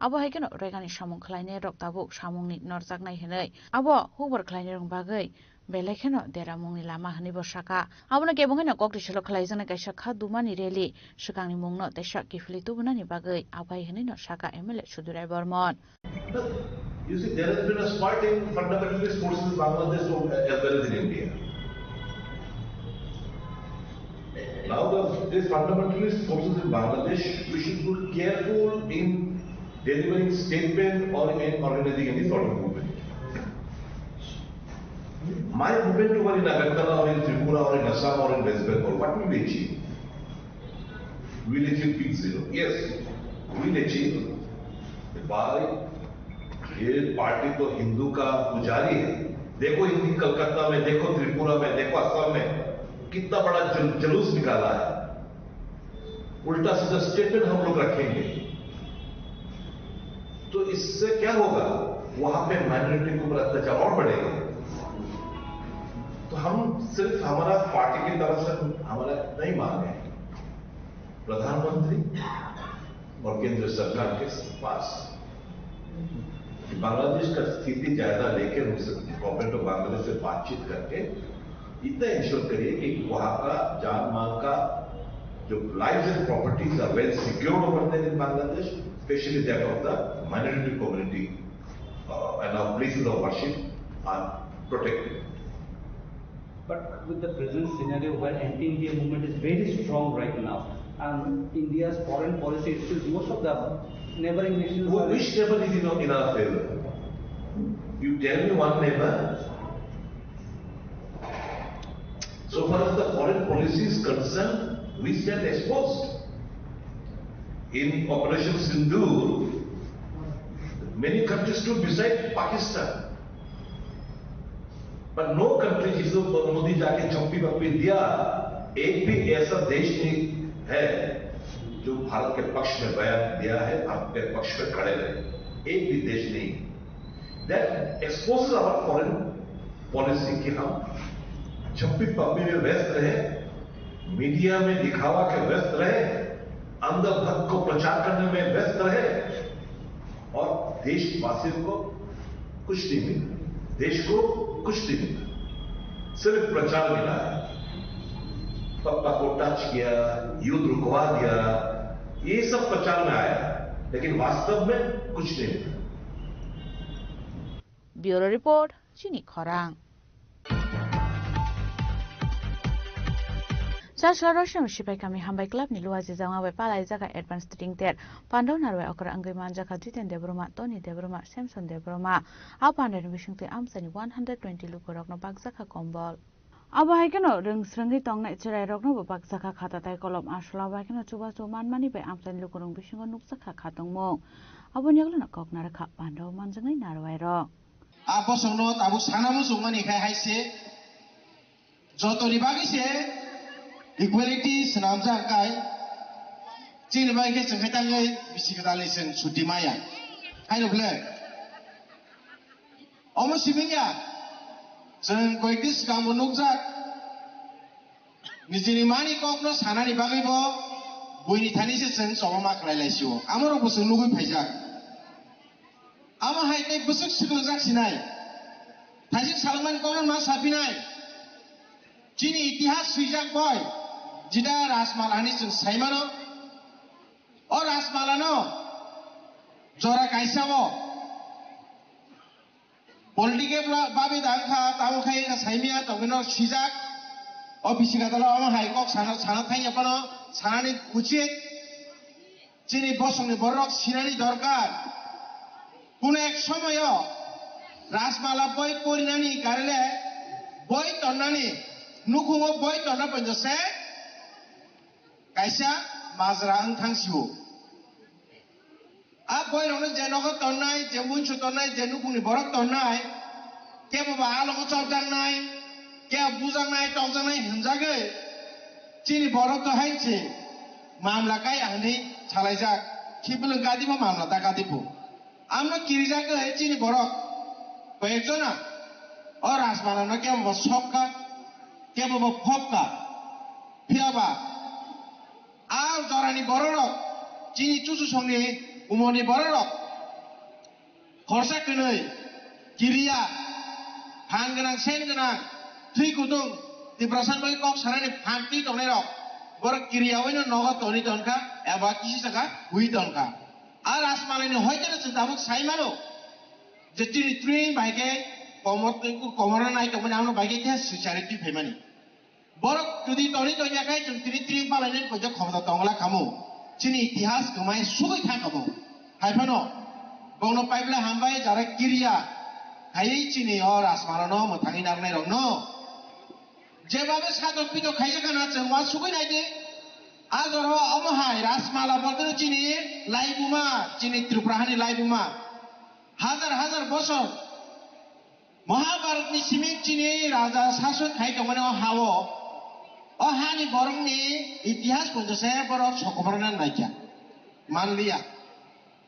Abo hai kheno Rega ni samung khlainai rok tabuk samung ni norjaknai hinwi. Abo hukbar khlainai rok bagwi belai kheno deramungni lama hwnwi bo saka. Abono kebengwino kok risalo khlaijaknai kaisa kha dumani rally swkangni mungno teisa kiphilwi tubunani bagwi abai hwnwino saka M L A Sudurai Bormon. You see, there has been a spurt in fundamentalist forces in Bangladesh as well as in India. Now, the, these fundamentalist forces in Bangladesh, we should be careful in delivering statement or in organizing any sort of movement. My movement over in Agartala or in Tripura or in Assam or in West Bengal, what will we achieve? We will achieve big zero. Yes, we will achieve. भाई, ये पार्टी तो हिंदू का पुजारी है। देखो, इनकी कलकत्ता में, देखो, त्रिपुरा में, देखो, असम में, कितना बड़ा जल-, जुलूस निकाला है। उल्टा सीधा स्टेटमेंट हम लोग रखेंगे, तो इससे क्या होगा? वहां पे माइनॉरिटी के ऊपर अत्याचार और बढ़ेगा। तो हम सिर्फ, हमारा पार्टी की तरफ से हमारा नहीं मांग है, प्रधानमंत्री और केंद्र सरकार के पास कि बांग्लादेश का स्थिति जायजा लेकर उनसे, गवर्नमेंट ऑफ बांग्लादेश से बातचीत करके इतना इंश्योर करिए कि वहाँ का जान माल का जो lives and properties are well secured over there in Bangladesh, especially that of the minority community, uh, and our places of worship are protected. But with the present scenario where anti-India movement is very strong right now, and India's foreign policy itself, most of the neighboring nations Wh- are Which neighbor is in, in our favor? You tell me one neighbor. So far as the foreign policy is concerned, we stand exposed. In Operation Sindoor, many countries stood beside Pakistan. पर no country, जिसको मोदी जाके झप्पी पप्पी दिया, एक भी ऐसा देश नहीं है जो भारत के पक्ष में बयान दिया है, भारत के पक्ष में खड़े रहे, एक भी देश नहीं। That exposes our foreign policy कि हम झप्पी पप्पी में व्यस्त रहे, मीडिया में दिखावा के व्यस्त रहे, अंधभक्त को प्रचार करने में व्यस्त रहे और देशवासियों को कुछ नहीं मिला, देश को कुछ नहीं मिला, सिर्फ प्रचार मिला है। पप्पा को टच किया, युद्ध रुकवा दिया, ये सब प्रचार में आया, लेकिन वास्तव में कुछ नहीं मिला। Bureau Report, Chini Khorang. Chasla Rosem Sipai Kami Hambai Club ni Luaji Jama bai palai jaga advance tringter. Pandau narwai okra wngwi manjakha Jiten Debbarma, Tony Debbarma, Samson Debbarma. A pandani bisingtwi amchaini one hundred twenty lukurokno bakjakha kombol. Abo hai kheno rwng srwngwi tongnai chwrairokno bo bakjakha khata tai kolom. Aswla abo hai kheno chubachu manmani bai amchaini lukurok bisingo nukjakha khatungmung. Aboni yagulono kok narwkha Pandau manjaknai narwairok. A bosongno tabuk sana muchungmani khai hai se, jotoni bagwi se equality swnamjak kai, chini bagwi khe chwng khe tangwi bisi kwtalni chwng chuti maya. Haino bwle? Omo simi ya? Chwng koikti swkangbo nukjak, nijini mani kokno sanani bagwibo buini thani se chwng chobama khlai laisio. Amorokbo chwng nugwi phaijak. Amo hai tei bwswk swkwngjak sinai. Thaisik salmani kokno ma sapinai. Chini itihas swijak boi, jida Rajmala hinwi chwng saimano. O Rajmalano jora kaisa o political ba-, babe da wngkha, tamo khai wngkha saimia tongwino swijak. O bisi gadalo omo hai kok sana, sana thangya phano sanani uchit. Chini bosongni borok sinani dorkar. Kuno ek somoyo Rajmala boi porinani karile boi tonnani, nukhungo boi tonna ponjose kaisa majra wng thang sio. A boirokno je nogo tonnai, je munsu tonnai, je nukhungni borok tonnai, kebo ba a logo chopjaknai, kebo bujaknai, tokjaknai hinjagwi chini borok to hai se mamla kai hinwi salaijak. Khiphilwng kadibo mamla ta kadibo. Amno kirijagwi chini borok koyekjona o Rajmalano kebo ba sokka, kebo ba phokka. Phiya ba a jorani bororok, chini chuchusongni umorni bororok khorsa kwnwi, kiriya, phan gwnang, sen gwnang, thwi kutung, Tiprasa bai kok sanani phan twi tongnairok, borok kiriyaoino nogo tonwi tongkha eba kisi saka hui tongkha. A Rajmalani hoiteno chwng tabuk sai mano je chini tring bai khe komor, komorno nai tongmani, amno bai khe khe swchari twi phaimani. Borok jodi toni tongya khai chwng tini tring palainani koijak khomota tongla kamo. Chini itihas kwmai sugwi thang kamo. Hai phano bongno paibla hambai jara kiriya khaiwi chini o Rajmalano mwthangwi narwknairokno. Jeba be satok pitok khaijak khana chwng uansugwi naidi. A jora omo hai Rajmala bodol chini laibuma, chini Tripura hani laibuma. Hajar hajar bosor Mahabharatni simi chini raja sason khai tongmani o hao, o hani borokni itihas ponjase borok sokoborna naikha manliya.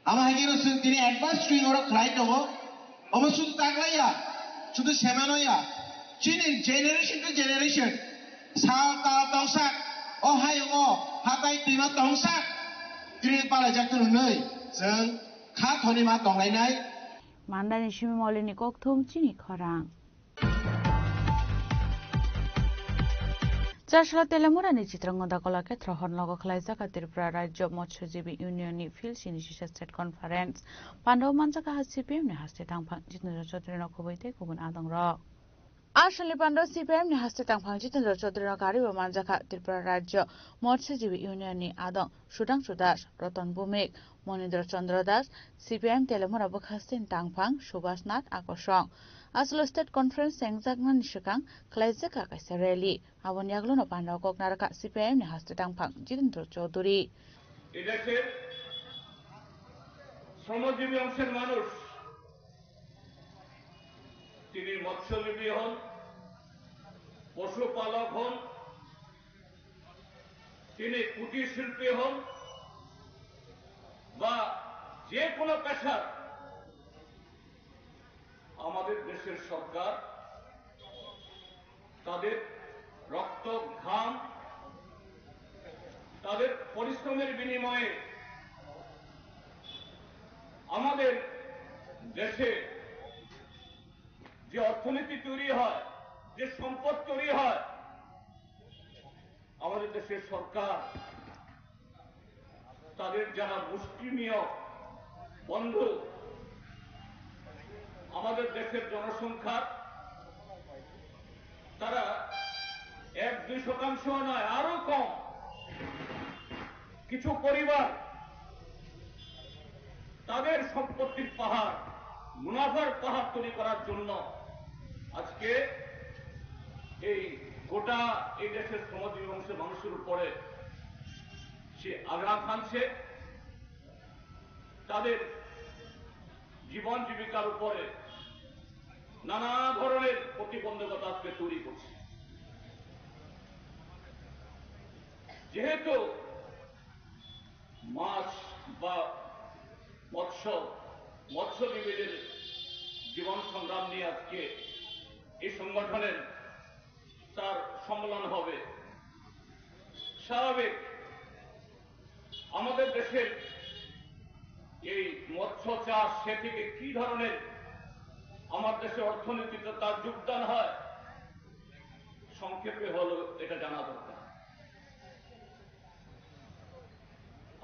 Amo hai khe chwng tini advance swing oro khlai tongo. Omo sudu taklaiya, sudu semano ya. Chini generation to generation sal tal tongsak, o hayungo hatai twima tongsak, tini palaijak tong hwnwi chwng kha thoni ma tonglainai. Mandani simi molini kokthum chini khorang. Chasla Telemurani Chitrangada Kolakhetro hor nogo khwlaijak Tripura Rajya Motshojibi Union ni Field Sini Sisa State Conference. Pandao manjak ha C P M ni haste tangphang Jitendra Chaudhary no khobwi tei kubun adongrok. Aswlni pandao C P M ni haste tangphang Jitendra Chaudhary no gari bo manjakha Tripura Rajya Motshojibi Union ni adong Sudhangshu Das, Ratan Bhumik, Monindra Chandra Das, C P M Telemura bwkhasteni tangphang Subhas Nath Akosong. Aswlo State Conference chengjaknani swkang khlaijakha kaisa rally. Aboni yaglono pandao kok narwkha C P M ni haste tangphang Jitendra Chaudhary. এদেশের শ্রমজীবী অংশের মানুষ, তিনি মৎস্যজীবী হন, পশুপালক হন, তিনি কুটির শিল্পী হন বা যে কোনো পেশার, আমাদের দেশের সরকার তাদের রক্ত, ঘাম, তাদের পরিশ্রমের বিনিময়ে আমাদের দেশে যে অর্থনীতি তৈরি হয়, যে সম্পদ তৈরি হয়, আমাদের দেশের সরকার তাদের যারা মুষ্টিমেয় বন্ধু, আমাদের দেশের জনসংখ্যার তারা এক দুই শতাংশ নয়, আরো কম। কিছু পরিবার তাদের সম্পত্তির পাহাড়, মুনাফার পাহাড় তৈরি করার জন্য আজকে এই গোটা এই দেশের শ্রমজীবী অংশের মানুষের উপরে সে আঘাত হানছে, তাদের জীবন জীবিকার উপরে নানা ধরনের প্রতিবন্ধকতা আজকে তৈরি করছে। যেহেতু মাছ বা মৎস্য, মৎস্যজীবীদের জীবন সংগ্রাম নিয়ে আজকে এই সংগঠন গঠনের তার সম্মেলন হবে। স্বাভাবিক, আমাদের দেশের এই মৎস্য চাষ, সে থেকে কি ধরনের আমার দেশের অর্থনীতিতে তার যোগদান হয়, সংক্ষেপে হলো এটা জানা দরকার।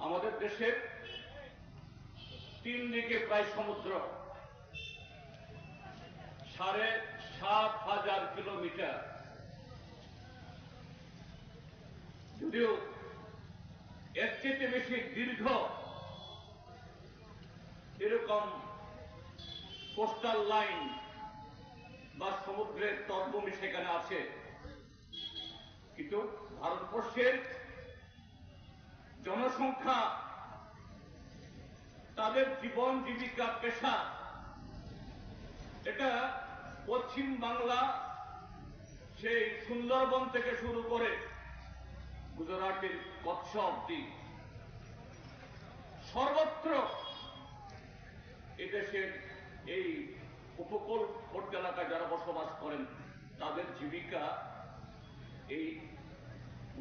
আমাদের দেশের তিন দিকে প্রায় সমুদ্র, সাড়ে সাত হাজার কিলোমিটার। যদিও এর চেয়ে বেশি দীর্ঘ এরকম কোস্টাল লাইন বা সমুদ্রের তটভূমি সেখানে আছে, কিন্তু ভারতবর্ষের জনসংখ্যা, তাদের জীবন জীবিকা, পেশা, এটা পশ্চিম বাংলা, সেই সুন্দরবন থেকে শুরু করে গুজরাটের কচ্ছ অব্দি সর্বত্র এদেশের এই উপকূলবর্তী এলাকায় যারা বসবাস করেন, তাদের জীবিকা এই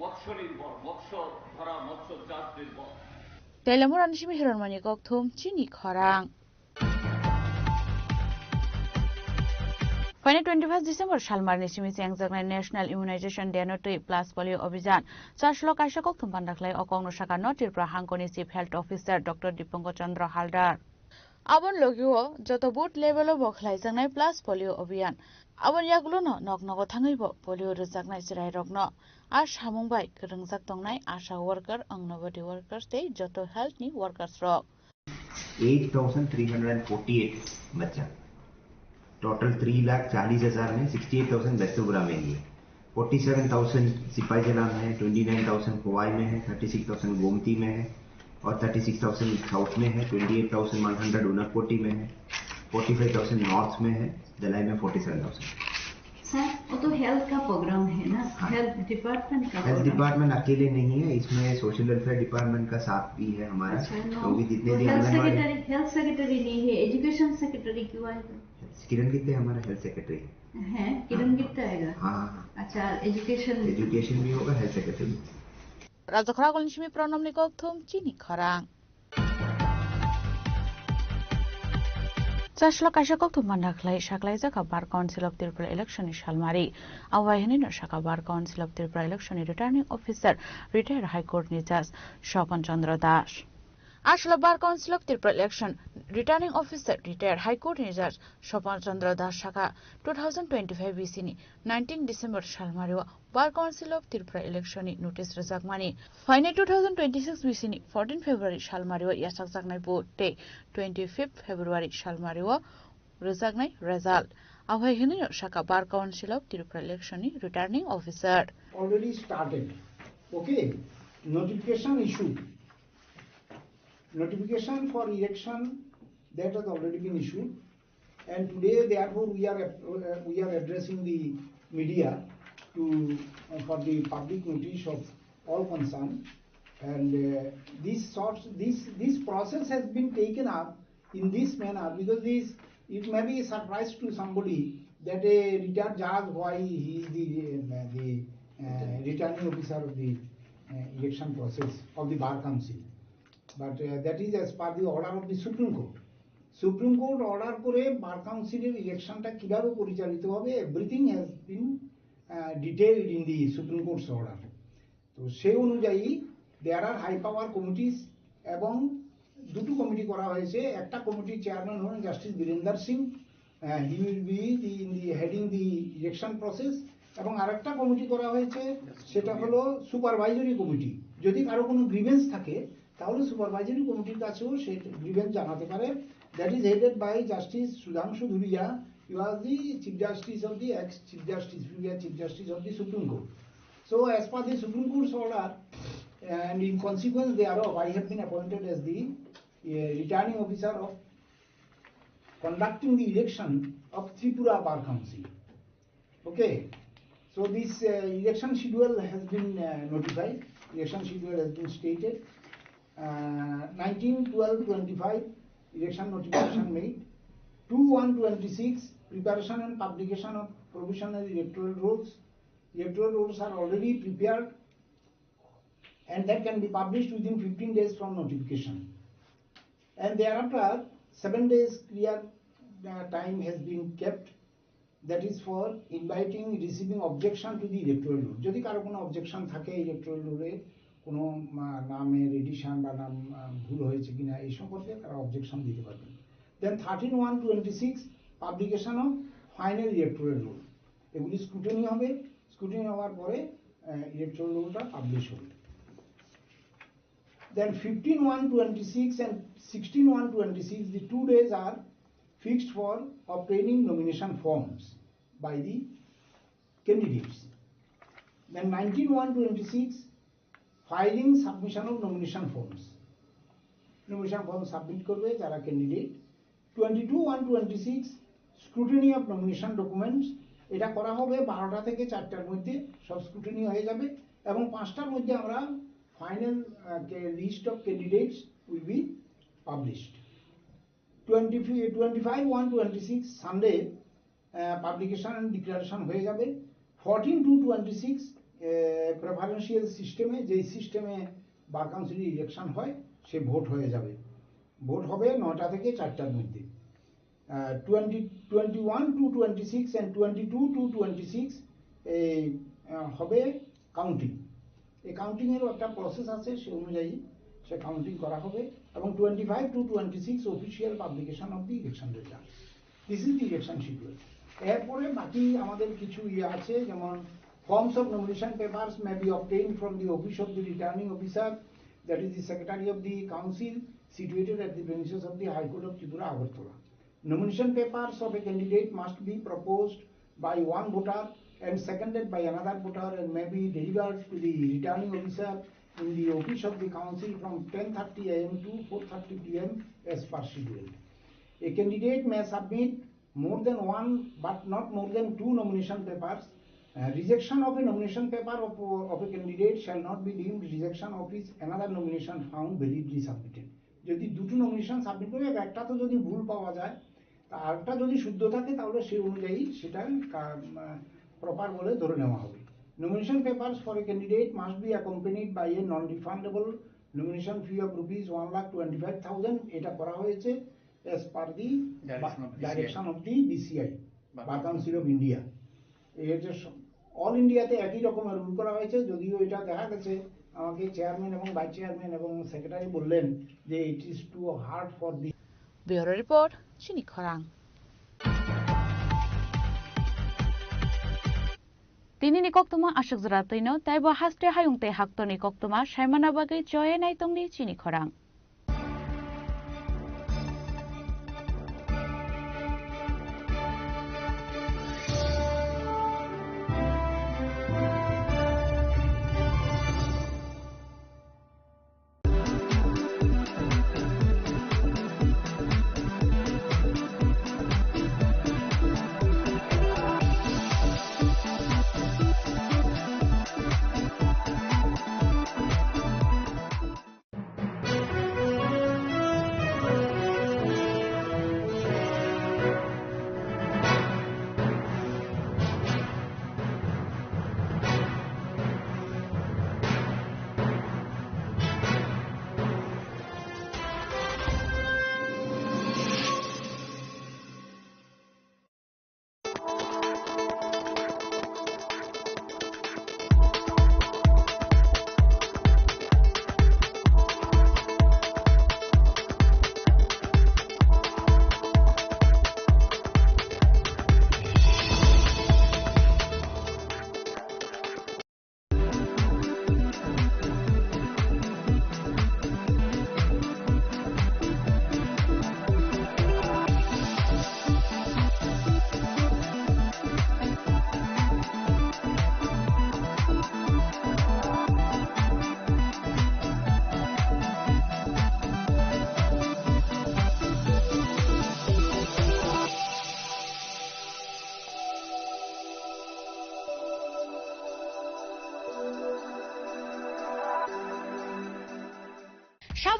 মৎস্য নির্ভর, মৎস্য ধরা, মৎস্য চাষ নির্ভর। Tailamura ni simi hiron mani kok thum chini khorang. Phainai twenty first December salmar ni simi chengjaknai National Immunization Day no twi Plus Polio Abhijan. Chaslo kaisa kokthum panda khlai o kokno saka no Tripura hangkoni Chief Health Officer Doctor Dipankar Chandra Haldar. Aboni logi o joto booth level o bo khlaijaknai Plus Polio Abhijan. Aboni yagulo no nok nogo thangwi bo polio rwjaknai chwrai rokno a samung bai kwrwngjak tongnai asha worker, anganwadi worker tei joto health ni workers rok. Eight thousand three hundred forty eight बच्चा, total three lakh चालीस हजार में sixty eight thousand बेस्तुपुरा में ही है, forty seven thousand सिपाही जला में है, ट्वेंटी नाइन थाउजेंड खोवाई में है, थर्टी सिक्स थाउजेंड गोमती में है और थर्टी सिक्स थाउजेंड साउथ में है, twenty eight thousand one hundred Unakoti में है, फोर्टी फाइव थाउजेंड नॉर्थ में है, धलाई में फोर्टी सेवन थाउजेंड। सर, वो तो हेल्थ का प्रोग्राम है ना, हाँ। हेल्थ डिपार्टमेंट का हेल्थ प्रोग्राम। डिपार्टमेंट अकेले नहीं है, इसमें सोशल वेलफेयर डिपार्टमेंट का साथ भी है हमारा, अच्छा, नो। क्योंकि जितने तो भी हेल्थ आंगनबाड़ी सेक्रेटरी, हेल्थ सेक्रेटरी नहीं है, एजुकेशन सेक्रेटरी क्यों आएगा? किरण गित्ते हमारा हेल्थ सेक्रेटरी है। है, किरण गित्ते आएगा। हाँ हाँ हाँ। अच्छा, एजुकेशन। एजुकेशन भी होगा, हेल्थ सेक्रेटरी भी। Rajokra Golnishimi Pranamni Kokthum chini khorang. Chaslo kaisa kokthum panda khlai saklaijak a Bar Council of Tripura election ni salmari. Awai hinwi no saka Bar Council of Tripura election ni returning officer retired High Court ni judge Swapan Chandra Das. Aswla Bar Council of Tripura election returning officer retired High Court ni judge Swapan Chandra Das saka two thousand twenty-five B C ni nineteen December salmari o Bar Council of Tripura election ni notice rwjakmani. Phainai two thousand twenty-six B C ni fourteen February salmari o yachakjaknai vote tei twenty-fifth February salmari o rwjaknai result. Awai hinwi no saka Bar Council of Tripura election ni returning officer. Already started. Okay, notification issued. Notification for election that has already been issued. And today, therefore, we are, uh, we are addressing the media to, uh, for the public notice of all concerned. And, uh, this sort, this, this process has been taken up in this manner because this, it may be a surprise to somebody that a retired judge, why he is the, uh, the, uh, returning officer of the, uh, election process of the Bar Council. But, uh, that is as per the order of the Supreme Court. Supreme court order করে বার কাউন্সিলের ইলেকশনটা কিভাবে পরিচালিত হবে, everything has been detailed in the Supreme Court's order. তো সেই অনুযায়ী there are high power committees এবং দুটো কমিটি করা হয়েছে। একটা কমিটির চেয়ারম্যান হলেন justice Birendra Singh, he will be the in the heading the election process. এবং আরেকটা কমিটি করা হয়েছে, সেটা হলো সুপারভাইজারি কমিটি। যদি কারো কোনো গ্রিভেন্স থাকে, তাহলে সুপারভাইজারি কমিটির কাছেও সে গ্রিভেন্স জানাতে পারে। That is headed by Justice Sudhanshu Dhuria, he was the Chief Justice of the, ex Chief Justice, previous Chief Justice of the Supreme Court. So as per the Supreme Court's order and in consequence thereof, I have been appointed as the, uh, returning officer of conducting the election of Tripura Bar Council. Okay, so this, uh, election schedule has been, uh, notified, election schedule has been stated. Uh, nineteen twelve twenty-five election notification made, two one twenty-six Preparation and publication of provisional electoral rolls. Electoral rolls are already prepared and that can be published within fifteen days from notification. And thereafter, seven days clear, uh, time has been kept, that is for inviting, receiving objection to the electoral roll. যদি কারো কোনো অবজেকশন থাকে ইলেকটোরাল রোলে, কোনো, আহ, নামের এডিশন বা নাম, আহ, ভুল হয়েছে কিনা এই সম্পর্কে তারা অবজেকশন দিতে পারবেন। Then thirteen one twenty-six, publication of final electoral roll. এগুলি স্ক্রুটিনি হবে, স্ক্রুটিনি হওয়ার পরে ইলেকটোরাল রোলটা পাবলিশ হবে। Then fifteen one twenty-six and sixteen one twenty-six, the two days are fixed for obtaining nomination forms by the candidates. Then nineteen one twenty-six, filing, submission of nomination forms. Nomination form submit করবে যারা candidate. Twenty-two one twenty-six, scrutiny of nomination documents, এটা করা হবে বারোটা থেকে চারটার মধ্যে, সব স্ক্রুটিনি হয়ে যাবে এবং পাঁচটার মধ্যে আমরা final list of candidates will be published. Twenty, twenty-five one twenty-six, Sunday, publication and declaration হয়ে যাবে। Fourteen to twenty six preferential সিস্টেমে, যেই সিস্টেমে বার কাউন্সিল ইলেকশন হয়, সে ভোট হয়ে যাবে। ভোট হবে নয়টা থেকে চারটার মধ্যে। Twenty, twenty-one to twenty-six and twenty-two to twenty-six এই আহ, হবে কাউন্টিং। এই কাউন্টিং এরও একটা প্রসেস আছে, সে অনুযায়ী সে কাউন্টিং করা হবে। এবং twenty-five to twenty-six official publication of the election result. This is the election schedule. এরপরে বাকি আমাদের কিছু ইয়ে আছে, যেমন forms of nomination papers may be obtained from the office of the returning officer, that is the secretary of the council, situated at the premises of the High Court of Tripura, Agartala. Nomination papers of a candidate must be proposed by one voter and seconded by another voter and may be delivered to the returning officer in the office of the council from ten thirty a m to four thirty p m as per schedule. A candidate may submit more than one but not more than two nomination papers. Uh, rejection of a nomination paper of, of a candidate shall not be deemed rejection of his another nomination found validly submitted. যদি দুটো nomination submit করি, একটা তো যদি ভুল পাওয়া যায়, তা আরেকটা যদি শুদ্ধ থাকে, তাহলে সেই অনুযায়ী সেটা প্রপার বলে ধরে নেওয়া হবে। Nomination papers for a candidate must be accompanied by a non-refundable nomination fee of rupees one lakh twenty-five thousand। এটা করা হয়েছে as per the direction of the B C I, Bar Council of India। এই যে অল ইন্ডিয়াতে একই রকমের রুল করা হয়েছে, যদিও এটা দেখা গেছে আমাকে চেয়ারম্যান এবং ভাইস চেয়ারম্যান এবং সেক্রেটারি বললেন যে it is too hard for the Bureau report, Chini Khorang. Tini ni koktwma aswk jora twino, taibo haste hayung tei haktorni koktwma saimana bagwi choye naitongdi Chini Khorang.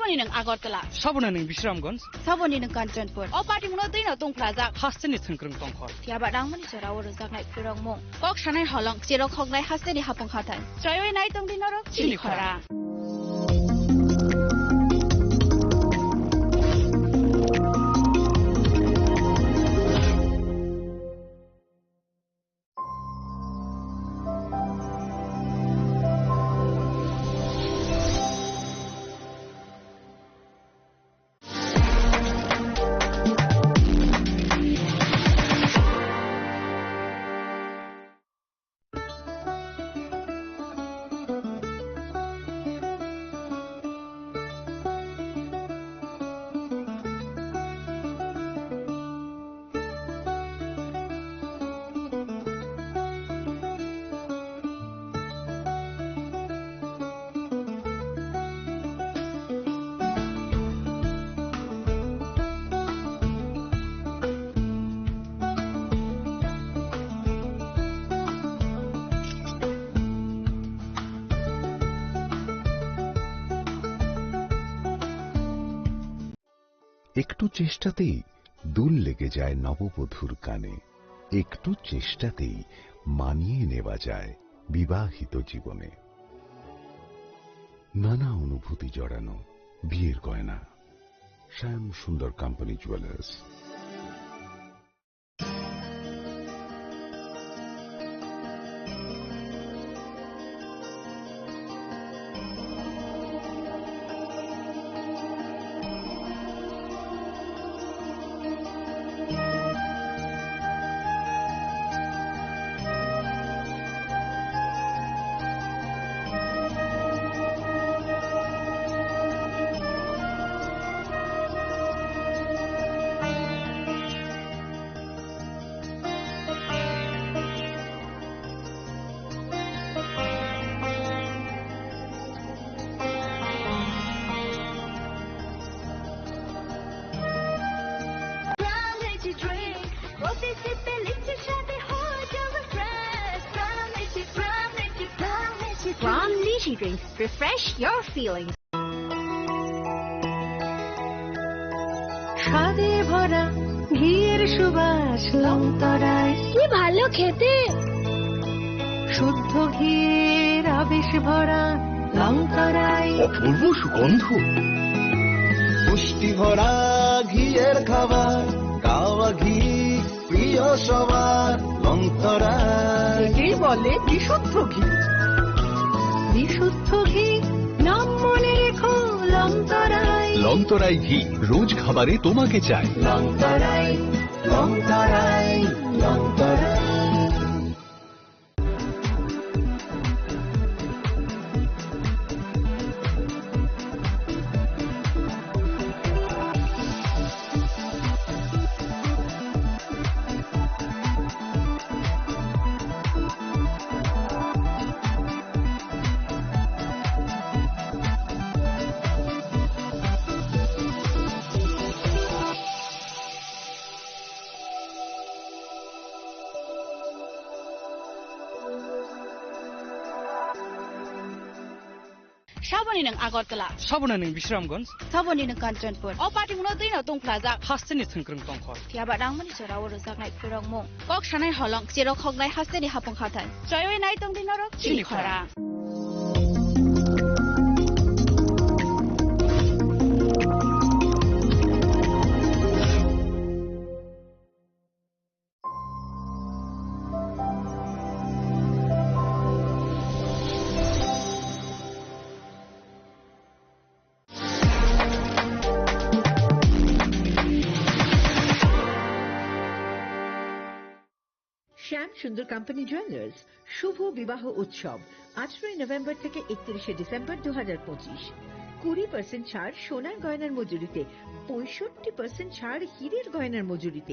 Saboni nwng Agartala. Saboni nwng Bisramganj. Saboni nwng Kanchanpur. O patimungno twino tungphlajak. Hasteni thwngkwrwng tongkhor. Phiya ba nangmani jorao rwjaknai phwrwngmung. Kok sanai holong, cherok hoknai hasteni hapung hathai. Chaywi nai tongdi norok chini chini khorang. Khorang. একটু চেষ্টাতেই দুল লেগে যায় নববধূর কানে। একটু চেষ্টাতেই মানিয়ে নেওয়া যায় বিবাহিত জীবনে। নানা অনুভূতি জড়ানো বিয়ের গয়না। শ্যাম সুন্দর company jewellers. Pram Lychee drink, প্রতি সিপে লিচি স্বাদে হয়ে যাবে fresh। Pram Lychee, Pram Lychee, Pram Lychee, Pram Lychee drink, refresh your feelings। স্বাদে ভরা ঘিয়ের সুবাস লংতরায়। কি ভালো খেতে! শুদ্ধ ঘিয়ের আবেশ ভরা লংতরায়। অপূর্ব সুগন্ধ। পুষ্টি ভরা ঘিয়ের খাবার, গাওয়া ঘি প্রিয় সবার, লংতরায়। একেই বলে বিশুদ্ধ ঘি। বিশুদ্ধ ঘি, নাম মনে রেখো, লংতরায়। লংতরায় ঘি, রোজ খাবারে তোমাকে চাই। লংতরায়, লংতরায়, Longtharai. Saboni nwng Agartala. Saboni nwng Bisramganj. Saboni nwng Kanchanpur. O patimungno twino tungphlajak. Hasteni thwngkwrwng tongkhor. Phiya ba nangmani jorao rwjaknai phwrwngmung. Kok sanai holong, cherok hoknai hasteni hapung hathai. Chaywi nai tongdi norok chini chini khorang. Khorang. শ্যাম সুন্দর company jewellers শুভ বিবাহ উৎসব আঠারোই নভেম্বর থেকে একত্রিশে ডিসেম্বর দু হাজার পঁচিশ। কুড়ি পার্সেন্ট ছাড় সোনার গয়নার মজুরিতে, পঁয়ষট্টি পার্সেন্ট ছাড় হীরের গয়নার মজুরিতে,